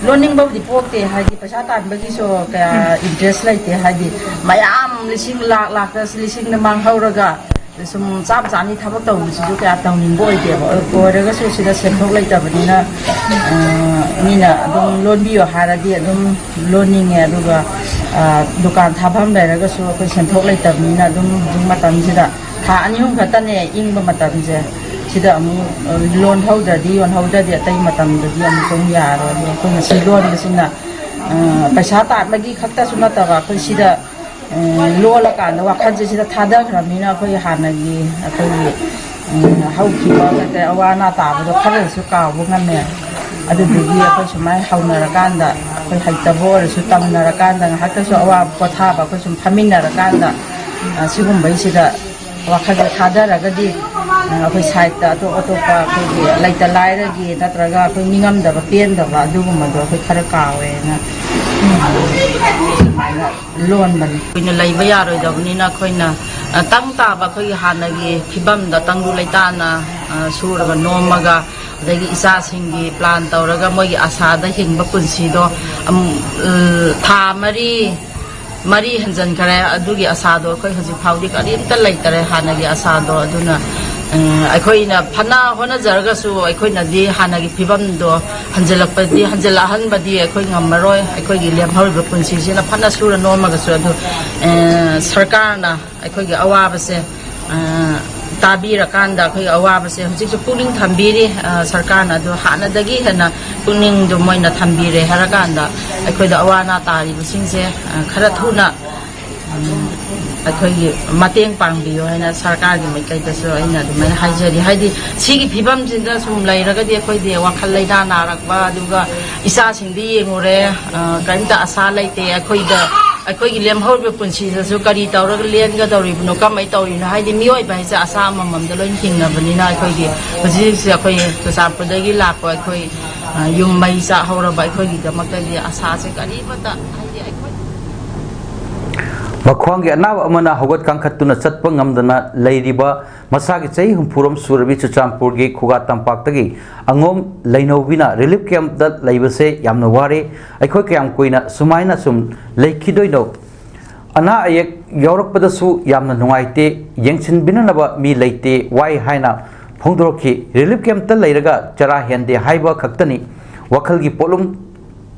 ꯂꯣꯟꯅꯤꯡꯕꯕꯨꯗꯤ ꯄꯣꯛꯇꯦ, ꯍꯥꯏꯗꯤ ꯄꯩꯁꯥ ꯇꯥꯟꯕꯒꯤꯁꯨ ꯀꯌꯥ ꯏꯟꯇꯔꯦꯁ ꯂꯩꯇꯦ, ꯍꯥꯏꯗꯤ ꯃꯌꯥꯝ ꯂꯤꯁꯤꯡ ꯂꯥꯛ ꯂꯥꯛꯇ ꯂꯤꯁꯤꯡꯗ ꯃꯥꯡꯍꯧꯔꯒ ꯁꯨꯝ ꯆꯥꯝ ꯆꯥꯅꯤ ꯊꯕꯛ ꯇꯧꯕꯁꯤꯁꯨ ꯀꯌꯥ ꯇꯧꯅꯤꯡꯕ ꯑꯣꯏꯗꯦꯕ꯫ ꯑꯣꯏꯔꯒꯁꯨ ꯁꯤꯗ ꯁꯦꯟꯊꯣꯛ ꯂꯩꯇꯕꯅꯤꯅ, ꯑ, ꯃꯤꯅ ꯑꯗꯨꯝ ꯂꯣꯟꯕꯤꯌꯣ ꯍꯥꯏꯔꯗꯤ ꯑꯗꯨꯝ ꯂꯣꯟꯅꯤꯡꯉꯦ꯫ ꯑꯗꯨꯒ, ꯑ, ꯗꯨꯀꯥꯟ ꯊꯥꯐꯝ ꯂꯩꯔꯒꯁꯨ ꯑꯩꯈꯣꯏ ꯁꯦꯟꯊꯣꯛ ꯂꯩꯇꯕꯅꯤꯅ ꯑꯗꯨꯝ ꯍꯧꯖꯤꯛ ꯃꯇꯝꯁꯤꯗ ꯊꯥ ꯑꯅꯤ ꯑꯍꯨꯝ ꯈꯛꯇꯅꯦ ꯏꯪꯕ ꯃꯇꯝꯁꯦ, ꯁꯤꯗ ꯑꯃꯨꯛ, ꯑ, ꯂꯣꯟꯍꯧꯗ꯭ꯔꯗꯤ, ꯌꯣꯟꯍꯧꯗ꯭ꯔꯗꯤ ꯑꯇꯩ ꯃꯇꯝꯗꯗꯤ ꯑꯃꯨꯛ ꯑꯗꯨꯝ ꯌꯥꯔꯣꯏ꯫ ꯑꯗꯣ ꯑꯩꯈꯣꯏ ꯉꯁꯤ ꯂꯣꯟꯕꯁꯤꯅ, ꯑ, ꯄꯩꯁꯥ ꯇꯥꯟꯕꯒꯤ ꯈꯛꯇꯁꯨ ꯅꯠꯇꯕ, ꯑꯩꯈꯣꯏ ꯁꯤꯗ ꯎꯝ, ꯂꯣꯜꯂꯀꯥꯟꯗ ꯋꯥꯈꯜꯁꯦ ꯁꯤꯗ ꯊꯥꯗꯈ꯭ꯔꯕꯅꯤꯅ ꯑꯩꯈꯣꯏ ꯍꯥꯟꯅꯒꯤ ꯑꯩꯈꯣꯏꯒꯤ, ꯎꯝ, ꯍꯧꯈꯤꯕ ꯀꯩꯀꯩ ꯑꯋꯥ ꯑꯅꯥ ꯇꯥꯕꯗꯣ ꯈꯔꯁꯨ ꯀꯥꯎꯕ ꯉꯝꯃꯦ꯫ ꯑꯗꯨꯗꯨꯒꯤ ꯑꯩꯈꯣꯏ ꯁꯨꯃꯥꯏꯅ ꯍꯧꯅꯔꯀꯥꯟꯗ ꯑꯩꯈꯣꯏ ꯍꯩꯇꯕ ꯑꯣꯏꯔꯁꯨ ꯇꯝꯅꯔꯀꯥꯟꯗ ꯉꯥꯏꯍꯥꯛꯇꯁꯨ ꯑꯋꯥꯕ ꯄꯣꯊꯥꯕ ꯑꯩꯈꯣꯏ ꯁꯨꯝ ꯐꯝꯃꯤꯟꯅꯔꯀꯥꯟꯗ, ꯑ, ꯁꯤꯒꯨꯝꯕꯩꯁꯤꯗ ꯋꯥꯈꯜꯁꯦ ꯊꯥꯗꯔꯒꯗꯤ, ꯑ, ꯑꯩꯈꯣꯏ ꯁꯥꯏꯠꯇ ꯑꯇꯣꯞ ꯑꯇꯣꯞꯄ ꯑꯩꯈꯣꯏꯒꯤ ꯂꯩꯇ ꯂꯥꯏꯔꯒꯤ ꯅꯠꯇ꯭ꯔꯒ ꯑꯩꯈꯣꯏ ꯅꯤꯡꯉꯝꯗꯕ ꯄꯦꯟꯗꯕ ꯑꯗꯨꯒꯨꯝꯕꯗꯣ ꯑꯩꯈꯣꯏ ꯈꯔ ꯀꯥꯎꯋꯦꯅ, ꯎꯝ, ꯁꯨꯃꯥꯏꯅ ꯂꯣꯟꯕꯅꯤ꯫ ꯀꯨꯏꯅ ꯂꯩꯕ ꯌꯥꯔꯣꯏꯗꯕꯅꯤꯅ ꯑꯩꯈꯣꯏꯅ, ꯑ, ꯇꯪ ꯇꯥꯕ ꯑꯩꯈꯣꯏꯒꯤ ꯍꯥꯟꯅꯒꯤ ꯐꯤꯕꯝꯗ ꯇꯪꯗꯨ ꯂꯩꯇꯥꯅ, ꯑ, ꯁꯨꯔꯒ ꯅꯣꯝꯃꯒ, ꯑꯗꯒꯤ ꯏꯆꯥꯁꯤꯡꯒꯤ ꯄ꯭ꯂꯥꯟ ꯇꯧꯔꯒ ꯃꯣꯏꯒꯤ ꯑꯁꯥꯗ ꯍꯤꯡꯕ ꯄꯨꯟꯁꯤꯗꯣ, ꯑꯝ, ꯑ, ꯊꯥ ꯃꯔꯤ, ꯃꯔꯤ ꯍꯟꯖꯤꯟꯈꯔꯦ꯫ ꯑꯗꯨꯒꯤ ꯑꯁꯥꯗꯣ ꯑꯩꯈꯣꯏ ꯍꯧꯖꯤꯛ ꯐꯥꯎꯗꯤ ꯀꯔꯤꯝꯇ ꯂꯩꯇꯔꯦ, ꯍꯥꯟꯅꯒꯤ ꯑꯁꯥꯗꯣ꯫ ꯑꯗꯨꯅ, ꯎꯝ, ꯑꯩꯈꯣꯏꯅ ꯐꯅ ꯍꯣꯠꯅꯖꯔꯒꯁꯨ ꯑꯩꯈꯣꯏꯅꯗꯤ ꯍꯥꯟꯅꯒꯤ ꯐꯤꯕꯝꯗꯣ ꯍꯟꯖꯤꯜꯂꯛꯄꯗꯤ, ꯍꯟꯖꯤꯜꯂꯛꯍꯟꯕꯗꯤ ꯑꯩꯈꯣꯏ ꯉꯝꯃꯔꯣꯏ꯫ ꯑꯩꯈꯣꯏꯒꯤ ꯂꯦꯝꯍꯧꯔꯤꯕ ꯄꯨꯟꯁꯤꯁꯤꯅ ꯐꯅ ꯁꯨꯔ ꯅꯣꯝꯃꯒꯁꯨ ꯑꯗꯨ, ꯑ, ꯁꯔꯀꯥꯔꯅ ꯑꯩꯈꯣꯏꯒꯤ ꯑꯋꯥꯕꯁꯦ, ꯑ, ꯇꯥꯕꯤꯔꯀꯥꯟꯗ ꯑꯩꯈꯣꯏꯒꯤ ꯑꯋꯥꯕꯁꯦ ꯍꯧꯖꯤꯛꯁꯨ ꯄꯨꯛꯅꯤꯡ ꯊꯝꯕꯤꯔꯤ꯫ ꯑ, ꯁꯔꯀꯥꯔꯅ ꯑꯗꯨ ꯍꯥꯟꯅꯗꯒꯤ ꯍꯦꯟꯅ ꯄꯨꯛꯅꯤꯡꯗꯣ ꯃꯣꯏꯅ ꯊꯝꯕꯤꯔꯦ ꯍꯥꯏꯔꯀꯥꯟꯗ ꯑꯩꯈꯣꯏꯗ ꯑꯋꯥ ꯑꯅꯥ ꯇꯥꯔꯤꯕꯁꯤꯡꯁꯦ, ꯑ, ꯈꯔ ꯊꯨꯅ, ꯎꯝ, ꯑꯩꯈꯣꯏꯒꯤ ꯃꯇꯦꯡ ꯄꯥꯡꯕꯤꯌꯨ ꯍꯥꯏꯅ ꯁꯔꯀꯥꯔꯒꯤ ꯃꯥꯏꯀꯩꯗꯁꯨ ꯑꯩꯅ ꯑꯗꯨꯃꯥꯏꯅ ꯍꯥꯏꯖꯔꯤ꯫ ꯍꯥꯏꯗꯤ ꯁꯤꯒꯤ ꯐꯤꯕꯝꯁꯤꯗ ꯁꯨꯝ ꯂꯩꯔꯒꯗꯤ ꯑꯩꯈꯣꯏꯗꯤ ꯋꯥꯈꯜ ꯂꯩꯅꯥ ꯅꯥꯔꯛꯄ, ꯑꯗꯨꯒ ꯏꯆꯥꯁꯤꯡꯗꯤ ꯌꯦꯡꯉꯨꯔꯦ, ꯑ, ꯀꯔꯤꯝꯇ ꯑꯁꯥ ꯂꯩꯇꯦ꯫ ꯑꯩꯈꯣꯏꯗ ꯑꯩꯈꯣꯏꯒꯤ ꯂꯦꯝꯍꯧꯔꯤꯕ ꯄꯨꯟꯁꯤꯗꯁꯨ ꯀꯔꯤ ꯇꯧꯔꯒ ꯂꯦꯟꯒꯗꯧꯔꯤꯕꯅꯣ, ꯀꯃꯥꯏꯅ ꯇꯧꯔꯤꯅꯣ? ꯍꯥꯏꯗꯤ ꯃꯤꯑꯣꯏꯕ ꯍꯥꯏꯁꯦ ꯑꯁꯥ ꯑꯃꯃꯝꯗ ꯂꯣꯏꯅ ꯍꯤꯡꯅꯕꯅꯤꯅ, ꯑꯩꯈꯣꯏꯒꯤ ꯍꯧꯖꯤꯛ ꯍꯧꯖꯤꯛꯁꯦ ꯑꯩꯈꯣꯏ ꯆꯨꯔꯆꯥꯟꯄꯨꯔꯗꯒꯤ ꯂꯥꯛꯄ ꯑꯩꯈꯣꯏ, ꯑ, ꯌꯨꯝ ꯃꯩ ꯆꯥꯛꯍꯧꯔꯕ ꯑꯩꯈꯣꯏꯒꯤꯗꯃꯛꯇꯗꯤ ꯑꯁꯥꯁꯦ ꯀꯔꯤꯃꯠꯇ, ꯍꯥꯏꯗꯤ ꯑꯩꯈꯣꯏ ꯃꯈ꯭ꯋꯥꯡꯒꯤ ꯑꯅꯥꯕ ꯑꯃꯅ ꯍꯧꯒꯠ ꯀꯥꯡꯈꯠꯇꯨꯅ ꯆꯠꯄ ꯉꯝꯗꯅ ꯂꯩꯔꯤꯕ ꯃꯁꯥꯒꯤ ꯆꯍꯤ ꯍꯨꯝꯐꯨꯔꯣꯝ ꯁꯨꯔꯕꯤ ꯆꯨꯔꯆꯥꯟꯄꯨꯔꯒꯤ ꯈꯨꯒꯥ ꯇꯝꯄꯥꯛꯇꯒꯤ ꯑꯉꯣꯝ ꯂꯩꯅꯧꯕꯤꯅ ꯔꯤꯂꯤꯐ ꯀꯦꯝꯞꯇ ꯂꯩꯕꯁꯦ ꯌꯥꯝꯅ ꯋꯥꯔꯦ꯫ ꯑꯩꯈꯣꯏ ꯀꯌꯥꯝ ꯀꯨꯏꯅ ꯁꯨꯃꯥꯏꯅ ꯁꯨꯝ ꯂꯩꯈꯤꯗꯣꯏꯅꯣ? ꯑꯅꯥ ꯑꯌꯦꯛ ꯌꯥꯎꯔꯛꯄꯗꯁꯨ ꯌꯥꯝꯅ ꯅꯨꯡꯉꯥꯏꯇꯦ, ꯌꯦꯡꯁꯤꯟꯕꯤꯅꯅꯕ ꯃꯤ ꯂꯩꯇꯦ, ꯋꯥꯏ ꯍꯥꯏꯅ ꯐꯣꯡꯗꯣꯔꯛꯈꯤ꯫ ꯔꯤꯂꯤꯐ ꯀꯦꯝꯞꯇ ꯂꯩꯔꯒ ꯆꯔꯥ ꯍꯦꯟꯗꯦ ꯍꯥꯏꯕ ꯈꯛꯇꯅꯤ, ꯋꯥꯈꯜꯒꯤ ꯄꯣꯠꯂꯨꯝ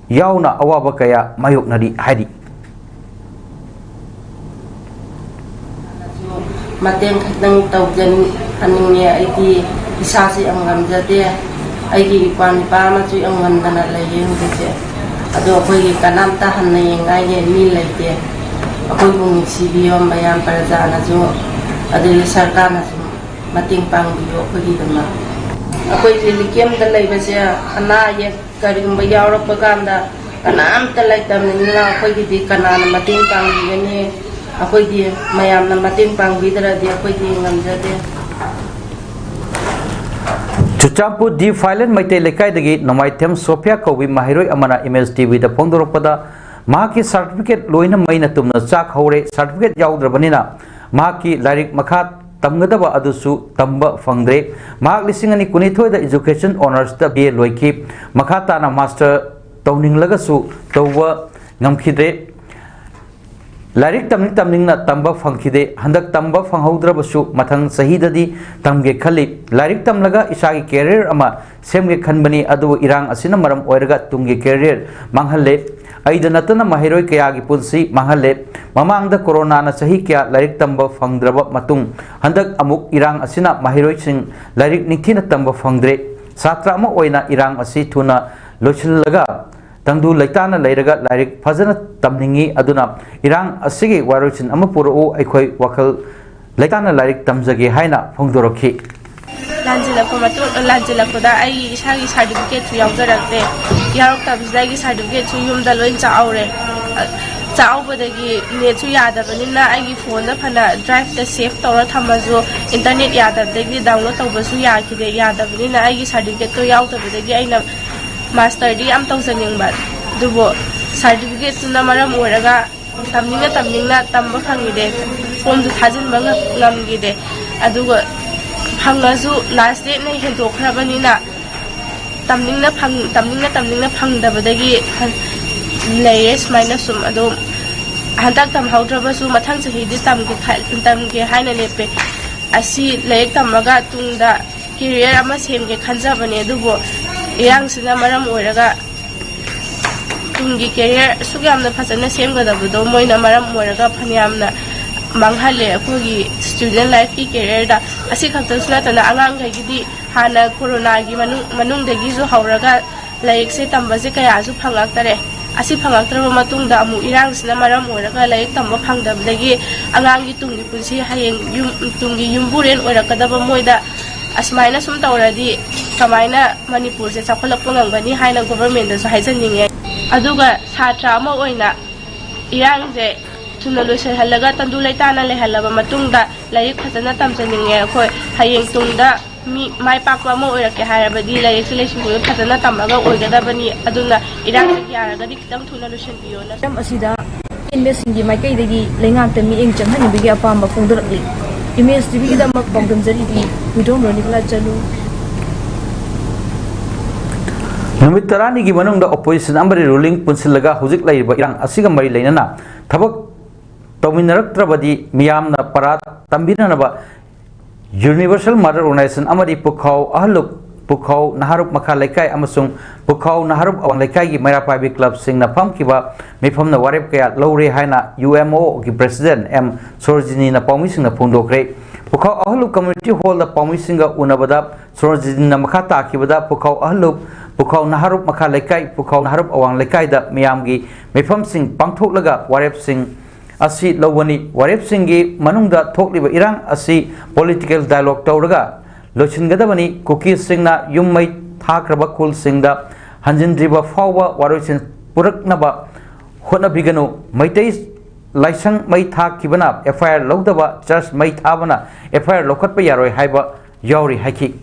ꯌꯥꯎꯅ ꯑꯋꯥꯕ ꯀꯌꯥ ꯃꯥꯌꯣꯛꯅꯔꯤ ꯍꯥꯏꯔꯤ꯫ ꯃꯇꯦꯡ ꯈꯤꯇꯪ ꯇꯧꯖꯅꯤꯡꯉꯦ꯫ ꯑꯩꯗꯤ ꯏꯁꯥꯁꯦ ꯌꯥꯝ ꯉꯝꯖꯗꯦ꯫ ꯑꯩꯒꯤ ꯏꯄ꯭ꯋꯥ ꯅꯨꯄꯥ ꯑꯃꯁꯨ ꯌꯥꯝ ꯉꯝꯗꯅ ꯂꯩꯌꯦ ꯍꯧꯖꯤꯛꯁꯦ꯫ ꯑꯗꯣ ꯑꯩꯈꯣꯏꯒꯤ ꯀꯅꯥꯝꯇ ꯍꯟꯅ ꯌꯦꯡꯉꯥꯏꯒꯤ ꯃꯤ ꯂꯩꯇꯦ꯫ ꯑꯩꯈꯣꯏꯕꯨ ꯅꯨꯡꯁꯤꯕꯤꯌꯣ ꯃꯌꯥꯝ ꯄ꯭ꯔꯖꯥꯅꯁꯨ, ꯑꯗꯒꯤ ꯁꯔꯀꯥꯔꯅꯁꯨ ꯃꯇꯦꯡ ꯄꯥꯡꯕꯤꯌꯣ ꯑꯩꯈꯣꯏꯒꯤꯗꯃꯛ꯫ ꯑꯩꯈꯣꯏ ꯔꯤꯂꯤꯐ ꯀꯦꯝꯞꯇ ꯂꯩꯕꯁꯦ ꯑꯅꯥ ꯑꯌꯦꯛ ꯀꯔꯤꯒꯨꯝꯕ ꯌꯥꯎꯔꯛꯄ ꯀꯥꯟꯗ ꯀꯅꯥꯝꯇ ꯂꯩꯇꯕꯅꯤꯅ ꯑꯩꯈꯣꯏꯒꯤꯗꯤ ꯀꯅꯥꯅ ꯃꯇꯦꯡ ꯄꯥꯡꯕꯤꯒꯅꯤ? ꯑꯩꯈꯣꯏꯗꯤ ꯃꯌꯥꯝꯅ ꯃꯇꯦꯡ ꯄꯥꯡꯕꯤꯗ꯭ꯔꯗꯤ ꯑꯩꯈꯣꯏꯗꯤ ꯉꯝꯖꯗꯦ꯫ ꯆꯨꯔꯆꯥꯟꯄꯨꯔ ꯗꯤ ꯐꯥꯏꯂꯦꯟ ꯃꯩꯇꯩ ꯂꯩꯀꯥꯏꯗꯒꯤ ꯅꯣꯡꯃꯥꯏꯊꯦꯝ ꯁꯣꯐꯤꯌꯥ ꯀꯧꯕꯤ ꯃꯍꯩꯔꯣꯏ ꯑꯃꯅ ꯏꯃꯦꯖ ꯇꯤꯚꯤꯗ ꯐꯣꯡꯗꯣꯔꯛꯄꯗ, ꯃꯍꯥꯛꯀꯤ ꯁꯥꯔꯇꯤꯐꯤꯀꯦꯠ ꯂꯣꯏꯅ ꯃꯩꯅ ꯇꯨꯝꯅ ꯆꯥꯛꯍꯧꯔꯦ꯫ ꯁꯥꯔꯇꯤꯐꯤꯀꯦꯠ ꯌꯥꯎꯗ꯭ꯔꯕꯅꯤꯅ ꯃꯍꯥꯛꯀꯤ ꯂꯥꯏꯔꯤꯛ ꯃꯈꯥ ꯇꯝꯒꯗꯕ ꯑꯗꯨꯁꯨ ꯇꯝꯕ ꯐꯪꯗ꯭ꯔꯦ꯫ ꯃꯍꯥꯛ ꯂꯤꯁꯤꯡ ꯑꯅꯤ ꯀꯨꯟꯅꯤꯊꯣꯏꯗ ꯏꯖꯨꯀꯦꯁꯟ ꯑꯣꯅꯔꯁꯇ ꯕꯤ ꯑꯦ ꯂꯣꯏꯈꯤ꯫ ꯃꯈꯥ ꯇꯥꯅ ꯃꯥꯁꯇꯔ ꯇꯧꯅꯤꯡꯂꯒꯁꯨ ꯇꯧꯕ ꯉꯝꯈꯤꯗ꯭ꯔꯦ꯫ ꯂꯥꯏꯔꯤꯛ ꯇꯝꯅꯤꯡ ꯇꯝꯅꯤꯡꯅ ꯇꯝꯕ ꯐꯪꯈꯤꯗꯦ꯫ ꯍꯟꯗꯛ ꯇꯝꯕ ꯐꯪꯍꯧꯗ꯭ꯔꯕꯁꯨ ꯃꯊꯪ ꯆꯍꯤꯗꯗꯤ ꯇꯝꯒꯦ ꯈꯜꯂꯤ꯫ ꯂꯥꯏꯔꯤꯛ ꯇꯝꯂꯒ ꯏꯁꯥꯒꯤ ꯀꯦꯔꯤꯌꯔ ꯑꯃ ꯁꯦꯝꯒꯦ ꯈꯟꯕꯅꯤ, ꯑꯗꯨꯕꯨ ꯏꯔꯥꯡ ꯑꯁꯤꯅ ꯃꯔꯝ ꯑꯣꯏꯔꯒ ꯇꯨꯡꯒꯤ ꯀꯦꯔꯤꯌꯔ ꯃꯥꯡꯍꯜꯂꯦ꯫ ꯑꯩꯗ ꯅꯠꯇꯅ ꯃꯍꯩꯔꯣꯏ ꯀꯌꯥꯒꯤ ꯄꯨꯟꯁꯤ ꯃꯥꯡꯍꯜꯂꯦ꯫ ꯃꯃꯥꯡꯗ ꯀꯣꯔꯣꯅꯥꯅ ꯆꯍꯤ ꯀꯌꯥ ꯂꯥꯏꯔꯤꯛ ꯇꯝꯕ ꯐꯪꯗ꯭ꯔꯕ ꯃꯇꯨꯡ, ꯍꯟꯗꯛ ꯑꯃꯨꯛ ꯏꯔꯥꯡ ꯑꯁꯤꯅ ꯃꯍꯩꯔꯣꯏꯁꯤꯡ ꯂꯥꯏꯔꯤꯛ ꯅꯤꯡꯊꯤꯅ ꯇꯝꯕ ꯐꯪꯗ꯭ꯔꯦ꯫ ꯁꯥꯇ꯭ꯔ ꯑꯃ ꯑꯣꯏꯅ ꯏꯔꯥꯡ ꯑꯁꯤ ꯊꯨꯅ ꯂꯣꯏꯁꯤꯜꯂꯒ ꯇꯪꯗꯨ ꯂꯩꯇꯥꯅ ꯂꯩꯔꯒ ꯂꯥꯏꯔꯤꯛ ꯐꯖꯅ ꯇꯝꯅꯤꯡꯏ꯫ ꯑꯗꯨꯅ ꯏꯔꯥꯡ ꯑꯁꯤꯒꯤ ꯋꯥꯔꯣꯏꯁꯤꯟ ꯑꯃ ꯄꯨꯔꯛꯎ, ꯑꯩꯈꯣꯏ ꯋꯥꯈꯜ ꯂꯩꯇꯥꯅ ꯂꯥꯏꯔꯤꯛ ꯇꯝꯖꯒꯦ ꯍꯥꯏꯅ ꯐꯣꯡꯗꯣꯔꯛꯈꯤ꯫ ꯂꯥꯟꯖꯤꯜꯂꯛꯄ ꯃꯇꯨꯡ, ꯂꯥꯟꯖꯤꯜꯂꯛꯄꯗ ꯑꯩ ꯏꯁꯥꯒꯤ ꯁꯥꯔꯇꯤꯐꯤꯀꯦꯠꯁꯨ ꯌꯥꯎꯖꯔꯛꯇꯦ꯫ ꯌꯥꯎꯔꯛꯇꯕꯁꯤꯗ ꯑꯩꯒꯤ ꯁꯥꯔꯇꯤꯐꯤꯀꯦꯠꯁꯨ ꯌꯨꯝꯗ ꯂꯣꯏ ꯆꯥꯛꯍꯧꯔꯦ꯫ ꯑ-, ꯆꯥꯎꯕꯗꯒꯤ ꯅꯦꯠꯁꯨ ꯌꯥꯗꯕꯅꯤꯅ ꯑꯩꯒꯤ ꯐꯣꯟꯗ ꯐꯅ ꯗ꯭ꯔꯥꯏꯚꯇ ꯁꯦꯚ ꯇꯧꯔ ꯊꯝꯃꯁꯨ ꯏꯟꯇꯔꯅꯦꯠ ꯌꯥꯗꯕꯗꯒꯤ ꯗꯥꯎꯟꯂꯣꯗ ꯇꯧꯕꯁꯨ ꯌꯥꯈꯤꯗꯦ꯫ ꯌꯥꯗꯕꯅꯤꯅ ꯑꯩꯒꯤ ꯁꯥꯔꯇꯤꯐꯤꯀꯦꯠꯇꯣ ꯌꯥꯎꯗꯕꯗꯒꯤ ꯑꯩꯅ ꯃꯥꯁꯇꯔꯗꯤ ꯌꯥꯝ ꯇꯧꯖꯅꯤꯡꯕ, ꯑꯗꯨꯕꯨ ꯁꯥꯔꯇꯤꯐꯤꯀꯦꯠꯇꯨꯅ ꯃꯔꯝ ꯑꯣꯏꯔꯒ ꯇꯝꯅꯤꯡꯅ ꯇꯝꯅꯤꯡꯅ ꯇꯝꯕ ꯐꯪꯈꯤꯗꯦ, ꯐꯣꯝꯁꯨ ꯊꯥꯖꯤꯟꯕ ꯉꯝ- ꯉꯝꯈꯤꯗꯦ꯫ ꯑꯗꯨꯒ ꯐꯪꯉꯁꯨ ꯂꯥꯁ ꯗꯦꯠꯅ ꯍꯦꯟꯗꯣꯛꯈ꯭ꯔꯕꯅꯤꯅ ꯇꯝꯅꯤꯡꯅ ꯐꯪ ꯇꯝꯅꯤꯡꯅ ꯇꯝꯅꯤꯡꯅ ꯐꯪꯗꯕꯗꯒꯤ ꯂꯩꯔꯦ꯫ ꯁꯨꯃꯥꯏꯅ ꯁꯨꯝ ꯑꯗꯨꯝ ꯍꯟꯗꯛ ꯇꯝꯍꯧꯗ꯭ꯔꯕꯁꯨ ꯃꯊꯪ ꯆꯍꯤꯗꯤ ꯇꯝꯒꯦ ꯈ- ꯇꯝꯒꯦ ꯍꯥꯏꯅ ꯂꯦꯞꯄꯦ꯫ ꯑꯁꯤ ꯂꯥꯏꯔꯤꯛ ꯇꯝꯃꯒ ꯇꯨꯡꯗ ꯀꯦꯔꯤꯌꯔ ꯑꯃ ꯁꯦꯝꯒꯦ ꯈꯟꯖꯕꯅꯦ, ꯑꯗꯨꯕꯨ ꯏꯔꯥꯡꯁꯤꯅ ꯃꯔꯝ ꯑꯣꯏꯔꯒ ꯇꯨꯡꯒꯤ ꯀꯦꯔꯤꯌꯔ ꯑꯁꯨꯛ ꯌꯥꯝꯅ ꯐꯖꯅ ꯁꯦꯝꯒꯗꯕꯗꯣ ꯃꯣꯏꯅ ꯃꯔꯝ ꯑꯣꯏꯔꯒ ꯐꯅꯌꯥꯝꯅ ꯃꯥꯡꯍꯜꯂꯦ ꯑꯩꯈꯣꯏꯒꯤ ꯁ꯭ꯇꯨꯗꯦꯟ ꯂꯥꯏꯐꯀꯤ ꯀꯦꯔꯤꯌꯔꯗ꯫ ꯑꯁꯤ ꯈꯛꯇꯁꯨ ꯅꯠꯇꯅ ꯑꯉꯥꯡꯈꯩꯒꯤꯗꯤ ꯍꯥꯟꯅ ꯀꯣꯔꯣꯅꯥꯒꯤ ꯃꯅꯨꯡ ꯃꯅꯨꯡꯗꯒꯤꯁꯨ ꯍꯧꯔꯒ ꯂꯥꯏꯔꯤꯛꯁꯦ ꯇꯝꯕꯁꯦ ꯀꯌꯥꯁꯨ ꯐꯪꯉꯛꯇꯔꯦ꯫ ꯑꯁꯤ ꯐꯪꯉꯛꯇ꯭ꯔꯕ ꯃꯇꯨꯡꯗ ꯑꯃꯨꯛ ꯏꯔꯥꯡꯁꯤꯅ ꯃꯔꯝ ꯑꯣꯏꯔꯒ ꯂꯥꯏꯔꯤꯛ ꯇꯝꯕ ꯐꯪꯗꯕꯗꯒꯤ ꯑꯉꯥꯡꯒꯤ ꯇꯨꯡꯒꯤ ꯄꯨꯟꯁꯤ, ꯍꯌꯦꯡ ꯌꯨꯝ ꯇꯨꯡꯒꯤ ꯌꯨꯝꯕꯨꯔꯦꯟ ꯑꯣꯏꯔꯛꯀꯗꯕ ꯃꯣꯏꯗ ꯑꯁꯨꯃꯥꯏꯅ ꯁꯨꯝ ꯇꯧꯔꯗꯤ ꯀꯃꯥꯏꯅ ꯃꯅꯤꯄꯨꯔꯁꯦ ꯆꯥꯎꯈꯠꯂꯛꯄ ꯉꯝꯒꯅꯤ ꯍꯥꯏꯅ ꯒꯣꯚꯔꯃꯦꯟꯗꯁꯨ ꯍꯥꯏꯖꯅꯤꯡꯉꯦ꯫ ꯑꯗꯨꯒ ꯁꯥꯇ꯭ꯔ ꯑꯃ ꯑꯣꯏꯅ ꯏꯔꯥꯡꯁꯦ ꯊꯨꯅ ꯂꯣꯏꯁꯤꯜꯍꯜꯂꯒ ꯇꯪꯗꯨ ꯂꯩꯇꯥꯅ ꯂꯩꯍꯜꯂꯕ ꯃꯇꯨꯡꯗ ꯂꯥꯏꯔꯤꯛ ꯐꯖꯅ ꯇꯝꯖꯅꯤꯡꯉꯦ꯫ ꯑꯩꯈꯣꯏ ꯍꯌꯦꯡ ꯇꯨꯡꯗ ꯃꯤ ꯃꯥꯏ ꯄꯥꯛꯄ ꯑꯃ ꯑꯣꯏꯔꯛꯀꯦ ꯍꯥꯏꯔꯕꯗꯤ ꯂꯥꯏꯔꯤꯛꯁꯦ ꯂꯥꯏꯁꯨ ꯐꯖꯅ ꯇꯝꯃꯒ ꯑꯣꯏꯒꯗꯕꯅꯤ꯫ ꯑꯗꯨꯅ ꯏꯔꯥꯡꯁꯦ ꯌꯥꯔꯒꯗꯤ ꯈꯤꯇꯪ ꯊꯨꯅ ꯂꯣꯏꯁꯤꯟꯕꯤꯌꯣꯅ꯫ ꯃꯔꯝ ꯑꯁꯤꯗ ꯑꯍꯦꯟꯕꯁꯤꯡꯒꯤ ꯃꯥꯏꯀꯩꯗꯒꯤ ꯂꯩꯉꯥꯛꯇ ꯃꯤꯠꯌꯦꯡ ꯆꯪꯍꯟꯅꯤꯡꯕꯒꯤ ꯑꯄꯥꯝꯕ ꯐꯣꯡꯗꯣꯔꯛꯂꯤ꯫ ꯏꯃꯦꯖ ꯇꯤꯚꯤꯒꯤꯗꯃꯛ ꯄꯥꯎꯗꯝꯖꯔꯤꯕꯤ ꯍꯨꯏꯗ꯭ꯔꯣꯝ ꯔꯣꯅꯤꯕꯂꯥ ꯆꯅꯨ꯫ ꯅꯨꯃꯤꯠ ꯇꯔꯥꯅꯤꯒꯤ ꯃꯅꯨꯡꯗ ꯑꯣꯄꯣꯖꯤꯁꯟ ꯑꯃꯗꯤ ꯔꯨꯂꯤꯡ ꯄꯨꯟꯁꯤꯜꯂꯒ ꯍꯧꯖꯤꯛ ꯂꯩꯔꯤꯕ ꯏꯔꯥꯡ ꯑꯁꯤꯒ ꯃꯔꯤ ꯂꯩꯅꯅ ꯊꯕꯛ ꯇꯧꯃꯤꯟꯅꯔꯛꯇ꯭ꯔꯕꯗꯤ ꯃꯤꯌꯥꯝꯅ ꯄꯔꯥ ꯇꯝꯕꯤꯅꯅꯕ ꯌꯨꯅꯤꯚꯔꯁꯦꯜ ꯃꯥꯗꯔ ꯑꯣꯔꯒꯅꯥꯏꯖꯦꯁꯟ ꯑꯃꯗꯤ ꯄꯨꯈꯥꯎ ꯑꯍꯜꯂꯨꯞ, ꯄꯨꯈꯥꯎ ꯅꯍꯥꯔꯨꯞ ꯃꯈꯥ ꯂꯩꯀꯥꯏ ꯑꯃꯁꯨꯡ ꯄꯨꯈꯥꯎ ꯅꯍꯥꯔꯨꯞ ꯑꯋꯥꯡ ꯂꯩꯀꯥꯏꯒꯤ ꯃꯩꯔꯥ ꯄꯥꯏꯕꯤ ꯀ꯭ꯂꯕꯁꯤꯡꯅ ꯐꯝꯈꯤꯕ ꯃꯤꯐꯝꯅ ꯋꯥꯔꯦꯞ ꯀꯌꯥ ꯂꯧꯔꯦ ꯍꯥꯏꯅ ꯌꯨ ꯑꯦꯝ ꯑꯣꯒꯤ ꯄ꯭ꯔꯦꯁꯤꯗꯦꯟꯠ ꯑꯦꯝ ꯁꯣꯔꯣꯖꯤꯅꯤꯅ ꯄꯥꯎꯃꯤꯁꯤꯡꯗ ꯐꯣꯡꯗꯣꯛꯈ꯭ꯔꯦ꯫ ꯄꯨꯈꯥꯎ ꯑꯍꯜꯂꯨꯞ ꯀꯝꯃ꯭ꯌꯨꯅꯤꯇꯤ ꯍꯣꯜꯗ ꯄꯥꯎꯃꯤꯁꯤꯡꯒ ꯎꯅꯕꯗ ꯁꯣꯔꯣꯖꯤꯅꯤꯅ ꯃꯈꯥ ꯇꯥꯈꯤꯕꯗ ꯄꯨꯈꯥꯎ ꯑꯍꯜꯂꯨꯞ, ꯄꯨꯈꯥꯎ ꯅꯍꯥꯔꯨꯞ ꯃꯈꯥ ꯂꯩꯀꯥꯏ, ꯄꯨꯈꯥꯎ ꯅꯍꯥꯔꯨꯞ ꯑꯋꯥꯡ ꯂꯩꯀꯥꯏꯗ ꯃꯤꯌꯥꯝꯒꯤ ꯃꯤꯐꯝꯁꯤꯡ ꯄꯥꯡꯊꯣꯛꯂꯒ ꯋꯥꯔꯦꯞꯁꯤꯡ ꯑꯁꯤ ꯂꯧꯕꯅꯤ꯫ ꯋꯥꯔꯦꯞꯁꯤꯡꯒꯤ ꯃꯅꯨꯡꯗ ꯊꯣꯛꯂꯤꯕ ꯏꯔꯥꯡ ꯑꯁꯤ ꯄꯣꯂꯤꯇꯤꯀꯦꯜ ꯗꯥꯏꯂꯣꯒ ꯇꯧꯔꯒ ꯂꯣꯏꯁꯤꯟꯒꯗꯕꯅꯤ꯫ ꯀꯨꯀꯤꯁꯤꯡꯅ ꯌꯨꯝ ꯃꯩ ꯊꯥꯈ꯭ꯔꯕ ꯈꯨꯜꯁꯤꯡꯗ ꯍꯟꯖꯤꯟꯗ꯭ꯔꯤꯕ ꯐꯥꯎꯕ ꯋꯥꯔꯣꯏꯁꯤꯟ ꯄꯨꯔꯛꯅꯕ ꯍꯣꯠꯅꯕꯤꯒꯅꯨ꯫ ꯃꯩꯇꯩ ꯂꯥꯏꯁꯪ ꯃꯩ ꯊꯥꯈꯤꯕꯅ F I R ꯂꯧꯗꯕ, ꯆꯔꯆ ꯃꯩ ꯊꯥꯕꯅ F I R ꯂꯧꯈꯠꯄ ꯌꯥꯔꯣꯏ ꯍꯥꯏꯕ ꯌꯥꯎꯔꯤ ꯍꯥꯏꯈꯤ꯫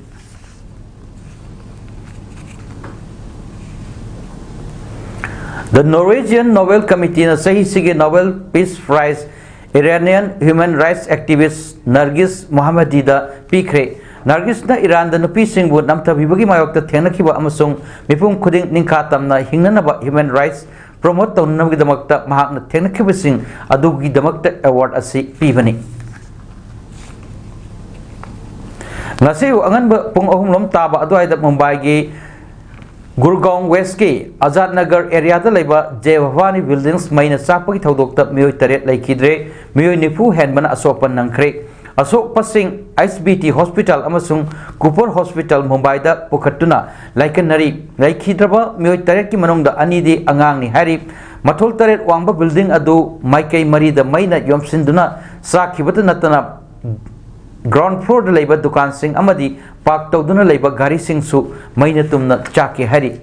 The Norwegian Nobel Committeeꯅ ꯆꯍꯤꯁꯤꯒꯤ Nobel Peace Prize Iranian human rights activist Nargis Mohammadiꯗ ꯄꯤꯈ꯭ꯔꯦ꯫ ꯅꯥꯔꯒꯤꯁꯅ ꯏꯔꯥꯟꯗ ꯅꯨꯄꯤꯁꯤꯡꯕꯨ ꯅꯝꯊꯕꯤꯕꯒꯤ ꯃꯥꯌꯣꯛꯇ ꯊꯦꯡꯅꯈꯤꯕ ꯑꯃꯁꯨꯡ ꯃꯤꯄꯨꯝ ꯈꯨꯗꯤꯡ ꯅꯤꯡꯈꯥ ꯇꯝꯅ ꯍꯤꯡꯅꯅꯕ human rights promote ꯇꯧꯅꯅꯕꯒꯤꯗꯃꯛꯇ ꯃꯍꯥꯛꯅ ꯊꯦꯡꯅꯈꯤꯕꯁꯤꯡ ꯑꯗꯨꯒꯤꯗꯃꯛꯇ award ꯑꯁꯤ ꯄꯤꯕꯅꯤ꯫ ꯉꯁꯤ ꯑꯉꯟꯕ ꯄꯨꯡ ꯑꯍꯨꯝ ꯂꯣꯝ ꯇꯥꯕ ꯑꯗꯨꯋꯥꯏꯗ ꯃꯨꯝꯕꯥꯏꯒꯤ ꯒꯨꯔꯒꯥꯎꯟ ꯋꯦꯁꯀꯤ ꯑꯖꯥꯗ ꯅꯒꯔ areaꯗ ꯂꯩꯕ ꯖꯦ ꯚꯕꯥꯅꯤ buildings ꯃꯩꯅ ꯆꯥꯛꯄꯒꯤ ꯊꯧꯗꯣꯛꯇ ꯃꯤꯑꯣꯏ ꯇꯔꯦꯠ ꯂꯩꯈꯤꯗ꯭ꯔꯦ, ꯃꯤꯑꯣꯏ ꯅꯤꯐꯨ ꯍꯦꯟꯕꯅ ꯑꯁꯣꯛ ꯑꯄꯟ ꯅꯪꯈ꯭ꯔꯦ꯫ ꯑꯁꯣꯛꯄꯁꯤꯡ H B T hospital ꯑꯃꯁꯨꯡ Cooper hospital ꯃꯨꯝꯕꯥꯏꯗ ꯄꯨꯈꯠꯇꯨꯅ ꯂꯥꯏꯀꯠꯅꯔꯤ꯫ ꯂꯩꯈꯤꯗ꯭ꯔꯕ ꯃꯤꯑꯣꯏ ꯇꯔꯦꯠꯀꯤ ꯃꯅꯨꯡꯗ ꯑꯅꯤꯗꯤ ꯑꯉꯥꯡꯅꯤ ꯍꯥꯏꯔꯤ꯫ ꯃꯊꯣꯜ ꯇꯔꯦꯠ ꯋꯥꯡꯕ building ꯑꯗꯨ ꯃꯥꯏꯀꯩ ꯃꯔꯤꯗ ꯃꯩꯅ ꯌꯣꯝꯁꯤꯟꯗꯨꯅ ꯆꯥꯛꯈꯤꯕꯇ ꯅꯠꯇꯅ, ground floorꯗ ꯂꯩꯕ ꯗꯨꯀꯥꯟꯁꯤꯡ ꯑꯃꯗꯤ park ꯇꯧꯗꯨꯅ ꯂꯩꯕ ꯒꯥꯔꯤꯁꯤꯡꯁꯨ ꯃꯩꯅ ꯇꯨꯝꯅ ꯆꯥꯛꯈꯤ ꯍꯥꯏꯔꯤ꯫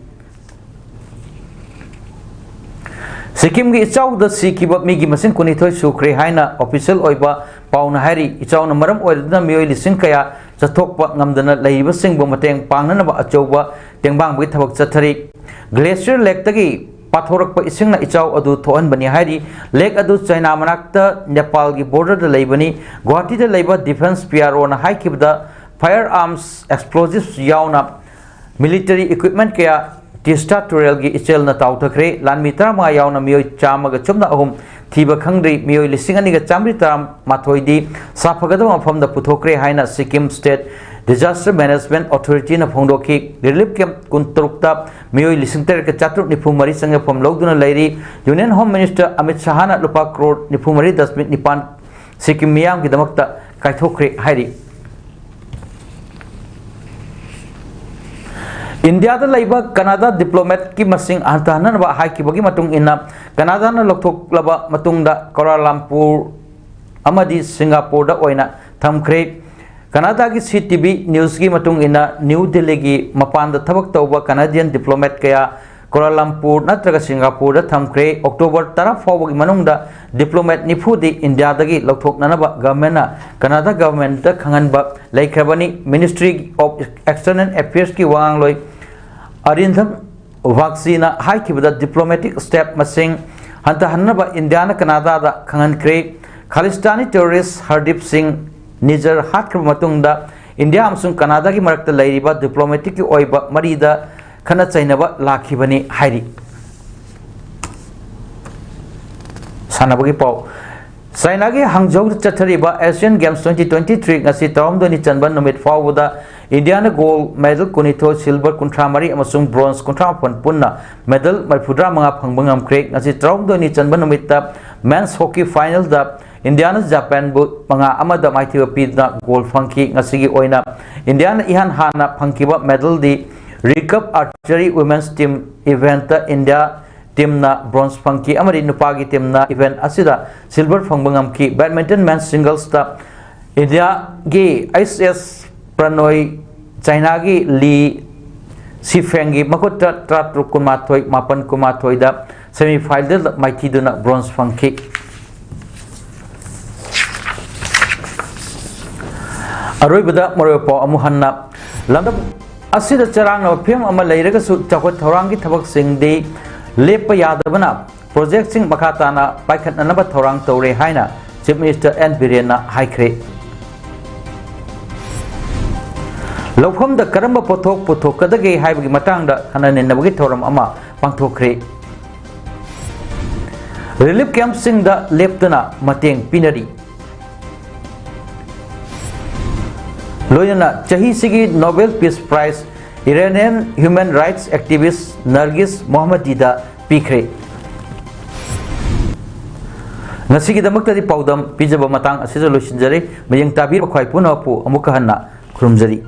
ꯁꯤꯛꯀꯤꯝꯒꯤ ꯏꯆꯥꯎꯗ ꯁꯤꯈꯤꯕ ꯃꯤꯒꯤ ꯃꯁꯤꯡ ꯀꯨꯟꯅꯤꯊꯣꯏ ꯁꯨꯈ꯭ꯔꯦ ꯍꯥꯏꯅ official ꯑꯣꯏꯕ ꯄꯥꯎꯅ ꯍꯥꯏꯔꯤ꯫ ꯏꯆꯥꯎꯅ ꯃꯔꯝ ꯑꯣꯏꯔꯗꯨꯅ ꯃꯤꯑꯣꯏ ꯂꯤꯁꯤꯡ ꯀꯌꯥ ꯆꯠꯊꯣꯛꯄ ꯉꯝꯗꯅ ꯂꯩꯔꯤꯕꯁꯤꯡꯕꯨ ꯃꯇꯦꯡ ꯄꯥꯡꯅꯅꯕ ꯑꯆꯧꯕ ꯇꯦꯡꯕꯥꯡꯕꯒꯤ ꯊꯕꯛ ꯆꯠꯊꯔꯤ꯫ Glacier lakeꯇꯒꯤ ꯄꯥꯊꯣꯔꯛꯄ ꯏꯁꯤꯡꯅ ꯏꯆꯥꯎ ꯑꯗꯨ ꯊꯣꯛꯍꯟꯕꯅꯤ ꯍꯥꯏꯔꯤ꯫ Lake ꯑꯗꯨ ꯆꯥꯏꯅꯥ ꯃꯅꯥꯛꯇ ꯅꯦꯄꯥꯜꯒꯤ borderꯗ ꯂꯩꯕꯅꯤ꯫ ꯒꯨꯋꯥꯍꯥꯇꯤꯗ ꯂꯩꯕ Defence P R Oꯅ ꯍꯥꯏꯈꯤꯕꯗ, fire arms explosives ꯌꯥꯎꯅ military equipment ꯀꯌꯥ ꯇꯤꯁꯇꯥ ꯇꯨꯔꯦꯜꯒꯤ ꯏꯆꯦꯜꯅ ꯇꯥꯎꯊꯈ꯭ꯔꯦ꯫ ꯂꯥꯟꯃꯤ ꯇꯔꯥꯃꯉꯥ ꯌꯥꯎꯅ ꯃꯤꯑꯣꯏ ꯆꯥꯝꯃꯒ ꯆꯨꯝꯅ ꯑꯍꯨꯝ ꯊꯤꯕ ꯈꯪꯗ꯭ꯔꯤ꯫ ꯃꯤꯑꯣꯏ ꯂꯤꯁꯤꯡ ꯑꯅꯤꯒ ꯆꯥꯃꯔꯤ ꯇꯔꯥꯃꯥꯊꯣꯏꯗꯤ ꯁꯥꯐꯒꯗꯕ ꯃꯐꯝꯗ ꯄꯨꯊꯣꯛꯈ꯭ꯔꯦ ꯍꯥꯏꯅ Sikkim State Disaster Management Authorityꯅ ꯐꯣꯡꯗꯣꯛꯈꯤ꯫ Relief camp ꯀꯨꯟꯇꯔꯨꯛꯇ ꯃꯤꯑꯣꯏ ꯂꯤꯁꯤꯡ ꯇꯔꯦꯠꯀ ꯆꯥꯇ꯭ꯔꯨꯛ ꯅꯤꯐꯨ ꯃꯔꯤ ꯆꯪꯖꯐꯝ ꯂꯧꯗꯨꯅ ꯂꯩꯔꯤ꯫ Union Home Minister ꯑꯃꯤꯠ ꯁꯍꯥꯅ ꯂꯨꯄꯥ ꯀ꯭ꯔꯣꯔ ꯅꯤꯐꯨ ꯃꯔꯤ ꯗꯁꯃꯤꯛ ꯅꯤꯄꯥꯟ ꯁꯤꯛꯀꯤꯝ ꯃꯤꯌꯥꯝꯒꯤꯗꯃꯛꯇ ꯀꯥꯏꯊꯣꯛꯈ꯭ꯔꯦ ꯍꯥꯏꯔꯤ꯫ ꯏꯟꯗꯤꯌꯥꯗ ꯂꯩꯕ ꯀꯅꯥꯗꯥ diplomatꯀꯤ ꯃꯁꯤꯡ ꯍꯟꯊꯍꯟꯅꯕ ꯍꯥꯏꯈꯤꯕꯒꯤ ꯃꯇꯨꯡ ꯏꯟꯅ, ꯀꯅꯥꯗꯥꯅ ꯂꯧꯊꯣꯛꯂꯕ ꯃꯇꯨꯡꯗ ꯀꯧꯂꯥꯂꯝꯄꯨꯔ ꯑꯃꯗꯤ ꯁꯤꯡꯒꯥꯄꯨꯔꯗ ꯑꯣꯏꯅ ꯊꯝꯈ꯭ꯔꯦ꯫ ꯀꯅꯥꯗꯥꯒꯤ C T V Newsꯀꯤ ꯃꯇꯨꯡ ꯏꯟꯅ, ꯅ꯭ꯌꯨ ꯗꯤꯜꯂꯤꯒꯤ ꯃꯄꯥꯟꯗ ꯊꯕꯛ ꯇꯧꯕ Canadian diplomat ꯀꯌꯥ ꯀꯣꯂꯥꯂꯝꯄꯨꯔ ꯅꯠꯇ꯭ꯔꯒ ꯁꯤꯡꯒꯥꯄꯨꯔꯗ ꯊꯝꯈ꯭ꯔꯦ꯫ ꯑꯣꯛꯇꯣꯕꯔ ꯇꯔꯥ ꯐꯥꯎꯕꯒꯤ ꯃꯅꯨꯡꯗ diplomat ꯅꯤꯐꯨꯗꯤ ꯏꯟꯗꯤꯌꯥꯗꯒꯤ ꯂꯧꯊꯣꯛꯅꯅꯕ government ꯅ ꯀꯅꯥꯗꯥ government ꯇ ꯈꯪꯍꯟꯕ ꯂꯩꯈ꯭ꯔꯕꯅꯤ꯫ Ministry of External Affairs ꯀꯤ ꯋꯥꯉꯥꯡꯂꯣꯏ ꯑꯔꯤꯟꯗꯝ ꯕꯥꯒꯆꯤꯅ ꯍꯥꯏꯈꯤꯕꯗ, diplomatic step ꯃꯁꯤꯡ ꯍꯟꯊꯍꯟꯅꯕ ꯏꯟꯗꯤꯌꯥꯅ ꯀꯅꯥꯗꯥꯗ ꯈꯪꯍꯟꯈ꯭ꯔꯦ꯫ ꯈꯥꯂꯤꯁꯇꯥꯅꯤ terrorist ꯍꯔꯗꯤꯞ ꯁꯤꯡ ꯅꯤꯖꯔ ꯍꯥꯠꯈ꯭ꯔꯕ ꯃꯇꯨꯡꯗ ꯏꯟꯗꯤꯌꯥ ꯑꯃꯁꯨꯡ ꯀꯅꯥꯗꯥꯒꯤ ꯃꯔꯛꯇ ꯂꯩꯔꯤꯕ diplomatic ꯀꯤ ꯑꯣꯏꯕ ꯃꯔꯤꯗ ꯈꯠꯅ ꯆꯩꯅꯕ ꯂꯥꯛꯈꯤꯕꯅꯤ ꯍꯥꯏꯔꯤ꯫ ꯁꯥꯟꯅꯕꯒꯤ ꯄꯥꯎ꯫ ꯆꯥꯏꯅꯥꯒꯤ ꯍꯥꯡꯖꯧꯗ ꯆꯠꯊꯔꯤꯕ Asian Games twenty twenty-three ꯉꯁꯤ ꯇꯔꯥꯍꯨꯝꯗꯣꯏꯅꯤ ꯆꯟꯕ ꯅꯨꯃꯤꯠ ꯐꯥꯎꯕꯗ ꯏꯟꯗꯤꯌꯥꯅ gold medal ꯀꯨꯟꯅꯤꯊꯣꯏ, silver ꯀꯨꯟꯊ꯭ꯔꯥ ꯃꯔꯤ ꯑꯃꯁꯨꯡ bronze ꯀꯨꯟꯊ꯭ꯔꯥ ꯃꯥꯄꯟ, ꯄꯨꯟꯅ medal ꯃꯔꯤꯐꯨꯇꯔꯥ ꯃꯉꯥ ꯐꯪꯕ ꯉꯝꯈ꯭ꯔꯦ꯫ ꯉꯁꯤ ꯇꯔꯥꯍꯨꯝꯗꯣꯏꯅꯤ ꯆꯟꯕ ꯅꯨꯃꯤꯠꯇ men's hockey final ꯗ ꯏꯟꯗꯤꯌꯥꯅ ꯖꯄꯥꯟꯕꯨ ꯃꯉꯥ ꯑꯃꯗ ꯃꯥꯏꯊꯤꯕ ꯄꯤꯗꯨꯅ gold ꯐꯪꯈꯤ꯫ ꯉꯁꯤꯒꯤ ꯑꯣꯏꯅ ꯏꯟꯗꯤꯌꯥꯅ ꯏꯍꯥꯟ ꯍꯥꯟꯅ ꯐꯪꯈꯤꯕ medal ꯗꯤ recurve archery women's team event ꯇ ꯏꯟꯗꯤꯌꯥ team ꯅ bronze ꯐꯪꯈꯤ ꯑꯃꯗꯤ ꯅꯨꯄꯥꯒꯤ team ꯅ event ꯑꯁꯤꯗ silver ꯐꯪꯕ ꯉꯝꯈꯤ꯫ Badminton men's singles ꯇ ꯏꯟꯗꯤꯌꯥꯒꯤ ꯑꯩꯆ ꯑꯦꯁ ꯄ꯭ꯔꯅꯣꯏ ꯆꯥꯏꯅꯥꯒꯤ ꯂꯤ ꯁꯤꯐꯦꯡꯒꯤ ꯃꯈꯨꯠꯇ ꯇꯔꯥꯇꯔꯨꯛ ꯀꯨꯟꯃꯥꯊꯣꯏ, ꯃꯥꯄꯟ ꯀꯨꯟꯃꯥꯊꯣꯏꯗ semi final ꯗ ꯃꯥꯏꯊꯤꯗꯨꯅ bronze ꯐꯪꯈꯤ꯫ ꯑꯔꯣꯏꯕꯗ ꯃꯔꯨꯑꯣꯏꯕ ꯄꯥꯎ ꯑꯃꯨꯛ ꯍꯟꯅ꯫ ꯂꯝꯗꯝ ꯑꯁꯤꯗ ꯆꯔꯥꯡꯅꯕ ꯐꯤꯕꯝ ꯑꯃ ꯂꯩꯔꯒꯁꯨ ꯆꯥꯎꯈꯠ ꯊꯧꯔꯥꯡꯒꯤ ꯊꯕꯛꯁꯤꯡꯗꯤ ꯂꯦꯞꯄ ꯌꯥꯗꯕꯅ project ꯁꯤꯡ ꯃꯈꯥ ꯇꯥꯅ ꯄꯥꯏꯈꯠꯅꯅꯕ ꯊꯧꯔꯥꯡ ꯇꯧꯔꯦ ꯍꯥꯏꯅ Chief Minister ꯑꯦꯟ ꯕꯤꯔꯦꯟꯅ ꯍꯥꯏꯈ꯭ꯔꯦ꯫ ꯂꯧꯐꯝꯗ ꯀꯔꯝꯕ ꯄꯣꯠꯊꯣꯛ ꯄꯨꯊꯣꯛꯀꯗꯒꯦ ꯍꯥꯏꯕꯒꯤ ꯃꯇꯥꯡꯗ ꯈꯟꯅ ꯅꯩꯅꯕꯒꯤ ꯊꯧꯔꯝ ꯑꯃ ꯄꯥꯡꯊꯣꯛꯈ꯭ꯔꯦ꯫ Relief camp ꯁꯤꯡꯗ ꯂꯦꯞꯇꯅ ꯃꯇꯦꯡ ꯄꯤꯅꯔꯤ꯫ ꯂꯣꯏꯅꯅ ꯆꯍꯤꯁꯤꯒꯤ Nobel Peace Prize Iranian human rights activist Nargis Mohammadi ꯗ ꯄꯤꯈ꯭ꯔꯦ꯫ ꯉꯁꯤꯒꯤꯗꯃꯛꯇꯗꯤ ꯄꯥꯎꯗꯝ ꯄꯤꯖꯕ ꯃꯇꯥꯡ ꯑꯁꯤꯗ ꯂꯣꯏꯁꯤꯟꯖꯔꯦ꯫ ꯃꯌꯦꯡ ꯇꯥꯕꯤꯔꯤꯕ ꯈ꯭ꯋꯥꯏ ꯄꯨꯝꯅꯃꯛꯄꯨ ꯑꯃꯨꯛꯀ ꯍꯟꯅ ꯈꯨꯔꯨꯝꯖꯔꯤ꯫